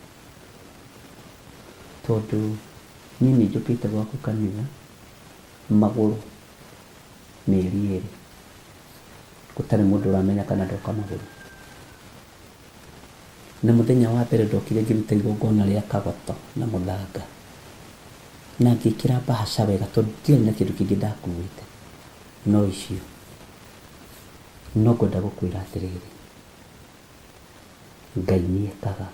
tondũ niĩ nĩ njũkĩte gwaku kanitha magũrũ mĩeri ĩrĩ gũtarĩ mũndũ ũramenya kana ndoka magũrũ. Na mũthenya wa mbere ndokire ngĩruta igongona rĩa kagoto na mũthanga na ngĩkĩra mbahaca wega tondũ ndiarĩ na kĩndũ kĩngĩ ndakuĩte no icio. No ngwenda gũkwĩra atĩrĩrĩ, Ngai nĩ ekaga.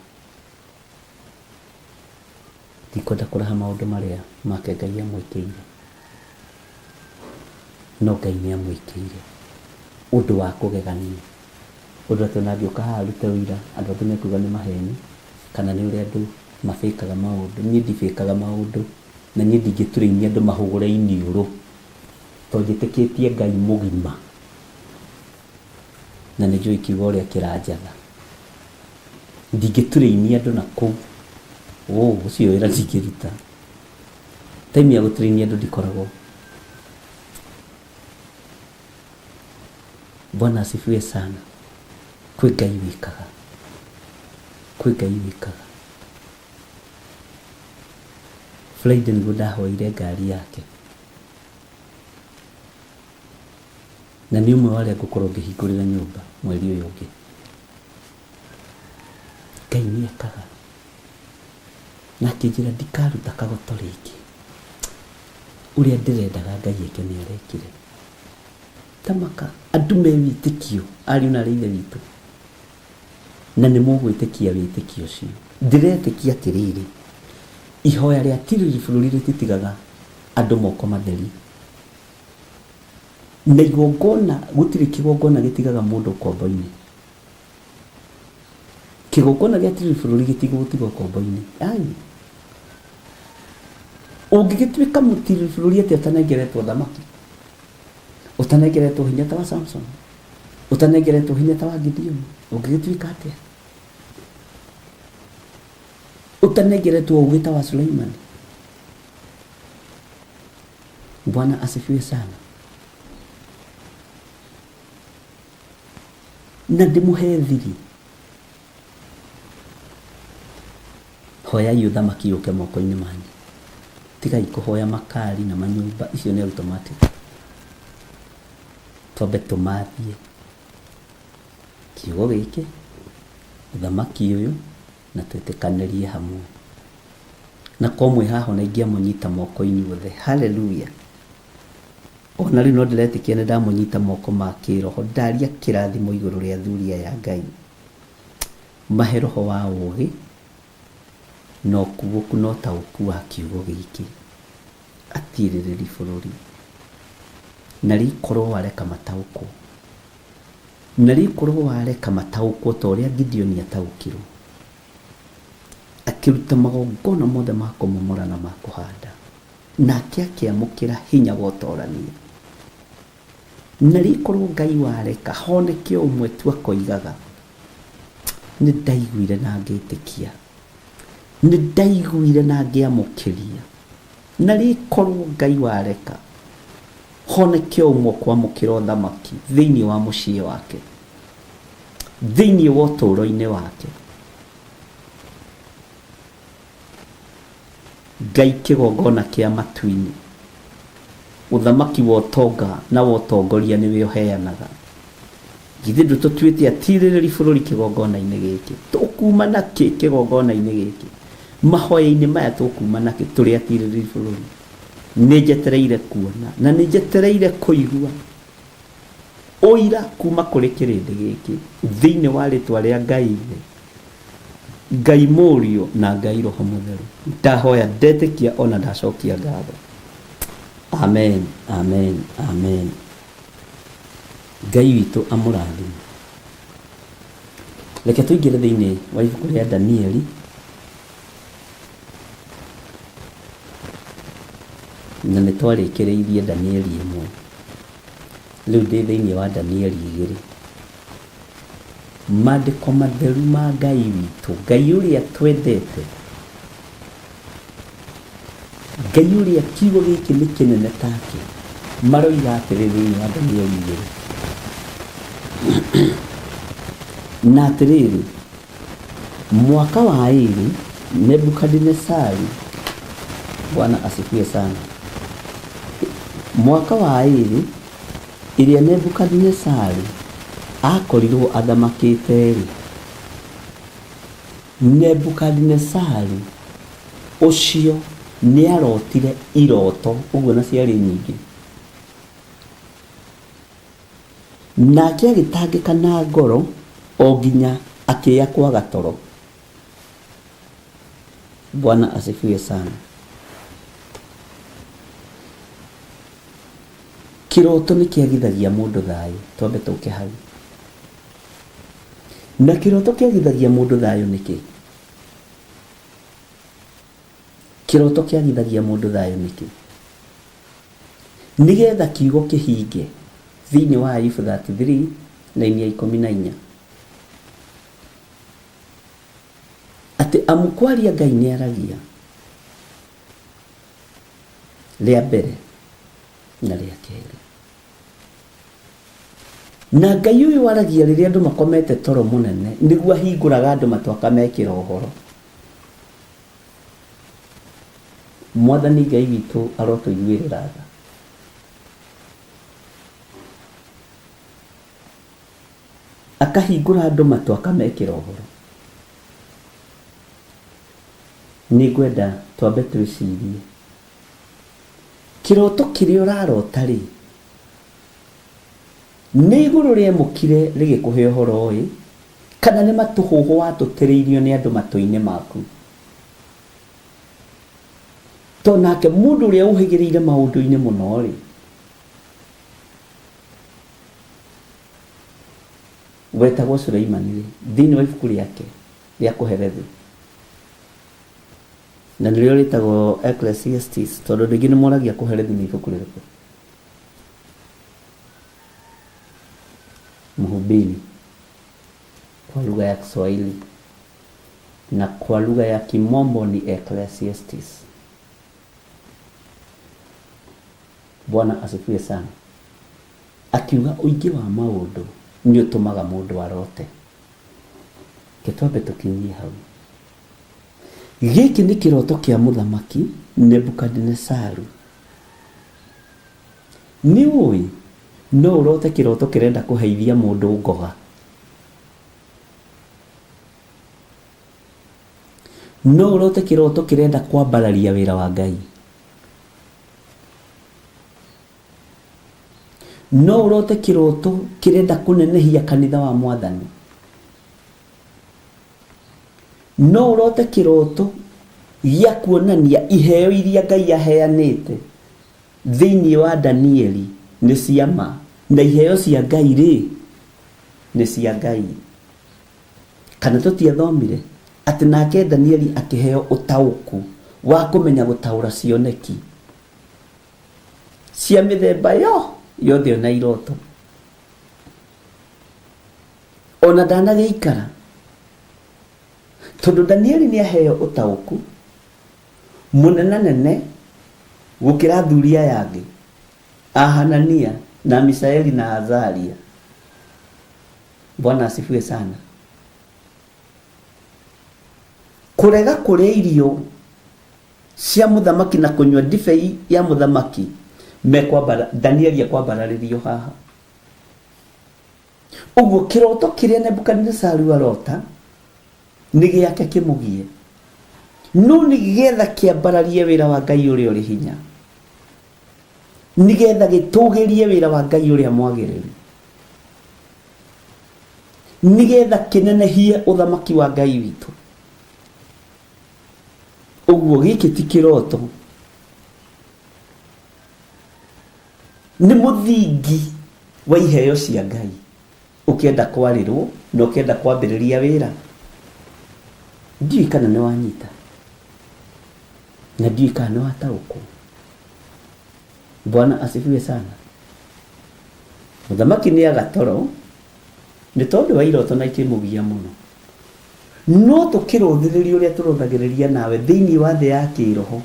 Ndikwenda kũraha maũndũ marĩa make Ngai amwĩkĩire, no Ngai nĩ amwĩkĩire ũndũ wa kũgegania, ũndũ atĩ ona angĩũka haha arute ũira, andũ angĩ mekuga nĩ maheni, kana nĩ ũrĩa andũ mabĩkaga maũndũ. Niĩ ndibĩkaga maũndũ, na niĩ ndingĩturĩinia andũ mahũgũre iniũrũ, tondũ njĩtĩkĩtie Ngai mũgima, na nĩ njũĩ kiugo ũrĩa kĩranjatha. Ndingĩturĩinia andũ na kũu, ũũ ũcio wĩra ndingĩruta. Time ya gũturĩinia andũ ndikoragwo. Bwana asifiwe sana. Kwĩ Ngai wĩkaga, kwĩ Ngai wĩkaga. Friday nĩguo ndahoire ngari yake, na nĩ ũmwe wa arĩa ngũkorwo ngĩhingũrĩra nyũmba mweri ũyũ ũngĩ. Ngai nĩ ekaga. Na akĩnjĩra ndikaruta kagoto rĩngĩ. Ũrĩa ndĩrendaga Ngai eke nĩ arekire. Tamaka, andũ me wĩtĩkio, ariũ na arĩ ithe witũ. Na nĩ mũgwĩtĩkia wĩtĩkio ũcio. Ndĩretĩkia atĩrĩrĩ, ihoya rĩa tirĩrĩ bũrũri rĩtitigaga andũ moko matheri. Na igongona, gũtirĩ kĩgongona gĩtigaga mũndũ ũkombo-inĩ. Kĩgongona gĩa tirĩrĩ bũrũri gĩtigũgũtiga ũkombo-inĩ. Ai. Ũngĩgĩtuĩka mũtirĩrĩ bũrũri atĩa ũtanengeretwo thamaki? Ũtanengeretwo hinya ta wa Samson? Ũtanengeretwo hinya ta wa Gideoni? Ũngĩgĩtuĩka atĩa? Ũtanengeretwo ũgĩ ta wa Suleimani? Bwana asifiwe sana. Na ndĩmũhe thiri. Hoyai ũthamaki ũke moko-inĩ manyu. Tigai kũhoya makari na manyũmba, icio nĩ automatic. Twambe tũmathie kiugo gĩkĩ, ũthamaki ũyũ, na twĩtĩkanĩrie hamwe. Na ko mwĩ haha ona ingĩamũnyita moko inyuothe. Hallelujah. Ona rĩu no ndĩretĩkia nĩ ndamũnyita moko ma kĩroho ndaria kĩrathimo igũrũ rĩa athuri aya Ngai. Mahe roho wa ũũgĩ na ũkuũku na ũtaũku wa kiugo gĩkĩ. Atirĩrĩri bũrũri. Na rĩkorwo wareka mataũkwo. Na rĩkorwo wareka mataũkwo ta ũrĩa Gideoni ataũkirwo. Akĩruta magongona mothe ma kũmomora na ma kũhanda. Nake akĩamũkĩra hinya wa ũtorania. Na rĩkorwo Ngai wareka honeke o ũmwe tu akoigaga, nĩ ndaiguire na ngĩtĩkia. Nĩ ndaiguire na ngĩamũkĩria. Na rĩkorwo Ngai wareka honeke o ũmwe ũkwamũkĩra ũthamaki thĩinĩ wa mũciĩ wake, thĩinĩ wa ũtũũro-inĩ wake. Ngai kĩgongona kĩa matu-inĩ. Ũthamaki wa ũtonga na wa ũtongoria nĩwe ũheanaga. Githĩ ndũtũtuĩte atirĩrĩri bũrũri kĩgongona-inĩ gĩkĩ? Tũkuma na kĩ kĩgongona-inĩ gĩkĩ? Mahoya-inĩ maya tũkuma na kĩ tũrĩ atirĩrĩri bũrũri? Nĩ njetereire kuona na nĩ njetereire kũigua ũira kuma kũrĩ kĩrĩndĩ gĩkĩ thĩinĩ wa rĩtwa rĩa Ngai Ithe, Ngai Mũriũ na Ngai Roho Mũtheru. Ndahoya ndetĩkia ona ndacokia ngatho. Amen, amen, amen. Ngai witũ amũrathime. Reke tũingĩre thĩinĩ wa ibuku rĩa Danieli na nĩ twarĩkĩrĩirie Danieli ĩmwe. Rĩu ndĩ thĩinĩ wa Danieli igĩrĩ. Maandĩko matheru ma Ngai witũ, Ngai ũrĩa twendete, Ngai ũrĩa kiugo gĩkĩ nĩ kĩnene take maroiga atĩrĩ thĩinĩ wa Danieli igĩrĩ na atĩrĩrĩ mwaka wa ĩrĩ Nebukadinesari Bwana asifiwe sana mwaka wa ĩrĩ ĩrĩa Nebukadinesari akorirwo athamakĩte-rĩ Nebukadinesari ũcio nĩarotire iroto ũguo na ciarĩ nyingĩ nake agĩtangĩka na ngoro o nginya akĩya kwaga toro Bwana asifiwe sana kĩroto nĩ kĩagithagia mũndũ thayũ twambe tũke hau na kĩroto kĩagithagia mũndũ thayũ nĩkĩ kĩroto kĩagithagia mũndũ thayũ nĩkĩ nĩgetha kiugo kĩhinge thĩinĩ wa Ayubu 33 raini ya 14 atĩ amu kwaria Ngai nĩ aragia rĩa mbere na rĩa kerĩ na Ngai ũyũ waragia rĩrĩa andũ makomete toro mũnene nĩguo ahingũraga andũ matũ akamekĩra ũhoro Mwathani Ngai witũ arotũiguĩrĩra tha akahingũra andũ matũ akamekĩra ũhoro nĩ ngwenda twambe twĩcirie kĩroto kĩrĩa ũrarota rĩ nĩ igũrũ rĩemũkire rĩgĩkũhe ũhoro ĩ kana nĩ matũhũhũ watũtĩrĩirio nĩ andũ matũ-inĩ maku to nake mũndũ ũrĩa ũhĩgĩrĩire maũndũ-inĩ mũno rĩ wetagwo Suleimani rĩ thĩinĩ wa ibuku rĩake rĩa kũherethu na nĩrĩo rĩtagwo Ecclesiastes tondũ andũ aingĩ nĩ moragia kũherethu nĩ ibuku rĩrĩkũ Mhubiri kwa lugha ya Kiswahili na kwa lugha ya Kimombo ni Ecclesiastes. Bwana asifiwe sana. Akiuga ũingĩ wa maũndũ nĩ ũtũmaga mũndũ arote. Ke twambe tũkinyie hau. Gĩkĩ nĩ kĩroto kĩa mũthamaki Nebukadinesaru. Nĩ ũĩ no ũrote kĩroto kĩrenda kũheithia mũndũ ngoga. No ũrote kĩroto kĩrenda kwambararia wĩra wa Ngai. No ũrote kĩroto kĩrenda kũnenehia kanitha wa Mwathani. No ũrote kĩroto gĩa kuonania iheo iria Ngai aheanĩte thĩinĩ wa Danieli nĩ cia ma na iheo cia Ngai rĩ nĩ cia Ngai. Kana tũtiathomire atĩ nake Danieli akĩheo ũtaũku wa kũmenya gũtaũra cioneki cia mĩthemba yo yothe ona iroto ona ndanagĩikara tondũ Danieli nĩ aheo ũtaũku mũnenanene gũkĩra athuri aya angĩ a Hanania na Misaeli na Azaria. Bwana asifiwe sana. Kũrega kũrĩa irio cia mũthamaki na kũnyua ndibei ya mũthamaki mekwambara Danieli ekwambararĩrio haha ũguo kĩroto kĩrĩa Nebukadinesaru arota nĩ gĩake kĩmũgie no nĩgetha kĩambararie wĩra wa Ngai ũrĩa ũrĩ hinya nĩgetha gĩtũgĩrie wĩra wa Ngai ũrĩa mwagĩrĩru nĩgetha kĩnenehie ũthamaki wa Ngai witũ ũguo gĩkĩ ti kĩroto nĩ mũthingi wa iheo cia Ngai ũkĩenda kwarĩrwo na ũkĩenda kwambĩrĩria wĩra ndiũĩ kana nĩ wanyita na ndiũĩ kana nĩ wataũkwo Bwana asifiwe sana. Mũthamaki nĩ aga toro nĩ tondũ wa iroto na ikĩmũgia mũno no tũkĩrũthĩrĩria ũrĩa tũrũthagĩrĩria nawe thĩinĩ wa thĩ ya kĩroho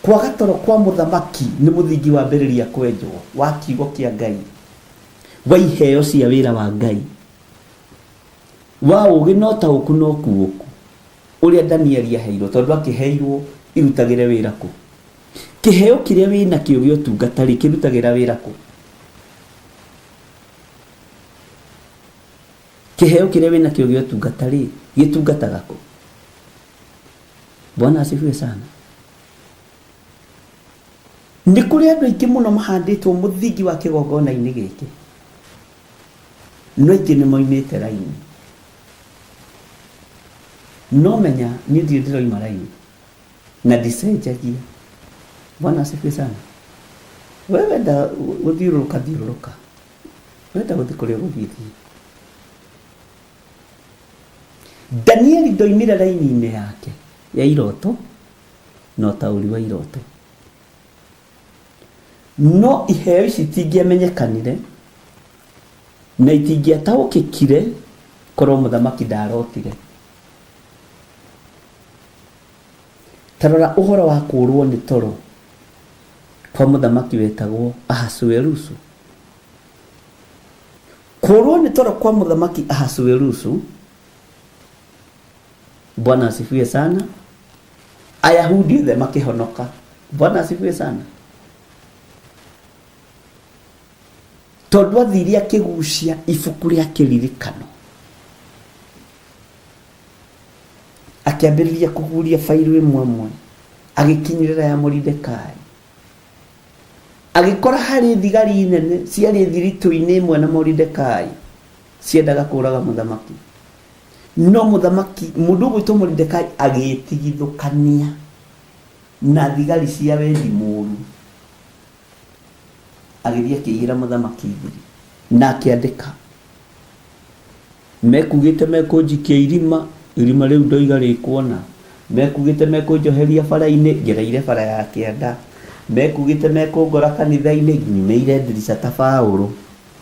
Kwaga toro kwa mũthamaki nĩ mũthingi wambĩrĩria kwenjwo wa kiugo kĩa Ngai, wa iheo cia wĩra wa Ngai, wa ũũgĩ na ũtaũku na ũkuũku ũrĩa Danieli aheirwo, tondũ akĩheirwo irutagĩre wĩra kũ? Kĩheo kĩrĩa wĩ nakĩo gĩa ũtungata rĩ, kĩrutagĩra wĩra kũ? Kĩheo kĩrĩa wĩ nakĩo gĩa ũtungata rĩ, gĩtungataga kũ? Bwana asifiwe sana. Nĩ kũrĩ andũ aingĩ mũno mahandĩtwo mũthingi wa kĩgongona-inĩ gĩkĩ, no aingĩ nĩ moimĩte raini. No menya niĩ ndirĩ ndĩroima raini na ndicenjagia. Bwana asifiwe sana. We wenda gũthiũrũrũka thiũrũrũka, wenda gũthiĩ kũrĩa ũgũthiĩ thiĩ. Danieli ndoimire raini-inĩ yake ya iroto na ũtaũri wa iroto. No iheo ici itingĩamenyekanire na itingĩataũkĩkire korwo mũthamaki ndarotire. Ta rora ũhoro wa kũũrwo nĩ toro kwa mũthamaki wetagwo Ahasuerusu. Kũũrwo nĩ toro kwa mũthamaki Ahasuerusu, Bwana asifiwe sana, Ayahudi othe makĩhonoka. Bwana asifiwe sana. Tondũ athire akĩgucia ibuku rĩa kĩririkano, akĩambĩrĩria kũguria bairũ ĩmwe ĩmwe, agĩkinyĩrĩra ya Moridekai. Agĩkora harĩ thigari nene ciarĩ thiritũ-inĩ ĩmwe na Moridekai, ciendaga kũraga mũthamaki. No mũthamaki, mũndũ ũgwĩtwo Moridekai agĩtigithũkania na thigari cia wendi mũru, agĩthiĩ akĩiyĩra mũthamaki thiri na akĩandĩka, mekugĩte mekũnjikia irima, irima rĩu ndoiga rĩkuona, mekugĩte mekũnjoheria bara-inĩ, ngereire bara ya kĩanda, mekugĩte mekũngora kanitha-inĩ, nyumĩire ndirica ta Paũlũ,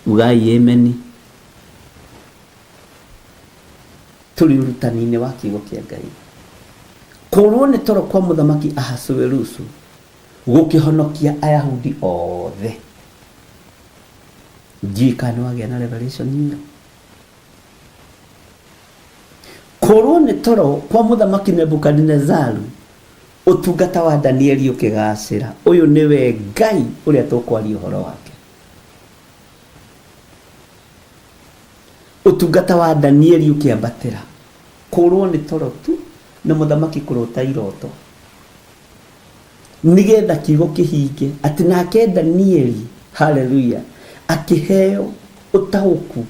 ugai ameni. Tũrĩ ũrutani-inĩ wa kiugo kĩa Ngai. Kũũrwo nĩ toro kwa mũthamaki Ahasuerusu gũkĩhonokia Ayahudi othe. Ndiũĩ kana nĩ wagĩa na revelation ĩyo. Kũũrwo nĩ toro kwa mũthamaki Nebukadinezaru, ũtungata wa Danieli ũkĩgacĩra. Ũyũ nĩwe Ngai ũrĩa tũkwaria ũhoro wake. Ũtungata wa Danieli ũkĩambatĩra. Kũũrwo nĩ toro tu na mũthamaki kũrota iroto, nĩgetha kiugo kĩhinge atĩ nake Danieli, haleluya, akĩheo ũtaũku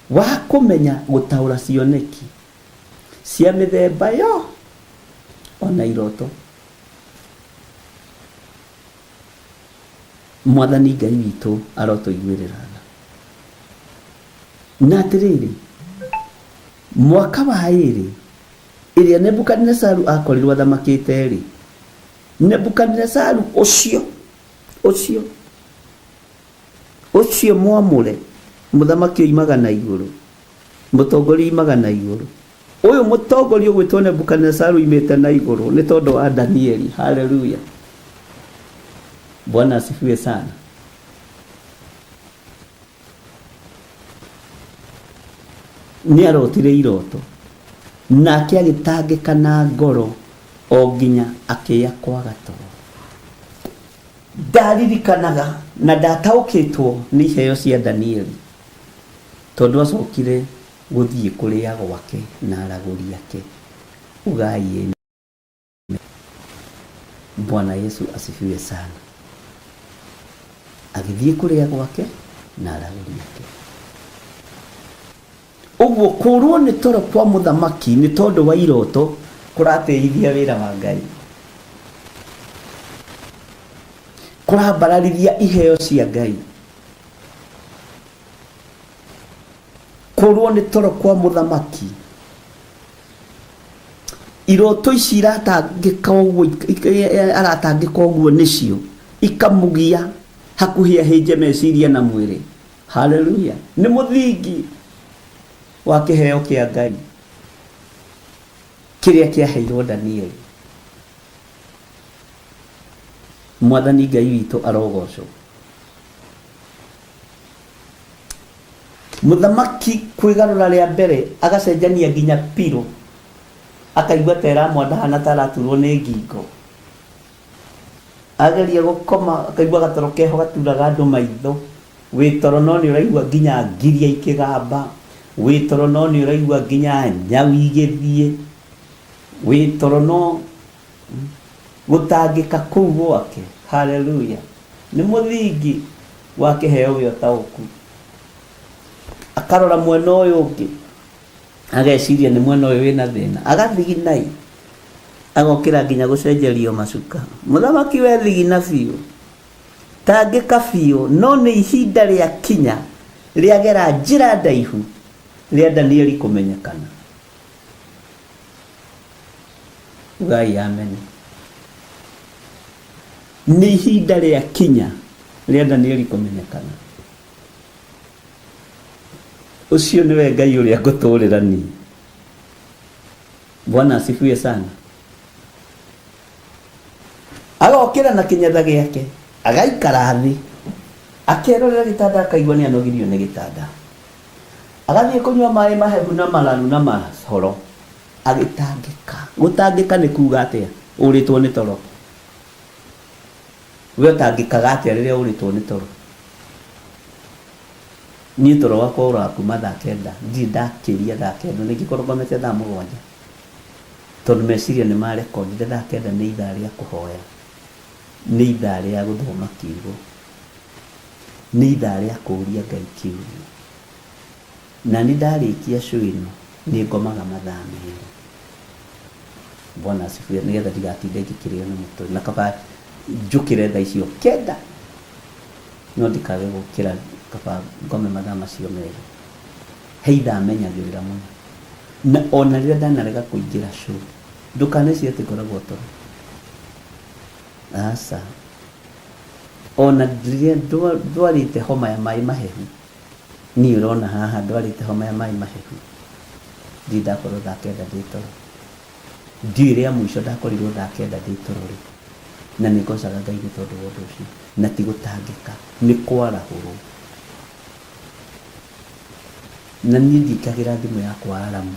wa kũmenya gũtaũra cioneki cia mĩthemba yo ona iroto. Mwathani Ngai witũ arotũiguĩrĩra tha. Na atĩrĩrĩ, mwaka wa ĩrĩ ĩrĩa Nebukadinesaru akorirwo athamakĩte-rĩ, Nebukadinesaru ũcio ũcio ũcio mwamũre, mũthamaki oimaga na igũrũ, mũtongoria oimaga na igũrũ. Ũyũ mũtongoria ũgwĩtwo Nebukadinesaru oimĩte na igũrũ nĩ tondũ wa Danieli. Haleluya, Bwana asifiwe sana. Nĩ arotire iroto nake agĩtangĩka na ngoro o nginya akĩya kwaga toro. Ndaririkanaga na ndataũkĩtwo nĩ iheo cia Danieli tondũ acokire gũthiĩ kũrĩa gwake na aragũri ake. Ugai amen. Bwana Yesu asifiwe sana. Agĩthiĩ kũrĩa gwake na aragũri ake. Ũguo kũũrwo nĩ toro kwa mũthamaki nĩ tondũ wa iroto kũratĩithia wĩra wa Ngai, kũrambararithia iheo cia Ngai. Kũũrwo nĩ toro kwa mũthamaki, iroto ici iratangĩka ũguo, aratangĩka ũguo nĩcio ikamũgia hakuhĩ ahĩnje meciria na mwĩrĩ. Haleluya! Nĩ mũthingi wa kĩheo kĩa Ngai kĩrĩa kĩaheirwo Danieli. Mwathani Ngai witũ arogocwo. Mũthamaki kwĩgarũra rĩa mbere agacenjania nginya pillow, akaigua ta ĩramwandahana ta araturwo nĩ ngingo. Ageria gũkoma akaigua gatoro keho gaturaga andũ maitho. Wĩ toro no nĩ ũraigua nginya ngiria ikĩgamba, wĩ toro no nĩ ũraigua nginya nyau igĩthiĩ, wĩ toro no gũtangĩka kũu gwake. Haleluya! Nĩ mũthingi wa kĩheo gĩa ũtaũku. Akarora mwena ũyũ ũngĩ, ageciria nĩ mwena ũyũ wĩna thĩna, agathiginai, agokĩra nginya gũcenjerio macuka. Mũthamaki we thigina biũ, tangĩka biũ, no nĩ ihinda rĩakinya rĩagera njĩra ndaihu rĩa Danieli kũmenyekana. Ugai ameni. Nĩ ihinda rĩakinya rĩa Danieli kũmenyekana. Ũcio nĩwe Ngai ũrĩa ngũtũrĩra niĩ. Bwana asifiwe sana. Agokĩra na kĩnyatha gĩake, agaikara thĩ, akerorera gĩtanda akaigua nĩ anogirio nĩ gĩtanda. Agathiĩ kũnyua maĩ mahehu na mararu na mahoro, agĩtangĩka. Gũtangĩka nĩ kuga atĩa? Ũrĩtwo nĩ toro. We ũtangĩkaga atĩa rĩrĩa ũrĩtwo nĩ toro? Niĩ toro wakwa ũraga kuma thaa kenda, ndirĩ ndakĩria thaa kenda, ona ingĩkorwo ngomete thaa mũgwanja. Tondũ meciria nĩ marekondire thaa kenda nĩ ithaa rĩa kũhoya, nĩ ithaa rĩa gũthoma kiugo, nĩ ithaa rĩa kũria Ngai kĩũria. Na niĩ ndarĩkia show ĩno nĩ ngomaga mathaa merĩ. Bwana asifiwe, nĩgetha ndigatinde ngĩkĩrĩo nĩ mũtwe. Na kaba njũkĩre thaa icio kenda, no ndikage gũkĩra, kaba ngome mathaa macio merĩ. He ithaa menyagĩrĩra mũno. Na ona rĩrĩa ndanarega kũingĩra show, ndũkanecirie atĩ ngoragwo toro. Aca. Ona rĩrĩa ndwarĩte homa ya maĩ mahehu, Niĩ ũrona haha ndwarĩte homa ya maĩ mahehu, ndirĩ ndakorwo thaa kenda ndĩ toro. Ndiũĩ rĩa mũico ndakorirwo thaa kenda ndĩ toro rĩ. Na nĩ ngocaga Ngai nĩ tondũ wa ũndũ ũcio. Na ti gũtangĩka, nĩ kwarahũrwo. Na niĩ ndiĩkagĩra thimũ yakwa aramu,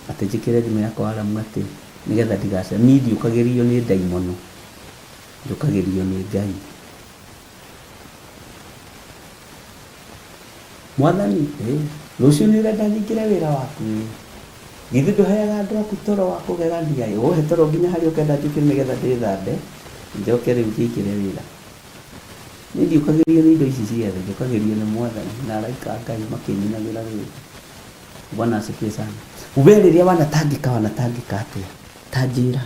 atĩ njĩkĩre thimũ yakwa aramu atĩ nĩgetha ndigace, niĩ ndiũkagĩrio nĩ ndaimono, njũkagĩrio nĩ Ngai. Mwathani, ĩ, rũciũ nĩ ũrenda nyingĩre wĩra waku? Ĩ, githĩ ndũheaga andũ aku toro wa kũgegania? Ĩ, ũhe toro nginya harĩa ũkenda njũkĩre nĩgetha ndĩthambe, njoke rĩu njingĩre wĩra. Niĩ ndiũkagĩrio nĩ indo ici ciothe, njũkagĩrio nĩ Mwathani na araika a Ngai makĩnyinagĩra rwĩmbo. Bwana asifiwe sana. We rĩrĩa wanatangĩka wanatangĩka atĩa? Ta njĩra.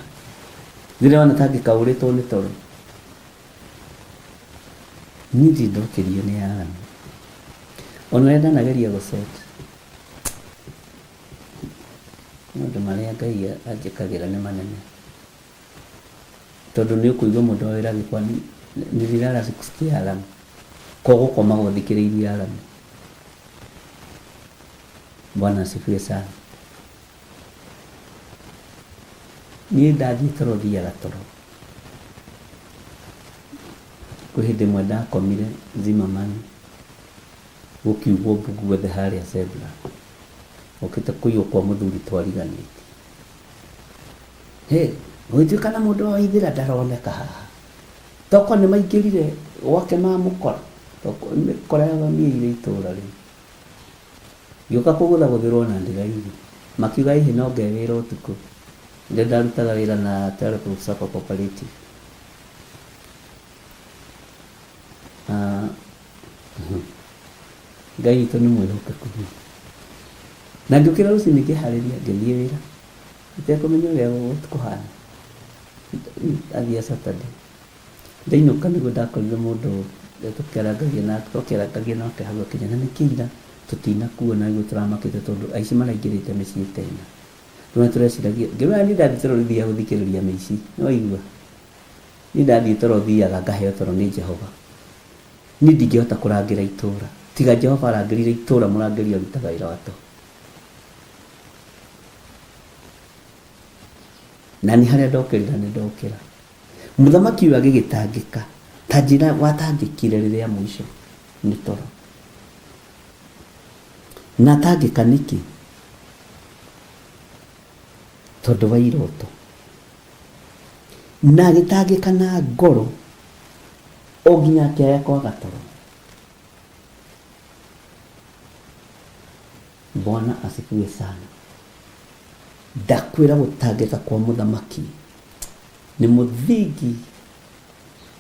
Rĩrĩa wanatangĩka ũrĩtwo nĩ toro. Niĩ ndirĩ ndokĩrio nĩ alarm. Ona ũrĩa ndanageria gũ set, maũndũ marĩa Ngai anjĩkagĩra nĩ manene. Tondũ nĩ ũkũigua mũndũ wa wĩra agĩkwa nililala sikusikia alarm. Ko gũkomaga ũthikĩrĩirie alarm. Bwana asifiwe sana. Niĩ ndathiĩ toro thiaga toro. Kwĩ hĩndĩ ĩmwe ndakomire Zimmerman gũkiugwo mbu guothe harĩa Zebra, gũkĩte kũiywo kwa mũthuri twariganĩtie. Hĩ, gũgĩtuĩka na mũndũ wa Waithĩra ndaroneka haha. Tokorwo nĩ maingĩrire gwake mamũkora, tokorwo mĩkora yagamiĩire itũra rĩu. Ngĩũka kũgũthagũthĩrwo na ndĩraigua. Makiuga ĩhĩ no ngewĩra ũtukũ. Rĩrĩa ndarutaga wĩra na Telecom Sacco Cooperative. Ngai witũ nĩ mwĩhokeku biũ. Na ngĩũkĩra rũcinĩ ngĩharĩria ngĩthiĩ wĩra itekũmenya ũrĩa kũhana. Ndathiaga Saturday. Ndainũka nĩguo ndakorire mũndũ tũkĩarangagia nake, twakĩarangagia nake hau akĩnjĩra na nĩkĩ ira tũtinakuona nĩguo tũramakĩte tondũ aici maraingĩrĩte mĩciĩ ta ĩna. Rĩu nĩ tũreciragia, ngĩmwĩra niĩ ndathiĩ toro ndithiaga gũthikĩrĩria mĩici, nĩ waigua? Niĩ ndathiĩ toro thiaga ngaheo toro nĩ Jehova. Niĩ ndingĩhota kũrangĩra itũra. Tiga Jehova arangĩrire itũra mũrangĩri arutaga wĩra wa tũhũ. Na niĩ harĩa ndokĩrĩra nĩ ndokĩra. Mũthamaki ũyũ agĩgĩtangĩka ta njĩra watangĩkire rĩrĩa mũico nĩ toro. Na atangĩka nĩkĩ? Tondũ wa iroto. Na agĩtangĩka na ngoro o nginya akĩaya kwaga toro. Bwana asifiwe sana. Ndakwĩra gũtangĩka kwa mũthamaki nĩ mũthingi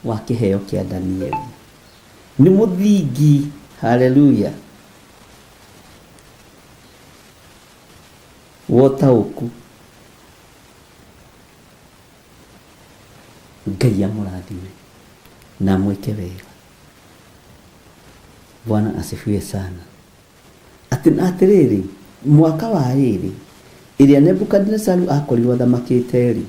wa kĩheo kĩa Danieli. Nĩ mũthingi, haleluya, wa ũtaũku. Ngai amũrathime na amwĩke wega. Bwana asifiwe sana. Atĩ na atĩrĩrĩ, mwaka wa ĩĩrĩ ĩrĩa Nebukadinezaru aakorirwo athamakĩte-rĩ,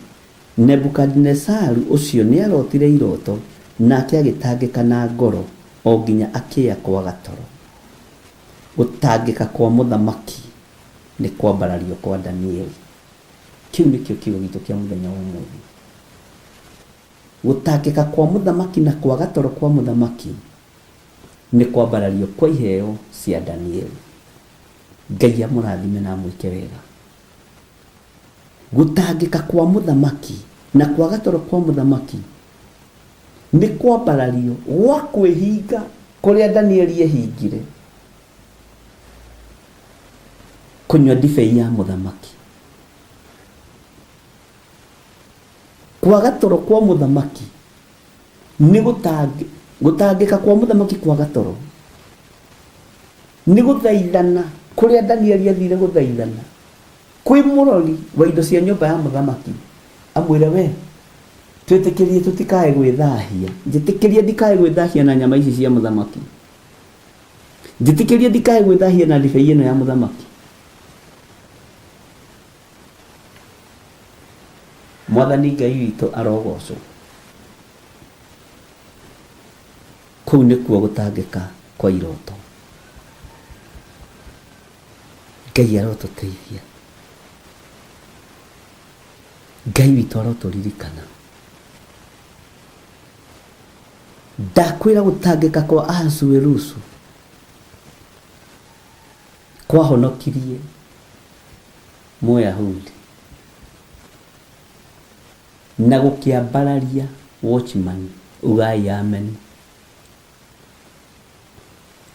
Nebukadinezaru ũcio nĩarotire iroto, nake agĩtangĩka na ngoro o nginya akĩya kwaga toro. Gũtangĩka kwa mũthamaki nĩ kwambarario kwa Danieli. Kĩu nĩkĩo kiugo gitũ kĩa mũthenya wa ũmũthĩ. Gũtangĩka kwa mũthamaki na kwaga toro kwa mũthamaki nĩ kwambarario kwa iheo cia Danieli. Ngai amũrathime na amwĩke wega. Gũtangĩka kwa mũthamaki na kwaga toro kwa mũthamaki nĩ kwambarario gwa kwĩhinga kũrĩa Danieli ehingire kũnyua ndibei ya mũthamaki. Kwaga toro kwa mũthamaki nĩ gũtangĩka kwa mũthamaki kwaga toro nĩ gũthaithana kũrĩa Danieli athire gũthaithana kwĩ mũrori wa indo cia nyũmba ya mũthamaki amwĩre we twĩtĩkĩrie tũtikae gwĩthahia njĩtĩkĩrie ndikae gwĩthahia na nyama ici cia mũthamaki njĩtĩkĩrie ndikae gwĩthahia na ndibei ĩno ya mũthamaki. Mwathani Ngai witũ arogocwo. Kũu nĩkuo gũtangĩka kwa iroto. Ngai arotũteithia. Ngai witũ arotũririkana. Ndakwĩra gũtangĩka kwa Ahasuerusu kwahonokirie Mũyahudi na gũkĩambararia watchman. Ugai amen.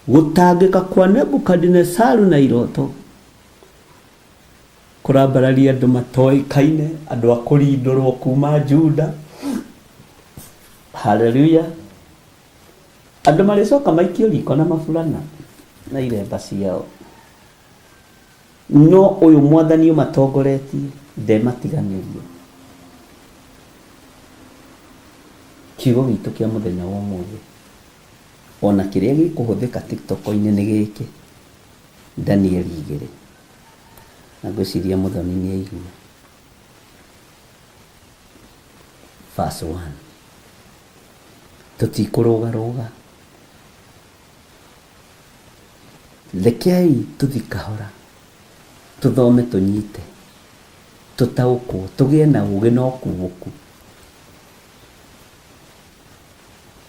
Gũtangĩka kwa Nebukadinesaru na iroto kũrambararia andũ matoĩkaine, andũ a kũrindũrwo kuma Juda. Haleluya. Andũ marĩcoka maikio riko na maburana na iremba ciao. No ũyũ mwathani ũmatongoretie ndematiganĩria. Kiugo gitũ kĩa mũthenya wa ũmũthĩ ona kĩrĩa gĩkũhũthĩka TikTok-inĩ nĩ gĩkĩ, Danieli igĩrĩ. Na ngwĩciria Mũthoni nĩ aigua. Verse 1. Tũtikũrũgarũga. Rekei tũthi kahora, tũthome tũnyite, tũtaũkwo, tũgĩe na ũgĩ na ũkuũku.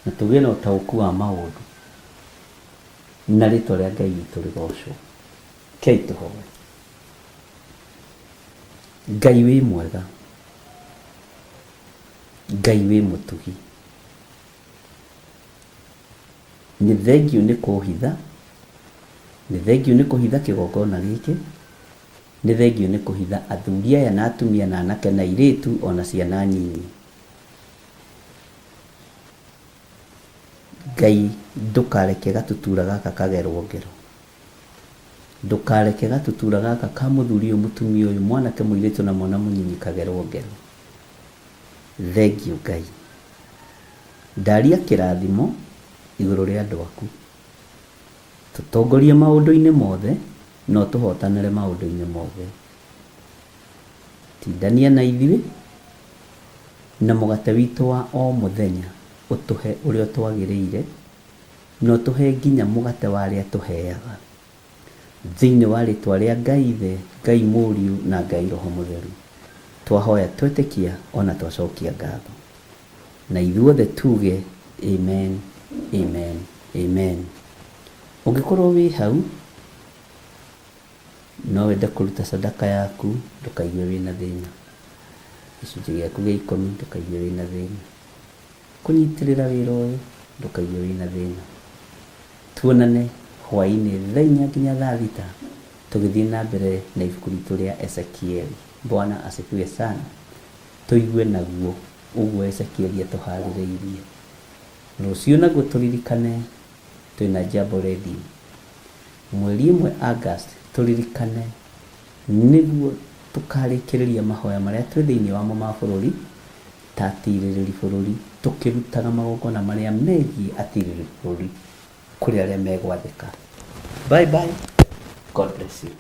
Na tũgĩe na ũtaũku wa maũndũ. Na rĩtwa rĩa Ngai witũ rĩgocwo. Rekei tũhoe. Ngai wĩ mwega. Ngai wĩ mũtugi. Nĩ thengiũ nĩ kũhitha, nĩ thengiũ nĩ kũhitha kĩgongona gĩkĩ, nĩ thengiũ nĩ kũhitha athuri aya na atumia na anake na airĩtu ona ciana nyinyi. Ngai ndũkareke gatutura gaka kagerwo ngero. Ndũkareke gatutura gaka ka mũthuri ũyũ, mũtumia ũyũ, mwanake, mũirĩtu na mwana mũnyinyi kagerwo ngero. Thengiũ Ngai. Ndaria kĩrathimo igũrũ rĩa andũ aku. Tũtongorie maũndũ-inĩ mothe na ũtũhotanĩre maũndũ-inĩ mothe. Tindania na ithuĩ na mũgate witũ wa o mũthenya ũtũhe ũrĩa ũtwagĩrĩire na ũtũhe nginya mũgate wa arĩa tũheaga. Thĩinĩ wa rĩtwa rĩa Ngai Ithe, Ngai Mũriũ na Ngai Roho Mũtheru, twahoya twetĩkia ona twacokia ngatho. Na ithuothe tuge amen, amen, amen. Ũngĩkorwo wĩ hau no wende kũruta sadaka yaku, ndũkaigue wĩna thĩna. Gĩcunjĩ gĩaku gĩa ikũmi, ndũkaigue wĩna thĩna. Kũnyitĩrĩra wĩra ũyũ, ndũkaigue wĩna thĩna. Tuonane hwaĩ-inĩ thaa inya nginya thaa thita tũgĩthiĩ na mbere na ibuku ritũ rĩa Ezekieli. Bwana asifiwe sana. Tũigue naguo ũguo Ezekieli atũharĩrĩirie. Rũciũ naguo tũririkane twĩna Jambo Radio. Mweri ĩmwe August tũririkane nĩguo tũkarĩkĩrĩria mahoya marĩa twĩ thĩinĩ wamo ma bũrũri ta atirĩrĩri bũrũri tũkĩrutaga magongona marĩa megiĩ atirĩrĩri bũrũri kũrĩ arĩa megwathĩka. Bye bye. God bless you.